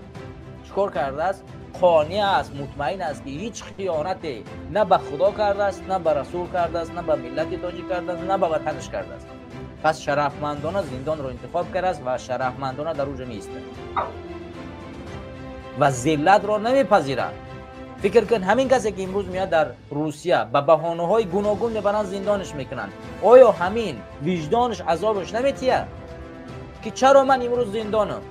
чикор кардааст? Қонеъ аст, мутмаин аст, ки ҳеҷ хиёнате на ба Худо кардааст, на ба Расул кардааст, на ба миллати тоҷик кардааст, на ба ватанаш кардааст. Пас шарафмандона зиндонро интихоб кардааст ва шарафмандона дар уҷа меистад ва зиллатро намепазирад. Фикр кун, ҳамин касе ки имрӯз меяд дар Русия ба баҳонаҳои гуногун мебаранд, зиндонаш мекунанд, оё ҳамин виҷдонаш азобаш наметиҳад, ки чаро ман имрӯз зиндонам,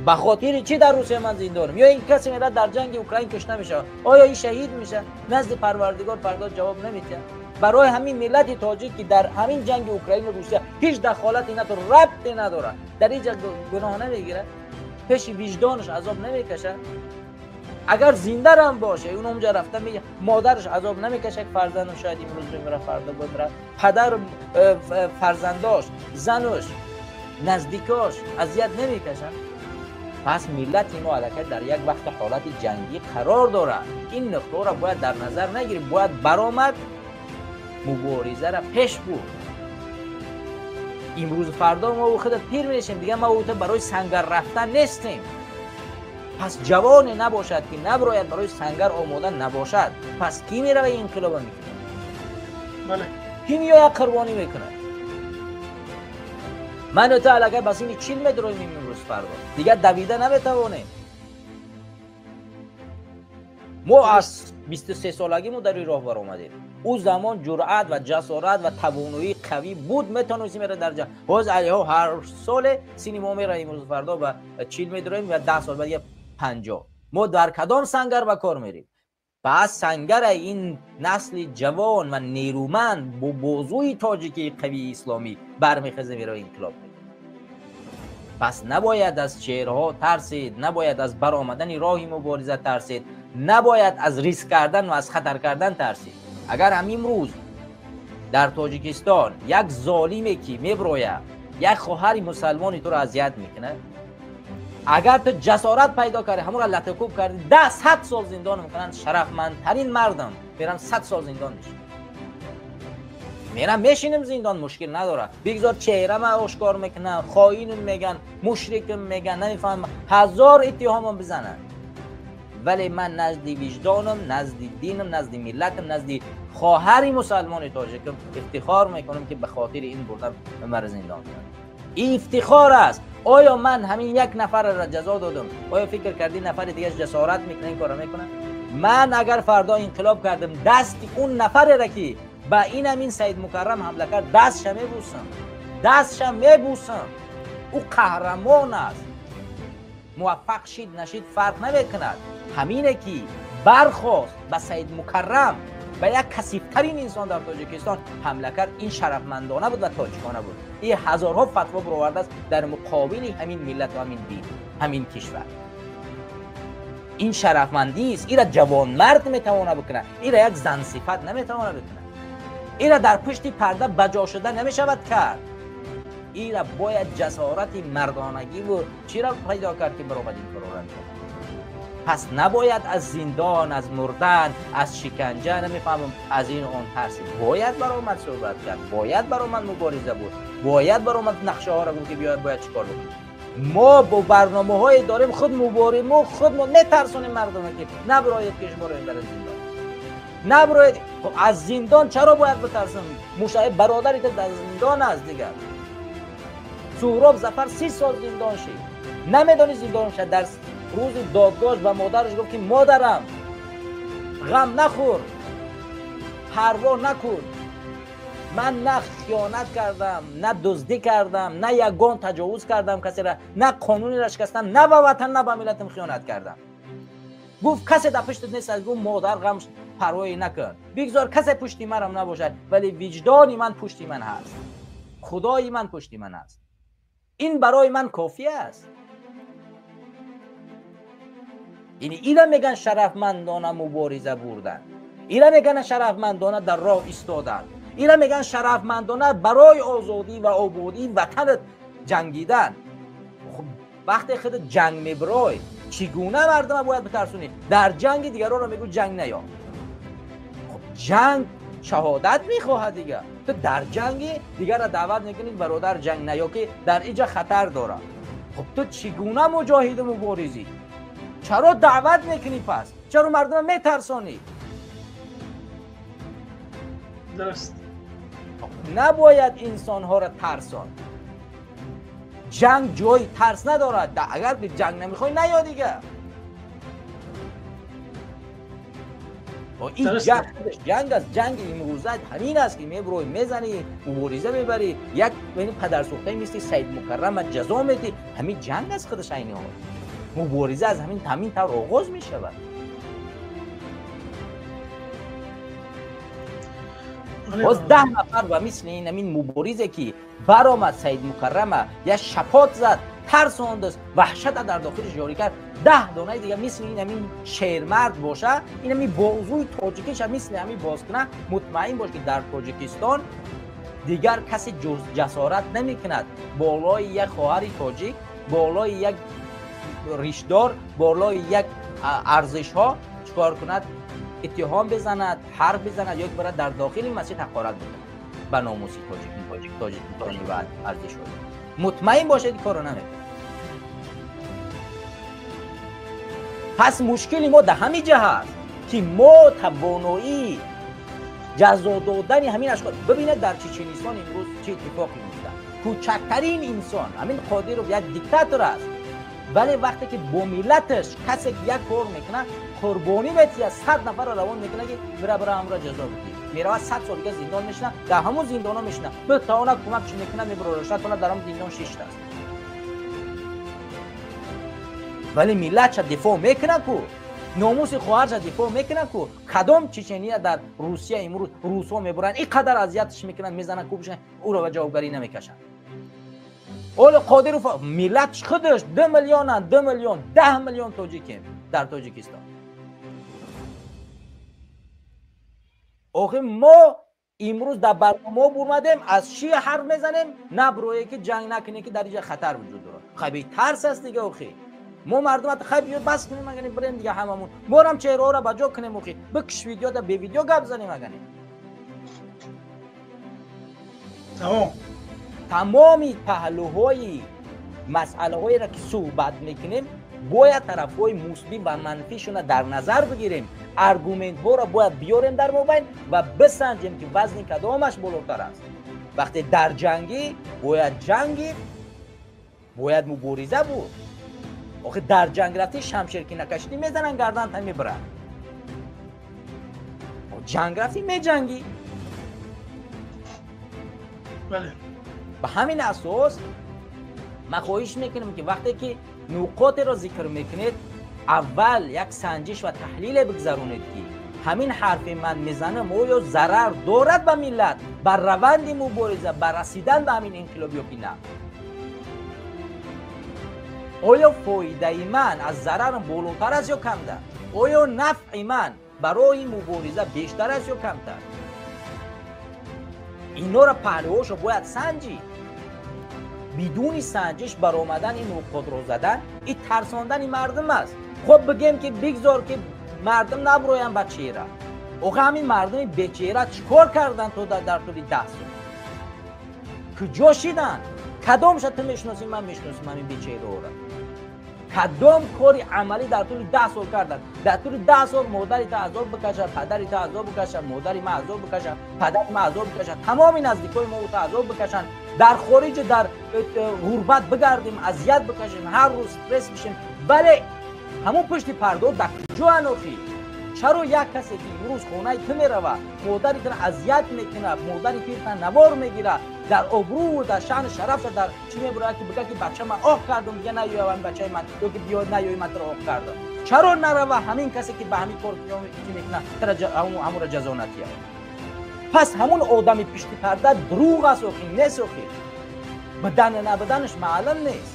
ба хотири чӣ дар Русия ман зиндонам? Ё ин касе мерад, дар ҷанги Украин кушта мешавад, оё ин шаҳид мешавад, назди Парвардигор фардо ҷавоб наметиҳад? Барои ҳамин миллати тоҷик, ки дар ҳамин ҷанги Украину Русия ҳеҷ дахолате надорад, рабте надорад, дар ин ҷа гуноҳ намегирад, пеши виҷдонаш азоб намекашад? Агар зиндарам боше, он онҷа рафта модараш азоб намекашад, фарзандам шояд имрӯз бимира, фардо бимира? Падар, фарзандош, зануш, наздикош азият намекашанд? Пас миллати мо аллакай дар як вақти ҳолати ҷангӣ қарор дорад. Ин нуқтаҳоро бояд дар назар нагирем, бояд баромад, муборизаро пеш бурд. Имрӯзу фардо мо худат пир мешем, дигар ма ту барои сангар рафтан нестем. Пас ҷавоне набошад, ки наброяд, барои сангар омода набошад. Пас кӣ мерава инқилоба мекунад? Кӣ меояд, қурбонӣ мекунад? Ману ту аллакай ба синни 40 медроем, имрӯз фардо дигар давида наметавонем. Мо аз 23 солагимо дар ин роҳ баромадем. Ӯ замон ҷуръат ва ҷасорат ва тавоноии қавӣ буд, метавонистем мера дар ҷанг. Ҳоз алиҳо ҳар соле синни мо мера, имрӯз фардо ба 40 медроем ва 10 сол баъд 50. Мо дар кадом сангар ба кор мерем? Пас сангара ин насли ҷавон ва нерӯманд бо бозуи тоҷикии қавии исломӣ бармехеза, мерава, инқилоб мекунад. Пас набояд аз чеҳраҳо тарсид, набояд аз баромадани роҳи мубориза тарсид, набояд аз риск кардан ва аз хатар кардан тарсид. Агар ҳамин рӯз дар Тоҷикистон як золиме ки меброяд, як хоҳари мусалмони туро азият мекунад, агар ту ҷасорат пайдо кардӣ, ҳамонро латакӯб кардӣ, 10, 100 сол зиндон мекунанд. Шарафмандтарин мардам мерам, 100 сол зиндон мешинам, мерам, мешинем зиндон, мушкил надорад. Бигзор чеҳрама ошкор мекунанд, хоинум меган, мушрикм меган, намефаҳмам, ҳазор иттиҳомам бизананд, вале ман назди виҷдонам, назди динам, назди миллатам, назди хоҳари мусалмони тоҷикам ифтихор мекунам, ки ба хотири ин бурдам маро зиндон кунанд. Ин ифтихор аст. Оё ман ҳамин як нафарро ҷазо додам, оё фикр кардӣ нафари дигараш ҷасорат мекунад, ин корро мекунад? Ман агар фардо инқилоб кардам, дасти он нафареро, ки ба ин ҳамин Саид Мукаррам ҳамла кард, дастша мебӯсам, дастша мебӯсам. Ӯ қаҳрамон аст. Муваффақ шид, нашид, фарқ намекунад, ҳамине ки бархост, ба Саид Мукаррам, ба як касифтарин инсон дар Тоҷикистон ҳамла кард, ин шарафмандона буд ва тоҷикона буд. Ин ҳазорҳо фатво баровардааст дар муқобили ҳамин миллату ҳамин дин, ҳамин кишвар. Ин шарафмандист. Ира ҷавонмард метавона бикунад, ира як зансифат наметавона бикунад, ира дар пушти парда баҷо шуда намешавад кард. Ира бояд ҷасорати мардонагиву чиро пайдо кард, ки баромад, ин корро анҷом. Пас набояд аз зиндон, аз мурдан, аз шиканҷа, намефаҳмам, аз ин он тарсид. Бояд баромад, суҳбат кард, бояд баромад, мубориза буд, бояд баромад, нақшаҳоро гуфт, ки биёяд, бояд чӣ кор бикунем. Мо бо барномаҳое дорем, худ муборимо, худ мо метарсонем мардуме, ки наброед, ки шуморо мебарад зиндон, наброед. Аз зиндон чаро бояд битарсам? Мушаи бародари ту дар зиндон аст. Дигар Суҳроб Зафар 30 сол зиндон шид, намедони зиндон шад дар рӯзи додгоҳ ба модараш гуфт ки модарам ғам нахӯр, парво накун, ман на хиёнат кардам, на дуздӣ кардам, на ягон таҷовуз кардам касеро, на қонунеро шикастам, на ба ватан, на ба миллатам хиёнат кардам. Гуфт касе дар пуштат нест. Гуфт модар ғам парвоӣ накун, бигзор касе пушти манам набошад, вале виҷдони ман пушти ман ҳаст, худои ман пушти ман аст, ин барои ман кофӣ аст. Яъне ина меган шарафмандона мубориза бурдан, ина меган шарафмандона дар роҳ истодан, ина меган шарафмандона барои озодӣ ва ободии ватанат ҷангидан. Вақте худат ҷанг мебарой, чӣ гуна мардума бояд битарсонӣ? Дар ҷанги дигаронро мегӯ ҷанг наё. Хуб, ҷанг шаҳодат мехоҳад дига. Ту дар ҷанги дигарро даъват мекунӣ бародар ҷанг наё, ки дар инҷа хатар дорад. Хуб, ту чӣ гуна муҷоҳиду муборизӣ? Чаро даъват мекунӣ пас? Чаро мардума метарсонӣ? Дуруст. Набояд инсонҳоро тарсон. Ҷанг ҷои тарс надорад. Агар ҷанг намехоҳӣ наё дига. Ин ҷанг аст. Ҷанги имрӯза ҳамин аст ки мебурой, мезанӣ, мубориза мебарӣ, як падарсӯхтае мисли Саид Мукаррама ҷазо медиҳӣ. Ҳамин ҷанг аст худаш айни ҳол. Мубориза аз ҳамин тавр оғоз мешавад. Боз 10 нафар ба мисли ин ҳамин муборизе ки баромад Саид Мукаррама як шапот зад, тарсондааст, ваҳшата дар дохилаш ҷорӣ кард, 10 донаи дига мисли ин ҳамин шермард боша, ин ҳамин бозуи тоҷикиша мисли ҳамин боз кунад, мутмаин бош ки дар Тоҷикистон дигар касе ҷасорат намекунад болои як хоҳари тоҷик, болои як ришдор, болои як арзишҳо чикор кунад? Иттиҳом бизанад, ҳарф бизанад ё барад дар дохили масҷид ҳақорат бикунад ба номуси тоҷикистони ва арзишҳо. Мутмаин бошед ин корро намекунад. Пас мушкили мо дар ҳамин ҷа ҳаст ки мо тавоноии ҷазо додани ҳамин ашхос. Бибинед дар Чеченистон имрӯз чӣ иттифоқе меафтад. Кӯчактарин инсон, ҳамин Қодиров як диктатор аст, вале вақте ки бо миллаташ касе ки як кор мекунад, қурбонӣ метиҳад, 100 нафарро равон мекунад ки бира бира ҳамро ҷазо бидиҳ. Меравад 100 сол дига зиндон мешинад, дар ҳамон зиндонҳо мешинад, битавонад кӯмак чӣ мекунад, мебарорад, шояд дар ҳамон зиндон шиштааст, вале миллатша дифоъ мекунад ку, номуси хоҳарша дифоъ мекунад ку. Кадом чечения дар Русия имрӯз русҳо мебуранд, ин қадар азиятш мекунанд, мезананд, кӯбшанд, ӯро ба ҷавобгарӣ намекашанд. Ҳоло Қодиров миллат худаш 2 миллионанд, 2 миллион, 10 миллион тоҷикем дар Тоҷикистон. Охир мо имрӯз дар барномаҳо бурмадем, аз чӣ ҳарф мезанем? Наброе ки ҷанг накунем, ки дар инҷа хатар вуҷуд дорад. Хай тарс аст дига. Охир мо мардумат хай биё бас кунем, агане бирем дига ҳамамон. Морам чеҳраҳоро ба ҷо кунем, охир бикш видео да бе видео гап занем агане. Тамом. Тамоми паҳлӯҳои масъалаҳоеро ки суҳбат мекунем, бояд тарафҳои мусбӣ ва манфишона дар назар бигирем, аргументҳоро бояд биёрем дар мобайн ва бисанҷем ки вазни кадомаш болотар аст. Вақте дар ҷангӣ бояд ҷангӣ, бояд мубориза буд. Охир дар ҷанг рафтӣ шамшер ки накашидӣ мезананд гарданта мебаранд. Ҷанг рафтӣ меҷангӣ. Ба ҳамин асос ман хоҳиш мекунам ки вақте ки нуқотеро зикр мекунед, аввал як санҷиш ва таҳлиле бигзаронед ки ҳамин ҳарфи ман мезанам оё зарар дорад ба миллат, ба раванди мубориза, ба расидан ба ҳамин инқилоб ё ки на. Оё фоидаи ман аз зарарам болотар аст ё камтар? Оё нафъи ман барои мубориза бештар аст ё камтар? Инҳоро паҳлӯҳошо бояд санҷид. Бидуни санҷиш баромадан ин нуқотро задан, ин тарсондани мардум аст. Хоб бигем ки бигзор ки мардум наброянд ба чеҳра. Охир ҳамин мардуми бечеҳра чӣ кор карданд то дар тӯли 10 сол? Куҷо шиданд? Кадомша ту мешиносӣ, ман мешиносам ҳамин бечеҳраҳоро. Кадом кори амалӣ дар тӯли 10 сол карданд? Дар тӯли 10 сол модари ту азоб бикашад, падари ту азоб бикашад, модари ман азоб бикашад, падари ман азоб бикашад, тамоми наздикои мо ту азоб бикашанд, дар хориҷ дар ғурбат бигардем, азият бикашем, ҳар рӯз стресс бишем, вале Ҳамон пушти пардаҳо дар куҷоанд охи? Чаро як касе ки имрӯз хонаи ту меравад, модари туро азият мекунад, модари пиртан навор мегирад, дар обрӯ, дар шаъну шарафша дар чӣ мебурад ки бигӯяд ки бача ман оқ кардам, дига наёям бачаи ман, ё ки биё наёи ман туро оқ кардам. Чаро нарава ҳамин касе ки ба ҳамин кор чӣ мекунад, туро ҳамонро ҷазо натиҳад? Пас ҳамон одами пишти парда дурӯғ аст охи, нест охи. Будан набуданаш маълум нест.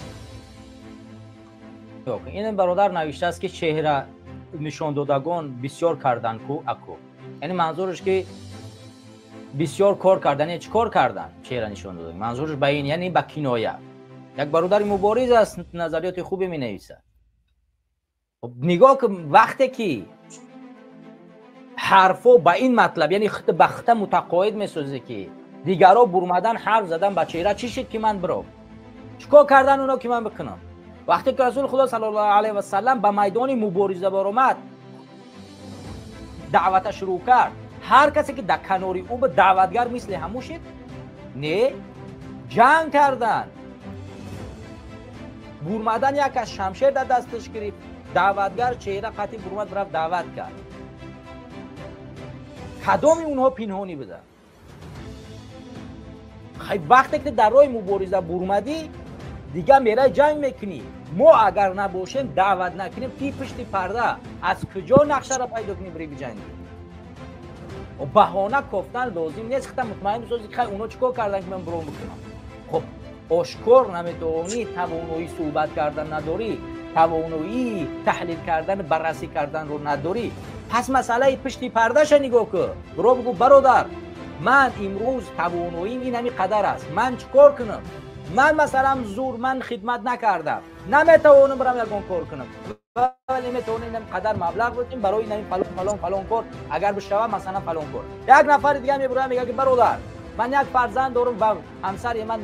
Ин бародар навиштааст ки чеҳра нишондодагон бисёр кардан ку аку. Яъне манзураш ки бисёр кор кардан, чӣ кор кардан? Чеҳра нишон додагон. Манзураш ба ин, яъне ба киноя. Як бародари мубориз аст, назариёти хубе менависад. Нигоҳ кун, вақте ки ҳарфо ба ин матлаб, яъне ба хита мутақоид месозӣ ки дигаро бурмадан ҳарф задан ба чеҳра, чӣ шид ки ман биром? Чӣ кор кардан оно ки ман бикунам? Вақте ки Расули Худо саллаллоҳу алайҳи васаллам ба майдони мубориза баромад, даъвата шурӯъ кард, ҳар касе ки дар канори ӯ буд даъватгар мисли ҳамун шид? Не, ҷанг кардан. Бурмадан як аз шамшер дар дасташ гирифт, даъватгар чеҳра қатъи бурмад рафт даъват кард. Кадоми онҳо пинҳонӣ буданд? Вақте ки дар роҳи мубориза бурмадӣ, дига мерай ҷанг мекунӣ. Мо агар набошем, даъват накунем, ки пушти парда аз куҷо нақшаро пайдо кунем бири биҷангӣ? Баҳона кофтан лозим нест. Хита мутмаин бисозӣ ки хай оно чӣ кор кардан ки ман биром бикунам. Хоб ошкор наметавонӣ, тавоноии суҳбат кардан надорӣ, тавоноии таҳлил кардан, баррасӣ карданро надорӣ. Пас масъалаи пушти пардаша нигоҳ кун. Биро бигӯ бародар, ман имрӯз тавоноиим ин ҳамин қадар аст, ман чӣ кор кунам? Ман масалан зур, ман хидмат накардам, наметавонам бирам ягон кор кунам, вале метавонам ин қадар маблағ бидим барои ин фалон фалон фалон кор, агар бишавад масалан фалон кор. Як нафари дига мебурад мегӯяд ки бародар, ман як фарзанд дорам ва ҳамсари ман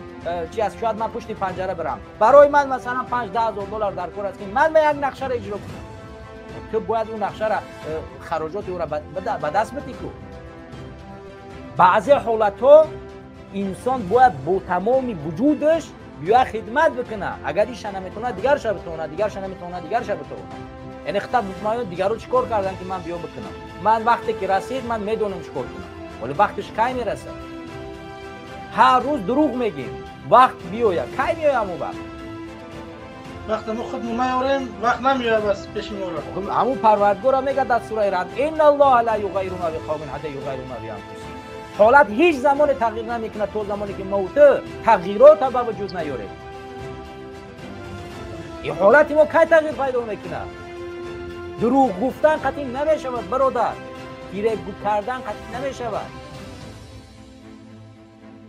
чи аст, шояд ман пушти панҷара бирам, барои ман масалан 5-10 ҳазор доллар дар кор аст ки ман як нақшаро иҷро кунам. Ту бояд он нақшаро, хароҷоти ӯро ба даст бидӣ ку. Баъзе ҳолатҳо инсон бояд бо тамоми вуҷудаш биёяд хидмат бикунад. Агар иша наметавонад, дигарша битавонад, дигарша наметавонад, дигарша битавонад. Яъне хита мутмаин дигаро чӣ кор кардан ки ман биём бикунам. Ман вақте ки расид, ман медонам чӣ кор кунам. Вале вақташ кай мерасад? Ҳар рӯз дурӯғ мегӯем, вақт биёяд. Кай меояд ҳамон вақт? Вақте мо худ наёрем, вақт намеояд аз пеши моро. Ҳамон Парвардигора мегӯяд дар сураи Рад: инналлоҳа ла юғаййиру ма биқавмин ҳатта юғаййиру ма бианфусиҳим. Ҳолат ҳеҷ замоне тағйир намекунад то замоне ки мо ту тағйирота ба вуҷуд наёрем. Ин ҳолати мо кай тағйир пайдо мекунад? Дурӯғ гуфтан қатъӣ намешавад бародар, фиреб кардан қатъӣ намешавад.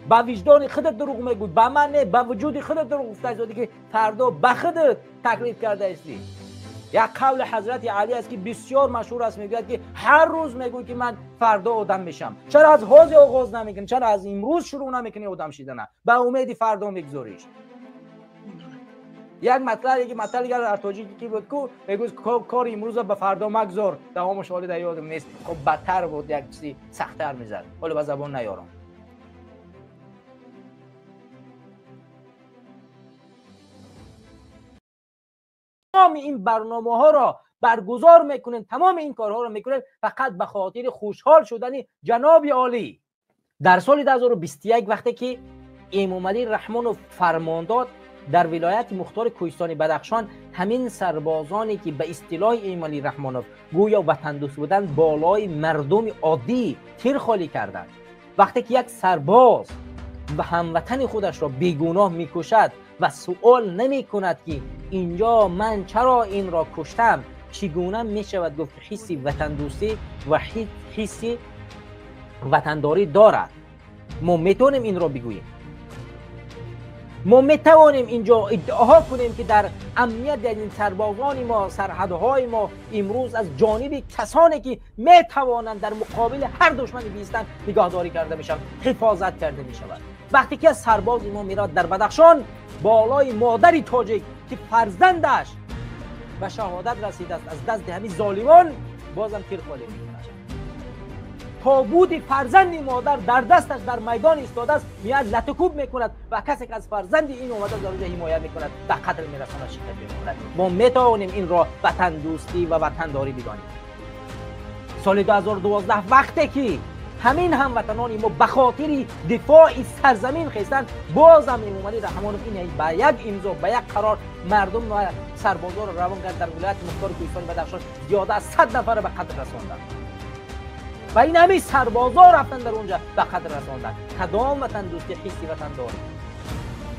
Ба виҷдони худат дурӯғ мегӯй, ба ман не, ба вуҷуди худат дурӯғ гуфтаистӣ ки фардо ба худат таклиф кардаистӣ. Як қавли ҳазрати Алӣ аст ки бисёр машҳур аст, мегӯяд ки ҳар рӯз мегӯй ки ман фардо одам мешам. Чаро аз ҳозир оғоз намекунӣ? Чаро аз имрӯз шурӯъ намекунӣ одам шидана? Ба умеди фардо мегузориш. Як матлаб, яке матлаб дигар дар тоҷикӣ ки буд ку, мегӯяд кори имрӯза ба фардо магзор. Давомаш ҳоле дар ёдам нест. Хоб бадтар буд, як чизи сахттар мезад. Ҳоло ба забон наёрам. Тамоми ин барномаҳоро баргузор мекунем, тамоми ин корҳоро мекунем фақат ба хотири хушҳол шудани ҷаноби олӣ. Дар соли 2021 вақте ки Эмомалӣ Раҳмонов фармон дод, дар вилояти мухтори кӯҳистони Бадахшон ҳамин сарбозоне ки ба истилоҳи Эмомалӣ Раҳмонов гӯё ватандӯст буданд, болои мардуми оддӣ тир холӣ карданд. Вақте ки як сарбоз ба ҳамватани худашро бегуноҳ мекушад ва суол намекунад ки инҷо ман чаро инро куштам, чӣ гуна мешавад гуфт ҳисси ватандӯстӣ ва ҳисси ватандорӣ дорад? Мо метавонем инро бигӯем. Мо метавонем инҷо иддао кунем ки дар амният яъне сарбозони мо, сарҳадҳои мо имрӯз аз ҷониби касоне ки метавонанд дар муқобили ҳар душмане биистанд нигоҳдорӣ карда мешаванд, ҳифозат карда мешавад. Вақте ки аз сарбози мо меравад дар Бадахшон болои модари тоҷик ки фарзандаш ба шаҳодат расидааст аз дасти ҳамин золимон, бозам тир холӣ мекунад. тобути фарзанди модар дар дасташ дар майдон истодааст, меояд латукӯб мекунад ва касе ки аз фарзанди ин омада дар онҷо ҳимоя мекунад, ба қатл мерасонад, шиканҷа мекунад. Мо метавонем инро ватандӯстӣ ва ватандорӣ бидонем. Соли 2012 вақте ки ҳамин ҳамватанони мо ба хотири дифои сарзамин хестанд, бозам Эмомалӣ Раҳмонов ин ба як имзо, ба як қарор мардум ва сарбозоро равон кард дар вилояти мухтори Кӯҳистони Бадахшон зиёда аз 100 нафарро ба қатл расонданд ва ин ҳамин сарбозо рафтанд дар онҷа ба қатл расонданд. Кадом ватандӯстӣ, ҳисси ватандорӣ?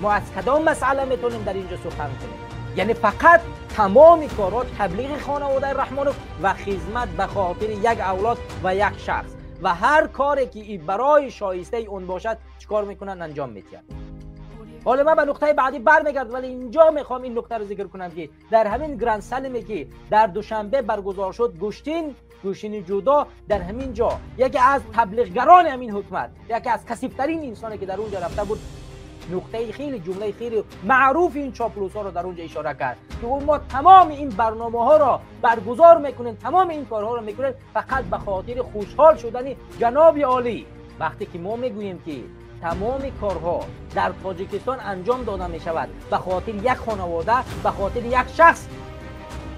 Мо аз кадом масъала метавонем дар инҷо сухан кунем? Яъне фақат тамоми корҳо таблиғи хонаводаи Раҳмонов ва хизмат ба хотири як авлод ва як шахс ва ҳар коре ки барои шоистаи он бошад чикор мекунанд, анҷом медиҳанд. ҳоло ман ба нуқтаи баъдӣ бармегардам, вале инҷо мехоҳам ин нуқтаро зикр кунам ки дар ҳамин Гранд Сламе ки дар Душанбе баргузор шуд, гӯштини ҷудо, дар ҳамин ҷо яке аз таблиғгарони ҳамин ҳукумат, яке аз касифтарин инсоне ки дар онҷо рафта буд, нуқтаи хеле ҷумлаи хеле маъруфи ин чоплусҳоро дар онҷо ишора кард ки мо тамоми ин барномаҳоро баргузор мекунем, тамоми ин корҳоро мекунем фақат ба хотири хушҳол шудани ҷаноби олӣ. Вақте ки мо мегӯем ки тамоми корҳо дар Тоҷикистон анҷом дода мешавад ба хотири як хонавода, ба хотири як шахс,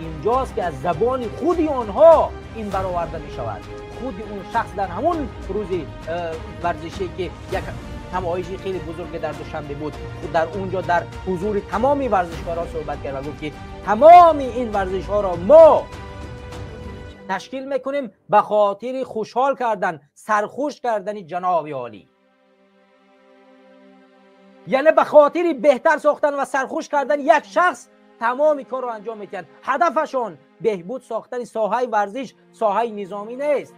инҷост ки аз забони худи онҳо ин бароварда мешавад. Худи он шахс дар ҳамон рӯзи варзише ки як ҳамоиши хеле бузурге дар Душанбе буд, дар онҷо дар ҳузури тамоми варзишкорон суҳбат кард ва гуфт ки тамоми ин варзишҳоро мо ташкил мекунем ба хотири хушҳол кардан, сархуш кардани ҷаноби олӣ. Яъне ба хотири беҳтар сохтан ва сархуш кардани як шахс тамоми корро анҷом медиҳанд. Ҳадафашон беҳбуд сохтани соҳаи варзиш, соҳаи низомӣ нест.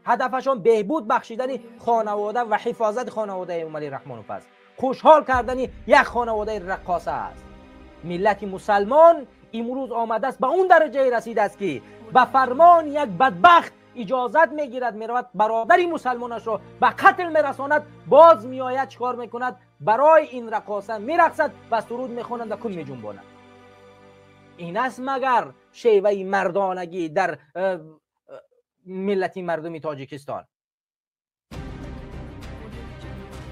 Ҳадафашон беҳбуд бахшидани хонавода ва ҳифозати хонаводаи Эмомалӣ Раҳмонов аст, хушҳол кардани як хонаводаи раққоса аст. Миллати мусалмон имрӯз омадааст ба он дараҷае расидааст ки ба фармони як бадбахт иҷозат мегирад, меравад бародари мусалмонашро ба қатл мерасонад, боз меояд чикор мекунад? Барои ин раққоса мерақсад ва суруд мехонад ва кун меҷунбонад. Ин аст магар шеваи мардонагӣ дар миллати мардуми Тоҷикистон?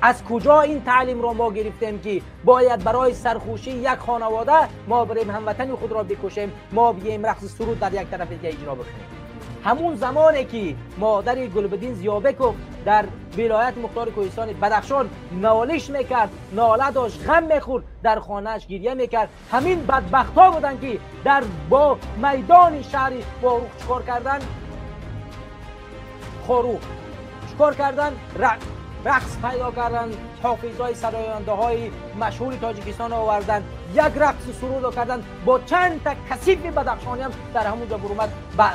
Аз куҷо ин таълимро мо гирифтем ки бояд барои сархушии як хонавода мо барем ҳамватани худро бикушем, мо биёем рақси суруд дар як тарафи дига иҷро бикунем? Ҳамун замоне ки модари Гулбиддин Зиёбеков дар вилояти мухтори Кӯҳистони Бадахшон нолиш мекард, нола дошт, ғам мехӯрд, дар хонааш гиря мекард, ҳамин бадбахтҳо буданд ки дар бо майдони шаҳри Борух чикор карданд? Хорух чикор карданд? Рақс пайдо карданд, ҳофизҳои сарояндаҳои машҳури Тоҷикистон оварданд, як рақси сурудро карданд, бо чанд та касифи бадахшониам дар ҳамон ҷо бурумад ба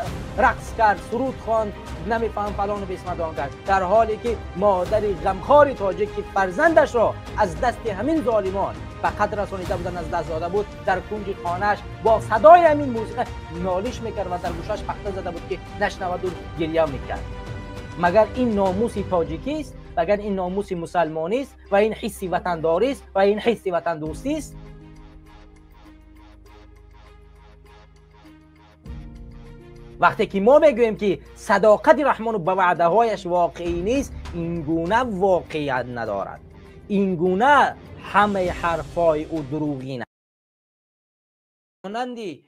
рақс кард, суруд хонд, намефаҳм фалону бисмадон кард, дар ҳоле ки модари ғамхори тоҷик ки фарзандашро аз дасти ҳамин золимон ба қатл расонида буданд, аз даст дода буд, дар кунҷи хонааш бо садои ҳамин мусиқа нолиш мекард ва дар гӯшаш пахта зада буд ки нашнаваду гиря мекард. Магар ин номуси тоҷикист? Магар ин номуси мусалмонист? Ва ин ҳисси ватандорист? Ва ин ҳисси ватандӯстист? Вақте ки мо мегӯем ки садоқати Раҳмонов ба ваъдаҳояш воқеӣ нест, ин гуна воқеият надорад, ин гуна ҳамаи ҳарфҳои ӯ дурӯғин. Монанди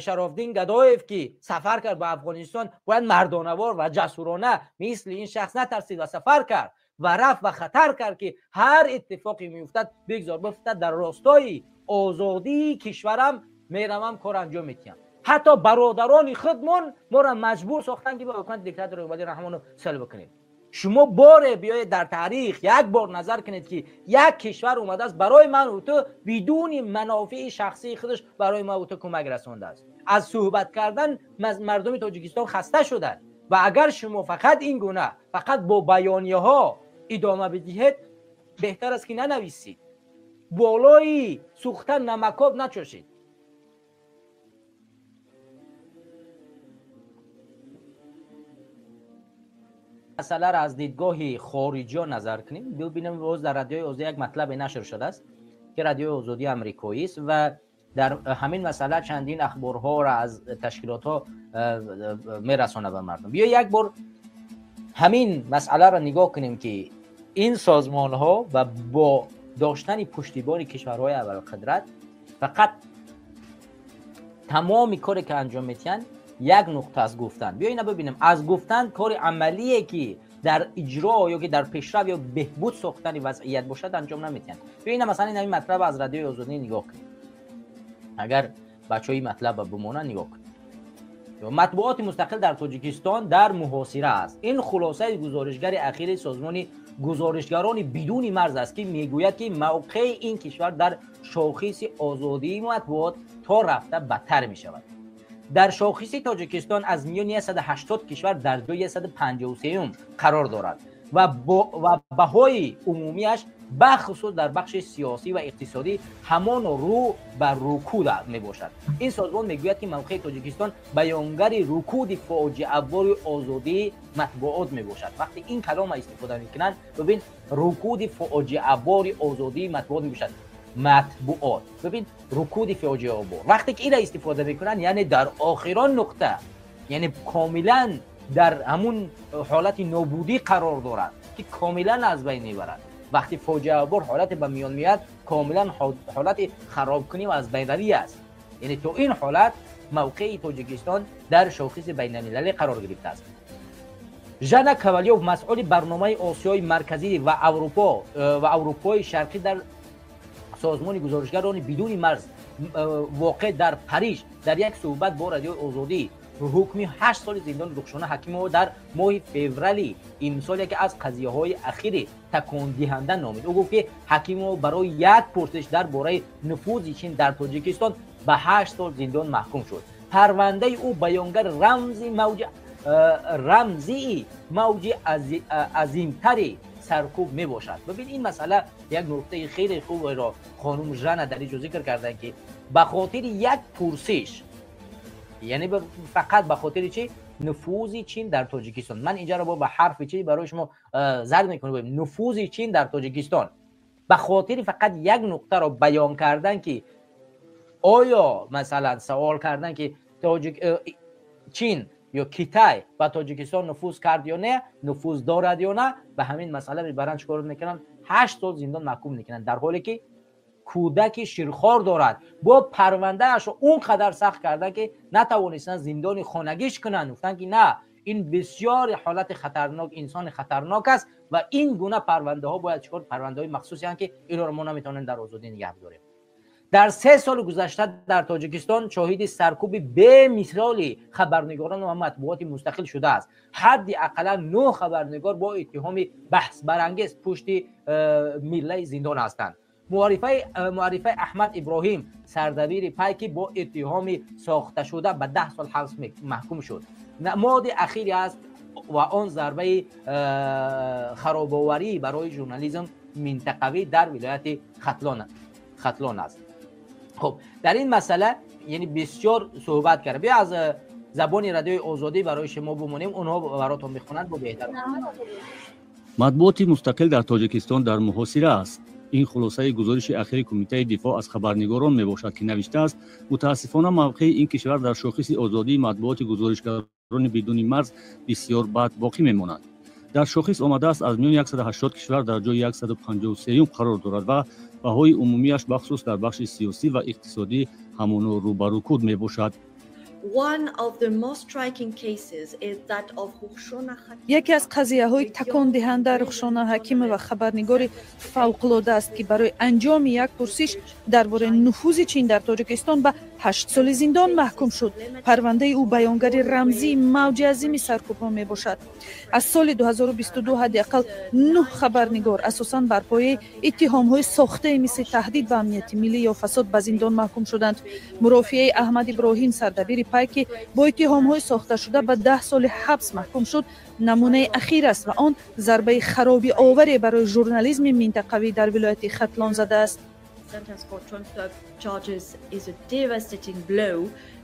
Шарофдин Гадоев ки сафар кард ба Афғонистон, бояд мардонавор ва ҷасурона мисли ин шахс натарсид ва сафар кард ва рафт ва хатар кард ки ҳар иттифоқе меуфтад бигзор бифтад, дар ростои озодии кишварам меравам, кор анҷом медиҳам. Ҳатто бародарони худмон моро маҷбур сохтанд ки ба ҳукумати диктатори Эмомалӣ Раҳмонов сел бикунем. Шумо боре биёед дар таърих як бор назар кунед ки як кишвар омадааст барои ман ва ту бидуни манофеи шахсии худаш барои ман ва ту кӯмак расондааст. Аз суҳбат кардан мардуми Тоҷикистон хаста шуданд ва агар шумо фақат ин гуна фақат бо баёнияҳо идома бидиҳед, беҳтар аст ки нанависед, болои сӯхта намакоб начошед. Масъаларо аз дидгоҳи хориҷиҳо назар кунем, бибинем. Боз дар Радиои Озодӣ як матлабе нашр шудааст ки Радиои Озодии амрикоист ва Дар ҳамин масъала чандин ахборҳоро аз ташкилотҳо мерасонад ба мардум. Биё як бор ҳамин масъаларо нигоҳ кунем, ки ин созмонҳо ва бо доштани пуштибони кишварҳои абарқудрат фақат тамоми коре ки анҷом медиҳанд як нуқта аз гуфтан. Биё ина бибинем, аз гуфтан кори амалие ки дар иҷро ё ки дар пешрав ё беҳбуд сохтани вазъият бошад, анҷом намедиҳанд. Биё ина, масалан, ин матлаб аз Радиои Озодӣ нигоҳ кунем. Агар бачаҳои матлаба бимонанд, нигоҳ кунем. Матбуоти мустақил дар Тоҷикистон дар муҳосира аст. Ин хулосаи гузоришгари ахири созмони гузоришгарони бидуни марз аст, ки мегӯяд, ки мавқеи ин кишвар дар шохиси озодии матбуот то рафта бадтар мешавад. Дар шохиси Тоҷикистон аз миёни 180 кишвар дар ҷои 153 қарор дорад ва баҳои умумиаш, бахусус дар бахши сиёсӣ ва иқтисодӣ, ҳамон рӯ ба рукуд мебошад. Ин созмон мегӯяд, ки мавқеи Тоҷикистон баёнгари рукуди фоҷиабори озодии матбуот мебошад. Вақте ин калома истифода мекунанд, бибин, рукуди фоҷиабори озодии матбуот мебошад, матбуот, бибин, рукуди фоҷиабор, вақте ки инро истифода мекунанд, яъне дар охирон нуқта, яъне комилан дар ҳамун ҳолати нобудӣ қарор дорад, ки комилан аз байн мебарад. Вақти фоҷиабор ҳолате ба миён меяд, комилан ҳолати харобкунӣ ва аз байнравӣ аст. Яъне то ин ҳолат мавқеи Тоҷикистон дар шохиси байналмилалӣ қарор гирифтааст. Жана Ковалёв, масъули барномаи Осиёи Марказӣ ва Аврупо ва Аврупои Шарқӣ дар созмони гузоришгарони бидуни марз воқеъ дар Париж, дар як суҳбат бо Радиои Озодӣ ҳукми 8 соли зиндони Рухшона Ҳакимова дар моҳи феврали имсол яке аз қазияҳои ахири такондиҳанда номид. Ӯ гуфт, ки Ҳакимова барои як пурсиш дар бораи нуфузи Чин дар Тоҷикистон ба 8 сол зиндон маҳкум шуд. Парвандаи ӯ баёнгар рамзии мавҷи азимтари саркӯб мебошад. Бибин, ин масъала як нуқтаи хеле хуберо хонум Жана дар инҷо зикр карданд, ки ба хотири як пурсиш, яъне фақат ба хотири чи? Нуфузи Чин дар Тоҷикистон. Ман инҷаро бо ба ҳарфи чи барои шумо зарб мекунам: нуфузи Чин дар Тоҷикистон. Ба хотири фақат як нуқтаро баён кардан, ки оё, масалан, савол кардан, ки Чин ё Китай ба Тоҷикистон нуфуз кард ё не, нуфуз дорад ё на, ба ҳамин масъала мебаранд, чикор мекунанд? 8 сол зиндон маҳкум мекунанд, дар ҳоле ки кӯдаки ширхор дорад. Бо парвандаашро он қадар сахт кардан, ки натавонистанд зиндони хонагиш кунанд. Гуфтанд, ки на, ин бисёр ҳолати хатарнок, инсони хатарнок аст ва ин гуна парвандаҳо бояд чикор, парвандаҳои махсусианд, ки инро мо наметавонем дар озодӣ нигаҳ дорем. Дар 3 соли гузашта дар Тоҷикистон шоҳиди саркӯби бемисоли хабарнигорон ва матбуоти мустақил шудааст. Ҳадди ақаллан 9 хабарнигор бо иттиҳоми баҳсбарангез пушти миллаи зиндон ҳастанд. Муаррифаи Аҳмад Иброҳим, сардабири Пай, ки бо иттиҳоми сохташуда ба 10 сол ҳабс маҳкум шуд, намоди ахире аст ва он зарбаи харобоварӣ барои журнализм минтақавӣ дар вилояти Хатлон аст. Хуб, дар ин масъала яъне бисёр суҳбат кард. Биё аз забони Радиои Озодӣ барои шумо бимонем, онҳо баротон мехонанд, бо беҳтар. Матбуоти мустақил дар Тоҷикистон дар муҳосира аст. Ин хулосаи гузориши ахири Кумитаи дифоъ аз хабарнигорон мебошад, ки навиштааст: мутаассифона, мавқеи ин кишвар дар шохиси озодии матбуоти гузоришгарони бидуни марз бисёр бад боқӣ мемонад. Дар шохис омадааст, аз миёни 180 кишвар дар ҷои 153 қарор дорад ва баҳои умумиаш, бахусус дар бахши сиёсӣ ва иқтисодӣ, ҳамоно рӯ ба рукуд мебошад. Яке аз қазияҳои такондиҳанда Рухшона Ҳакимова, хабарнигори фавқулода аст, ки барои анҷоми як пурсиш дар бораи нуфузи Чин дар Тоҷикистон ба 8 соли зиндон маҳкум шуд. Парвандаи ӯ баёнгари рамзии мавҷи азими саркӯбҳо мебошад. Аз соли 2022 ҳадди ақал нӯҳ хабарнигор асосан бар пояи иттиҳомҳои сохтаи мисли таҳдид ба амнияти миллӣ ё фасод ба зиндон маҳкум шуданд. Мурофиаи Аҳмад Иброҳим, сардабири Пай, ки бо иттиҳомҳои сохташуда ба 10 соли ҳабс маҳкум шуд, намунаи ахир аст ва он зарбаи харобиоваре барои журнализми минтақавӣ дар вилояти Хатлон задааст. Sentence for trumped-up charges is a devastating blow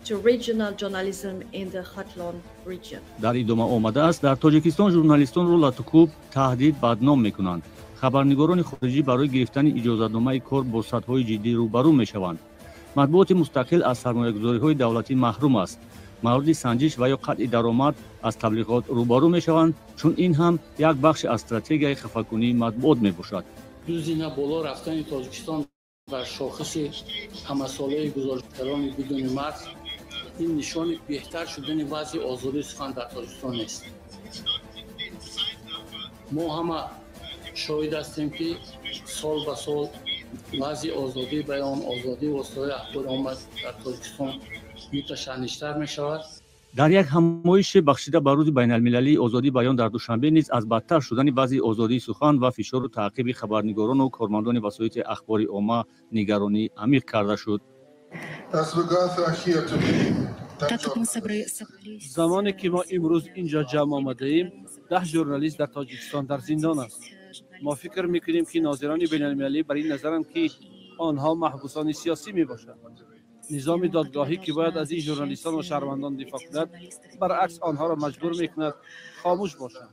to regional journalism in the Khatlon region. Дар идома омадааст: дар Тоҷикистон журналистонро латукӯб, таҳдид, бадном мекунанд. Хабарнигорони хориҷӣ барои гирифтани иҷозатномаи кор бо садҳои ҷиддӣ рӯбарӯ мешаванд. Матбуоти мустақил аз сармоягузориҳои давлатӣ маҳрум аст. Мавриди санҷиш ва ё қатъи даромад аз таблиғот рӯбарӯ мешаванд, чун ин ҳам як бахши аз стратегияи хафакунии матбуот мебошад. Ду зина боло рафтани Тоҷикистон дар шохиси ҳамасолаи гузоришгарони бидуни марз ин нишони беҳтар шудани вазъи озодии сухан дар Тоҷикистон нест. Мо ҳама шоҳид ҳастем, ки сол ба сол вазъи озодии баён, озодии воситаҳои ахбори омма дар Тоҷикистон муташанниҷтар мешавад. Дар як ҳамоиши бахшида ба рӯзи байналмилалии озодии баён дар Душанбе низ аз бадтар шудани вазъи озодии сухан ва фишору таъқиби хабарнигорону кормандони васоити ахбори омма нигаронӣ амиқ карда шуд. Замоне ки мо имрӯз инҷо ҷамъ омадаем, 10 журналист дар Тоҷикистон дар зиндон аст. Мо фикр мекунем, ки нозирони байналмилалӣ бар ин назаранд, ки онҳо маҳбусони сиёсӣ мебошанд. Низоми додгоҳӣ, ки бояд аз ин журналистон ва шаҳрвандон дифоъ кунад, баръакс онҳоро маҷбур мекунад хомӯш бошанд.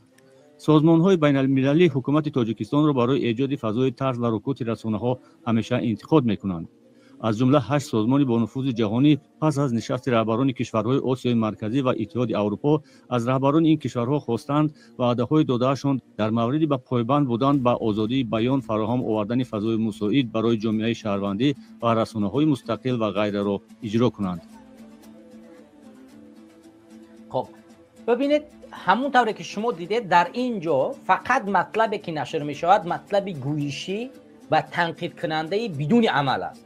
Созмонҳои байналмилалӣ ҳукумати Тоҷикистонро барои эҷоди фазои тарс ва рукути расонаҳо ҳамеша интиқод мекунанд. Аз ҷумла 8 созмони бонуфузи ҷаҳонӣ пас аз нишасти раҳбарони кишварҳои Осиёи Марказӣ ва Иттиҳоди Аврупо аз раҳбарони ин кишварҳо хостанд ваъдаҳои додаашон дар мавриди ба пойбанд будан ба озодии баён, фароҳам овардани фазои мусоид барои ҷомеаи шаҳрвандӣ ва расонаҳои мустақил ва ғайраро иҷро кунанд. Хоб, бибинед, ҳамон тавре ки шумо дидед, дар ин ҷо фақат матлабе ки нашр мешавад, матлаби гӯишӣ ва танқидкунандаи бидуни амал аст.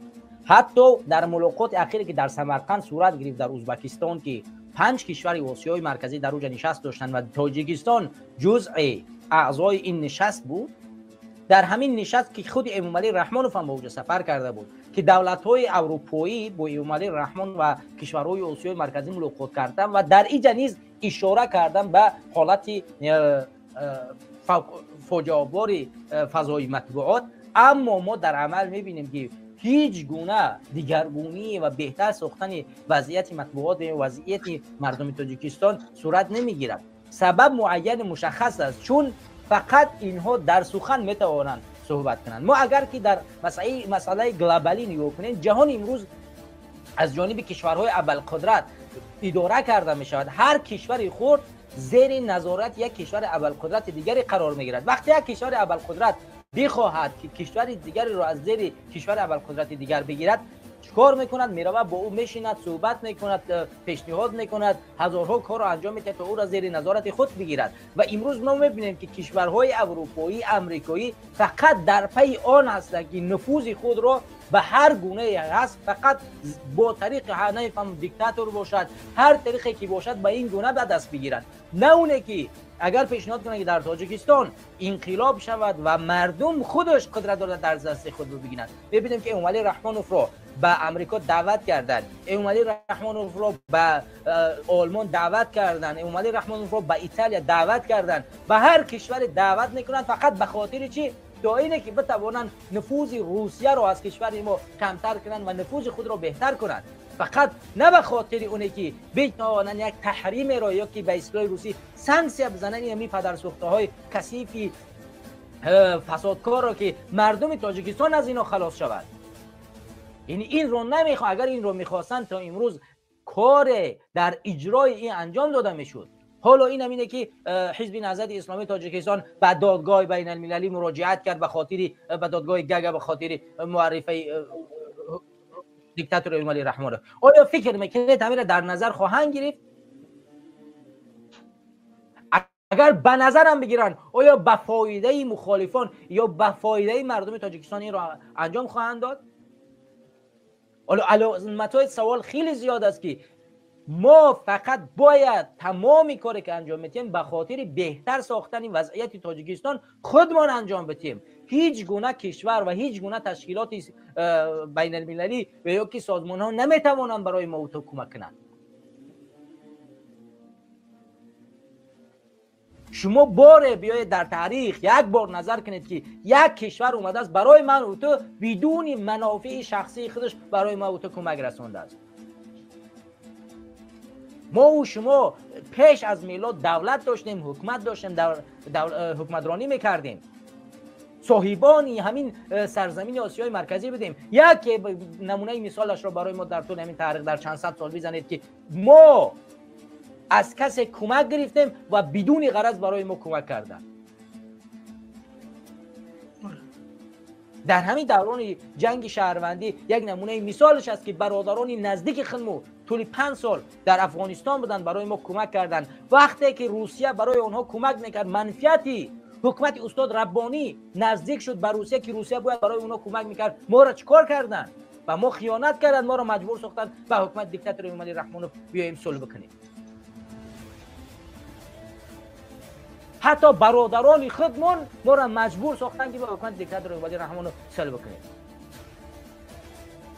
Ҳатто дар мулоқоти ахире ки дар Самарқанд сурат гирифт дар Узбакистон, ки 5 кишвари Осиёи Марказӣ дар уҷа нишаст доштанд ва Тоҷикистон ҷузъи аъзои ин нишаст буд, дар ҳамин нишаст ки худи Эмомалӣ Раҳмонов ҳам ба уҷа сафар карда буд, ки давлатҳои аврупоӣ бо Эмомалӣ Раҳмон ва кишварҳои Осиёи Марказӣ мулоқот карданд ва дар иҷа низ ишора карданд ба ҳолати фоҷиабори фазои матбуот. Аммо мо дар амал мебинем, ки ҳеҷ гуна дигаргунӣ ва беҳтар сохтани вазъияти матбуот ва вазъияти мардуми Тоҷикистон сурат намегирад. Сабаб муайяни мушаххас аст, чун фақат инҳо дар сухан метавонанд суҳбат кунанд. Мо агар ки дар масъалаи глобалӣ нигоҳ кунем, ҷаҳон имрӯз аз ҷониби кишварҳои абарқудрат идора карда мешавад. Ҳар кишвари хурд зери назорати як кишвари абарқудрати дигаре қарор мегирад. Вақте як кишвари абарқудрат бихоҳад ки кишвари дигареро аз зери кишвари абарқудрати дигар бигирад, чикор мекунад? Меравад, бо ӯ мешинад, суҳбат мекунад, пешниҳод мекунад, ҳазорҳо корро анҷом медиҳад то ӯро зери назорати худ бигирад. Ва имрӯз мо мебинем, ки кишварҳои аврупоӣ, амрикоӣ фақат дар пайи он ҳастанд, ки нуфузи худро ба ҳар гунае ҳаст, фақат бо тариқи намефаҳмам диктатор бошад, ҳар тариқе ки бошад, ба ин гуна ба даст бигиранд. На оне ки агар пешниҳод кунанд, ки дар Тоҷикистон инқилоб шавад ва мардум худаш қудрат дорад дар дасти худ бигиранд. Мебинем, ки Эмомалӣ Раҳмоновро ба Амрико даъват карданд, Эмомалӣ Раҳмоновро ба Олмон даъват карданд, Эмомалӣ Раҳмоновро ба Италия даъват карданд, ба ҳар кишваре даъват мекунанд, фақат ба хотири чӣ? То ине ки битавонанд нуфузи Русияро аз кишвари мо камтар кунанд ва нуфузи худро беҳтар кунанд. Фақат на ба хотири оне ки битавонанд як таҳримеро ё ки ба истилоҳи русӣ санксия бизананд ин ҳамин падарсӯхтаҳои касифи фасодкорро, ки мардуми Тоҷикистон аз инҳо халос шавад. Яъне инро намехоҳ, агар инро мехостанд, то имрӯз коре дар иҷрои ин анҷом дода мешуд. Ҳоло ин ҳам ине ки Ҳизби Наҳзати Исломии Тоҷикистон ба додгоҳи байналмилалӣ муроҷиат кард, ба хотири ба додгоҳи Гага, ба хотири муаррифаи диктатори Эмомалӣ Раҳмонов. Оё фикр мекунед, ҳаминро дар назар хоҳанд гирифт? Агар ба назарам бигиранд, оё ба фоидаи мухолифон ё ба фоидаи мардуми Тоҷикистон инро анҷом хоҳанд дод? Ҳоло аломатҳои савол хеле зиёд аст, ки мо фақат бояд тамоми коре ки анҷом медиҳем, ба хотири беҳтар сохтани вазъияти Тоҷикистон худмон анҷом бидиҳем. Ҳеҷ гуна кишвар ва ҳеҷ гуна ташкилоти байналмилалӣ ва ё ки созмонҳо наметавонанд барои мо ту кӯмак кунанд. Шумо боре биёед дар таърих як бор назар кунед, ки як кишвар омадааст барои ман ва ту бидуни манофеи шахсии худаш барои ман ва ту кӯмак расондааст. Мо ва шумо пеш аз милод давлат доштем, ҳукумат доштем, ҳукуматронӣ мекардем. Соҳибони ҳамин сарзамини Осиёи Марказӣ будем. Яке намунаи мисолашро барои мо дар тӯли ҳамин таърих дар чанд сад сол бизанед, ки мо аз касе кӯмак гирифтем ва бидуни ғараз барои мо кӯмак карданд. Дар ҳамин даврони ҷанги шаҳрвандӣ як намунаи мисолаш аст, ки бародарони наздики худмо тӯли 5 сол дар Афғонистон буданд, барои мо кӯмак карданд. Вақте ки Русия барои онҳо кӯмак мекард, манфиати ҳукумати устод Раббонӣ наздик шуд ба Русия, ки Русия бояд барои онҳо кӯмак мекард. Моро чӣ кор карданд? Ба мо хиёнат карданд, моро маҷбур сохтанд ба ҳукумати диктатори Эмомалӣ Раҳмонов биёем сулҳ бикунем. Ҳатто бародарони худмон моро маҷбур сохтанд, ки ба ҳукумати диктатори Эмомалӣ Раҳмонов сулҳ бикунем.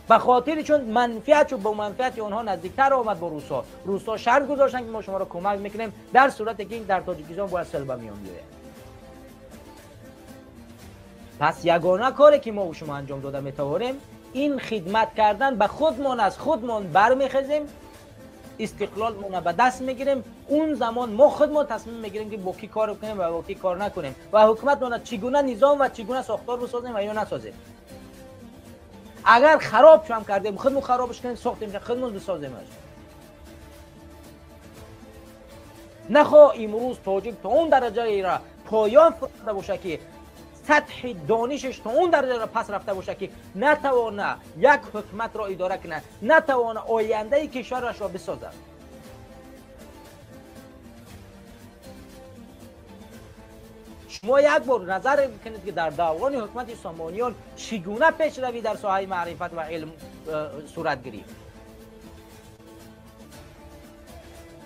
Ба хотири чун манфиат бо манфиати онҳо наздиктар омад бо русҳо. Русҳо шарт гузоштанд, ки мо шуморо кӯмак мекунем дар сурате ки дар Тоҷикистон бояд сулҳ ба миён биёяд. Пас ягона коре ки мо шумо анҷом дода метавонем, ин хидмат кардан ба худмон аст. Худмон бармехезем, истиқлолмонро ба даст мегирем. Он замон мо худмон тасмим мегирем, ки бо кӣ кор кунем ва бо кӣ кор накунем ва ҳукуматмонро чӣ гуна низом ва чӣ гуна сохтор бисозем ва ё насозем. Агар хароб ҳам кардем, худмон харобш кунем, сохтем, худмон бисоземаш. Нахо имрӯз тоҷик то он дараҷаеро поён фурӯхта бошад, ки сатҳи донишаш то он дараҷаро пас рафта бошад, ки натавона як ҳукуматро идора кунад, натавона ояндаи кишварашро бисозад. Шумо як бор назар кунед, ки дар даврони ҳукумати Сомониён чӣ гуна пешравӣ дар соҳаи маърифат ва илм сурат гирифт.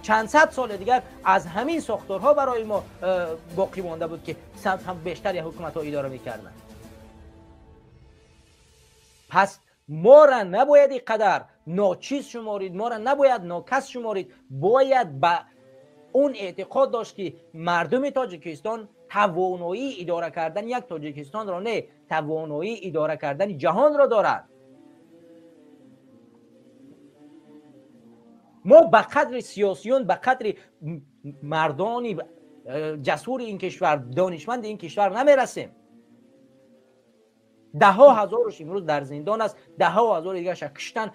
Чанд сад соли дигар аз ҳамин сохторҳо барои мо боқӣ монда буд, ки ҳам бештари ҳукуматҳо идора мекарданд. Пас моро набояд ин қадар ночиз шуморид, моро набояд нокас шуморид. Бояд ба он эътиқод дошт, ки мардуми Тоҷикистон тавоноии идора кардани як Тоҷикистонро не, тавоноии идора кардани ҷаҳонро дорад. Мо ба қадри сиёсиён, ба қадри мардони ҷасури ин кишвар, донишманди ин кишвар намерасем. Даҳҳо ҳазораш имрӯз дар зиндон аст, даҳҳо ҳазори дигарша куштанд,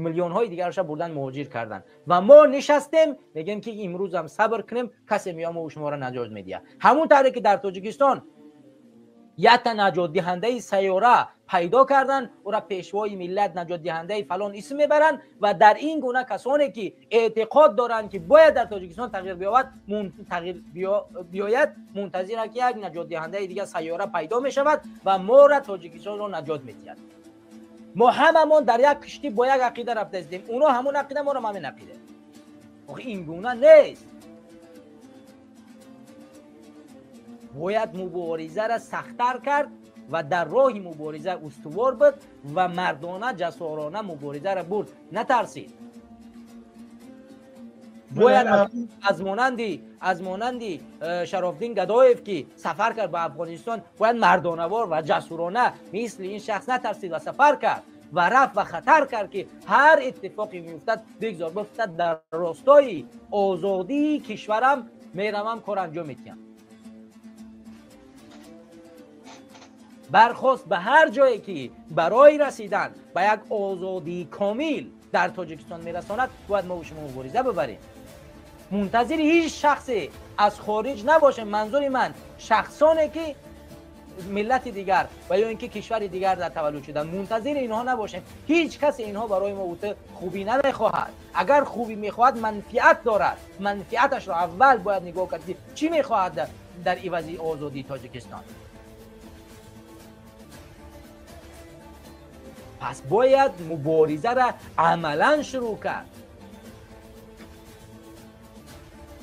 миллионҳои дигарша бурдан муҳоҷир карданд. Ва мо нишастем, мегӯем, ки имрӯзам сабр кунем, касе меояд мо шуморо наҷот медиҳад. Ҳамон тавре ки дар Тоҷикистон якта наҷотдиҳандаи сайёра пайдо карданд, ӯра пешвои миллат, наҷотдиҳандаи фалон исм мебаранд ва дар ин гуна касоне ки эътиқод доранд, ки бояд дар Тоҷикистон тағйир биёбад, тағйир биёяд, мунтазиранд, ки як наҷотдиҳандаи дигар сайёра пайдо мешавад ва моро, Тоҷикистонро наҷот медиҳад. Мо ҳамамон дар як киштӣ бо як ақида рафта истем. Оно ҳамон ақида, моро ҳамин ақида. Охи ин гуна нест. Бояд муборизаро сахттар кард ва дар роҳи мубориза устувор буд ва мардона, ҷасорона муборизаро бурд, натарсид. Бояд аз монанди Шарофдин Гадоев, ки сафар кард ба Афғонистон, бояд мардонавор ва ҷасурона мисли ин шахс натарсид ва сафар кард ва рафт ва хатар кард, ки ҳар иттифоқе меуфтад, бигзор бифтад, дар ростои озодии кишварам меравам, кор анҷом медиҳам. Бархост ба ҳар ҷое ки барои расидан ба як озодии комил дар Тоҷикистон мерасонад, бояд мо шумо мубориза бибарем. Мунтазири ҳеҷ шахсе аз хориҷ набошем. Манзури ман шахсоне ки миллати дигар ва ё ин ки кишвари дигар дар таваллуд шуданд, мунтазири инҳо набошем. Ҳеҷ касе инҳо барои мо хубӣ намехоҳад. Агар хубӣ мехоҳад, манфиат дорад. Манфиаташро аввал бояд нигоҳ кард, ки чӣ мехоҳад дар ивази озодии Тоҷикистон. Пас бояд муборизаро амалан шурӯъ кард.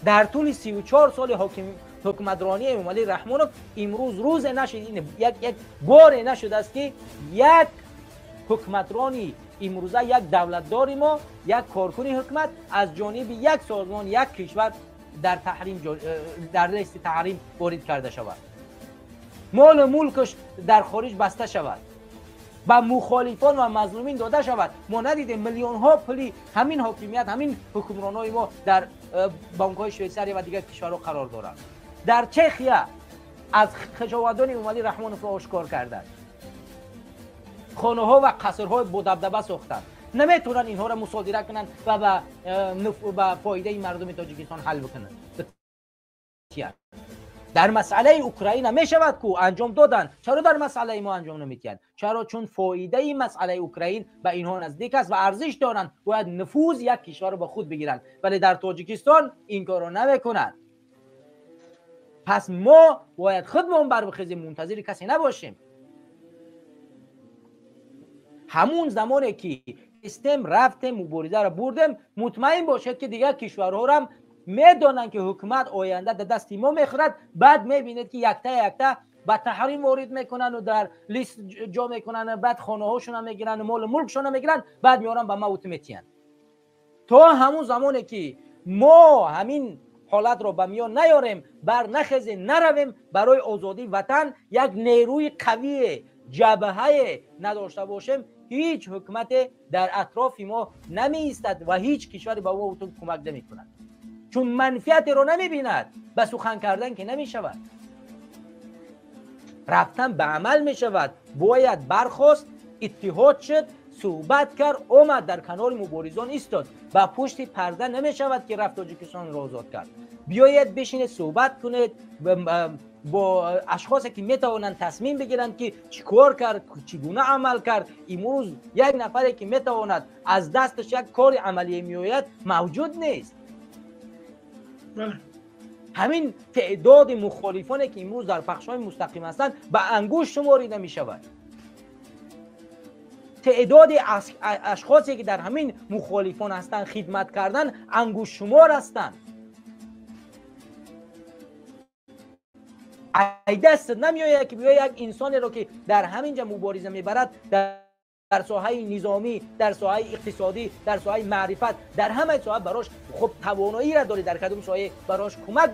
Дар тӯли 34 соли ҳукуматронии Эмомалӣ Раҳмонов имрӯз рӯзе нашуд, як боре нашудааст, ки як ҳукуматрони имрӯза, як давлатдори мо, як коркуни ҳукумат аз ҷониби як созмон, як кишвар дар таҳрим, дар листи таҳрим ворид карда шавад, молу мулкаш дар хориҷ баста шавад, ба мухолифон ва мазлумин дода шавад. Мо надидем миллионҳо пули ҳамин ҳокимият, ҳамин ҳукмронҳои мо дар бонкҳои Швейтсария ва дигар кишварҳо қарор доранд. Дар Чехия Аз хешовандони Эмомалӣ Раҳмоновро ошкор карданд. Хонаҳо ва қасрҳои бодабдаба сохтанд. Наметавонанд инҳоро мусодира кунанд ва ба фоидаи мардуми Тоҷикистон ҳал бикунанд. Дар масъалаи Украина мешавад ку анҷом доданд. Чаро дар масъалаи мо анҷом намедиҳанд? Чаро? Чун фоидаи масъалаи Украин ба инҳо наздик аст ва арзиш доранд. Бояд нуфуз як кишварро ба худ бигиранд. Вале дар Тоҷикистон ин корро намекунанд. Пас мо бояд худмон барбихезем, мунтазири касе набошем. Ҳамун замоне ки истем, рафтем, муборизаро бурдем, мутмаин бошед ки дигар кишварҳоро медонанд ки ҳукумат оянда дар дасти мо мехӯрад. Баъд мебинед ки якта якта ба таҳрим ворид мекунанду дар лист ҷо мекунанд, баъд хонаҳошона мегиранд, молу мулкшона мегиранд, баъд меоранд ба ма уту метиҳанд. То ҳамун замоне ки мо ҳамин ҳолатро ба миён наёрем, бар нахезем, наравем барои озодии ватан, як нерӯи қавие, ҷабҳае надошта бошем, ҳеҷ ҳукумате дар атрофи мо намеистад ва ҳеҷ кишваре ба мо кӯмак намекунад. Чун манфиатеро намебинад, ба сухан кардан ки намешавад, рафтан ба амал мешавад. Бояд бархост, иттиҳод шуд, суҳбат кард, омад дар канори муборизон истод. Ба пушти парда намешавад ки рафт Тоҷикистонро озод кард. Биёед бишинед, суҳбат кунед бо ашхосе ки метавонанд тасмим бигиранд ки чӣ кор кард, чӣ гуна амал кард. Имрӯз як нафаре ки метавонад аз дасташ як кори амалие меояд мавҷуд нест. Ҳамин теъдоди мухолифоне ки имрӯз дар пахшҳои мустақим ҳастанд ба ангушт шуморида мешавад. Теъдоди ашхосе ки дар ҳамин мухолифон ҳастанд хидмат кардан ангуштшумор ҳастанд. Ай даст намеояд ки биёяд як инсонеро ки дар ҳамин ҷа мубориза мебарад, дар соҳаи низомӣ, дар соҳаи иқтисодӣ, дар соҳаи маърифат, дар ҳамаи соҳа барош хуб тавоноиро дорӣ, дар кадом соҳа барош кӯмак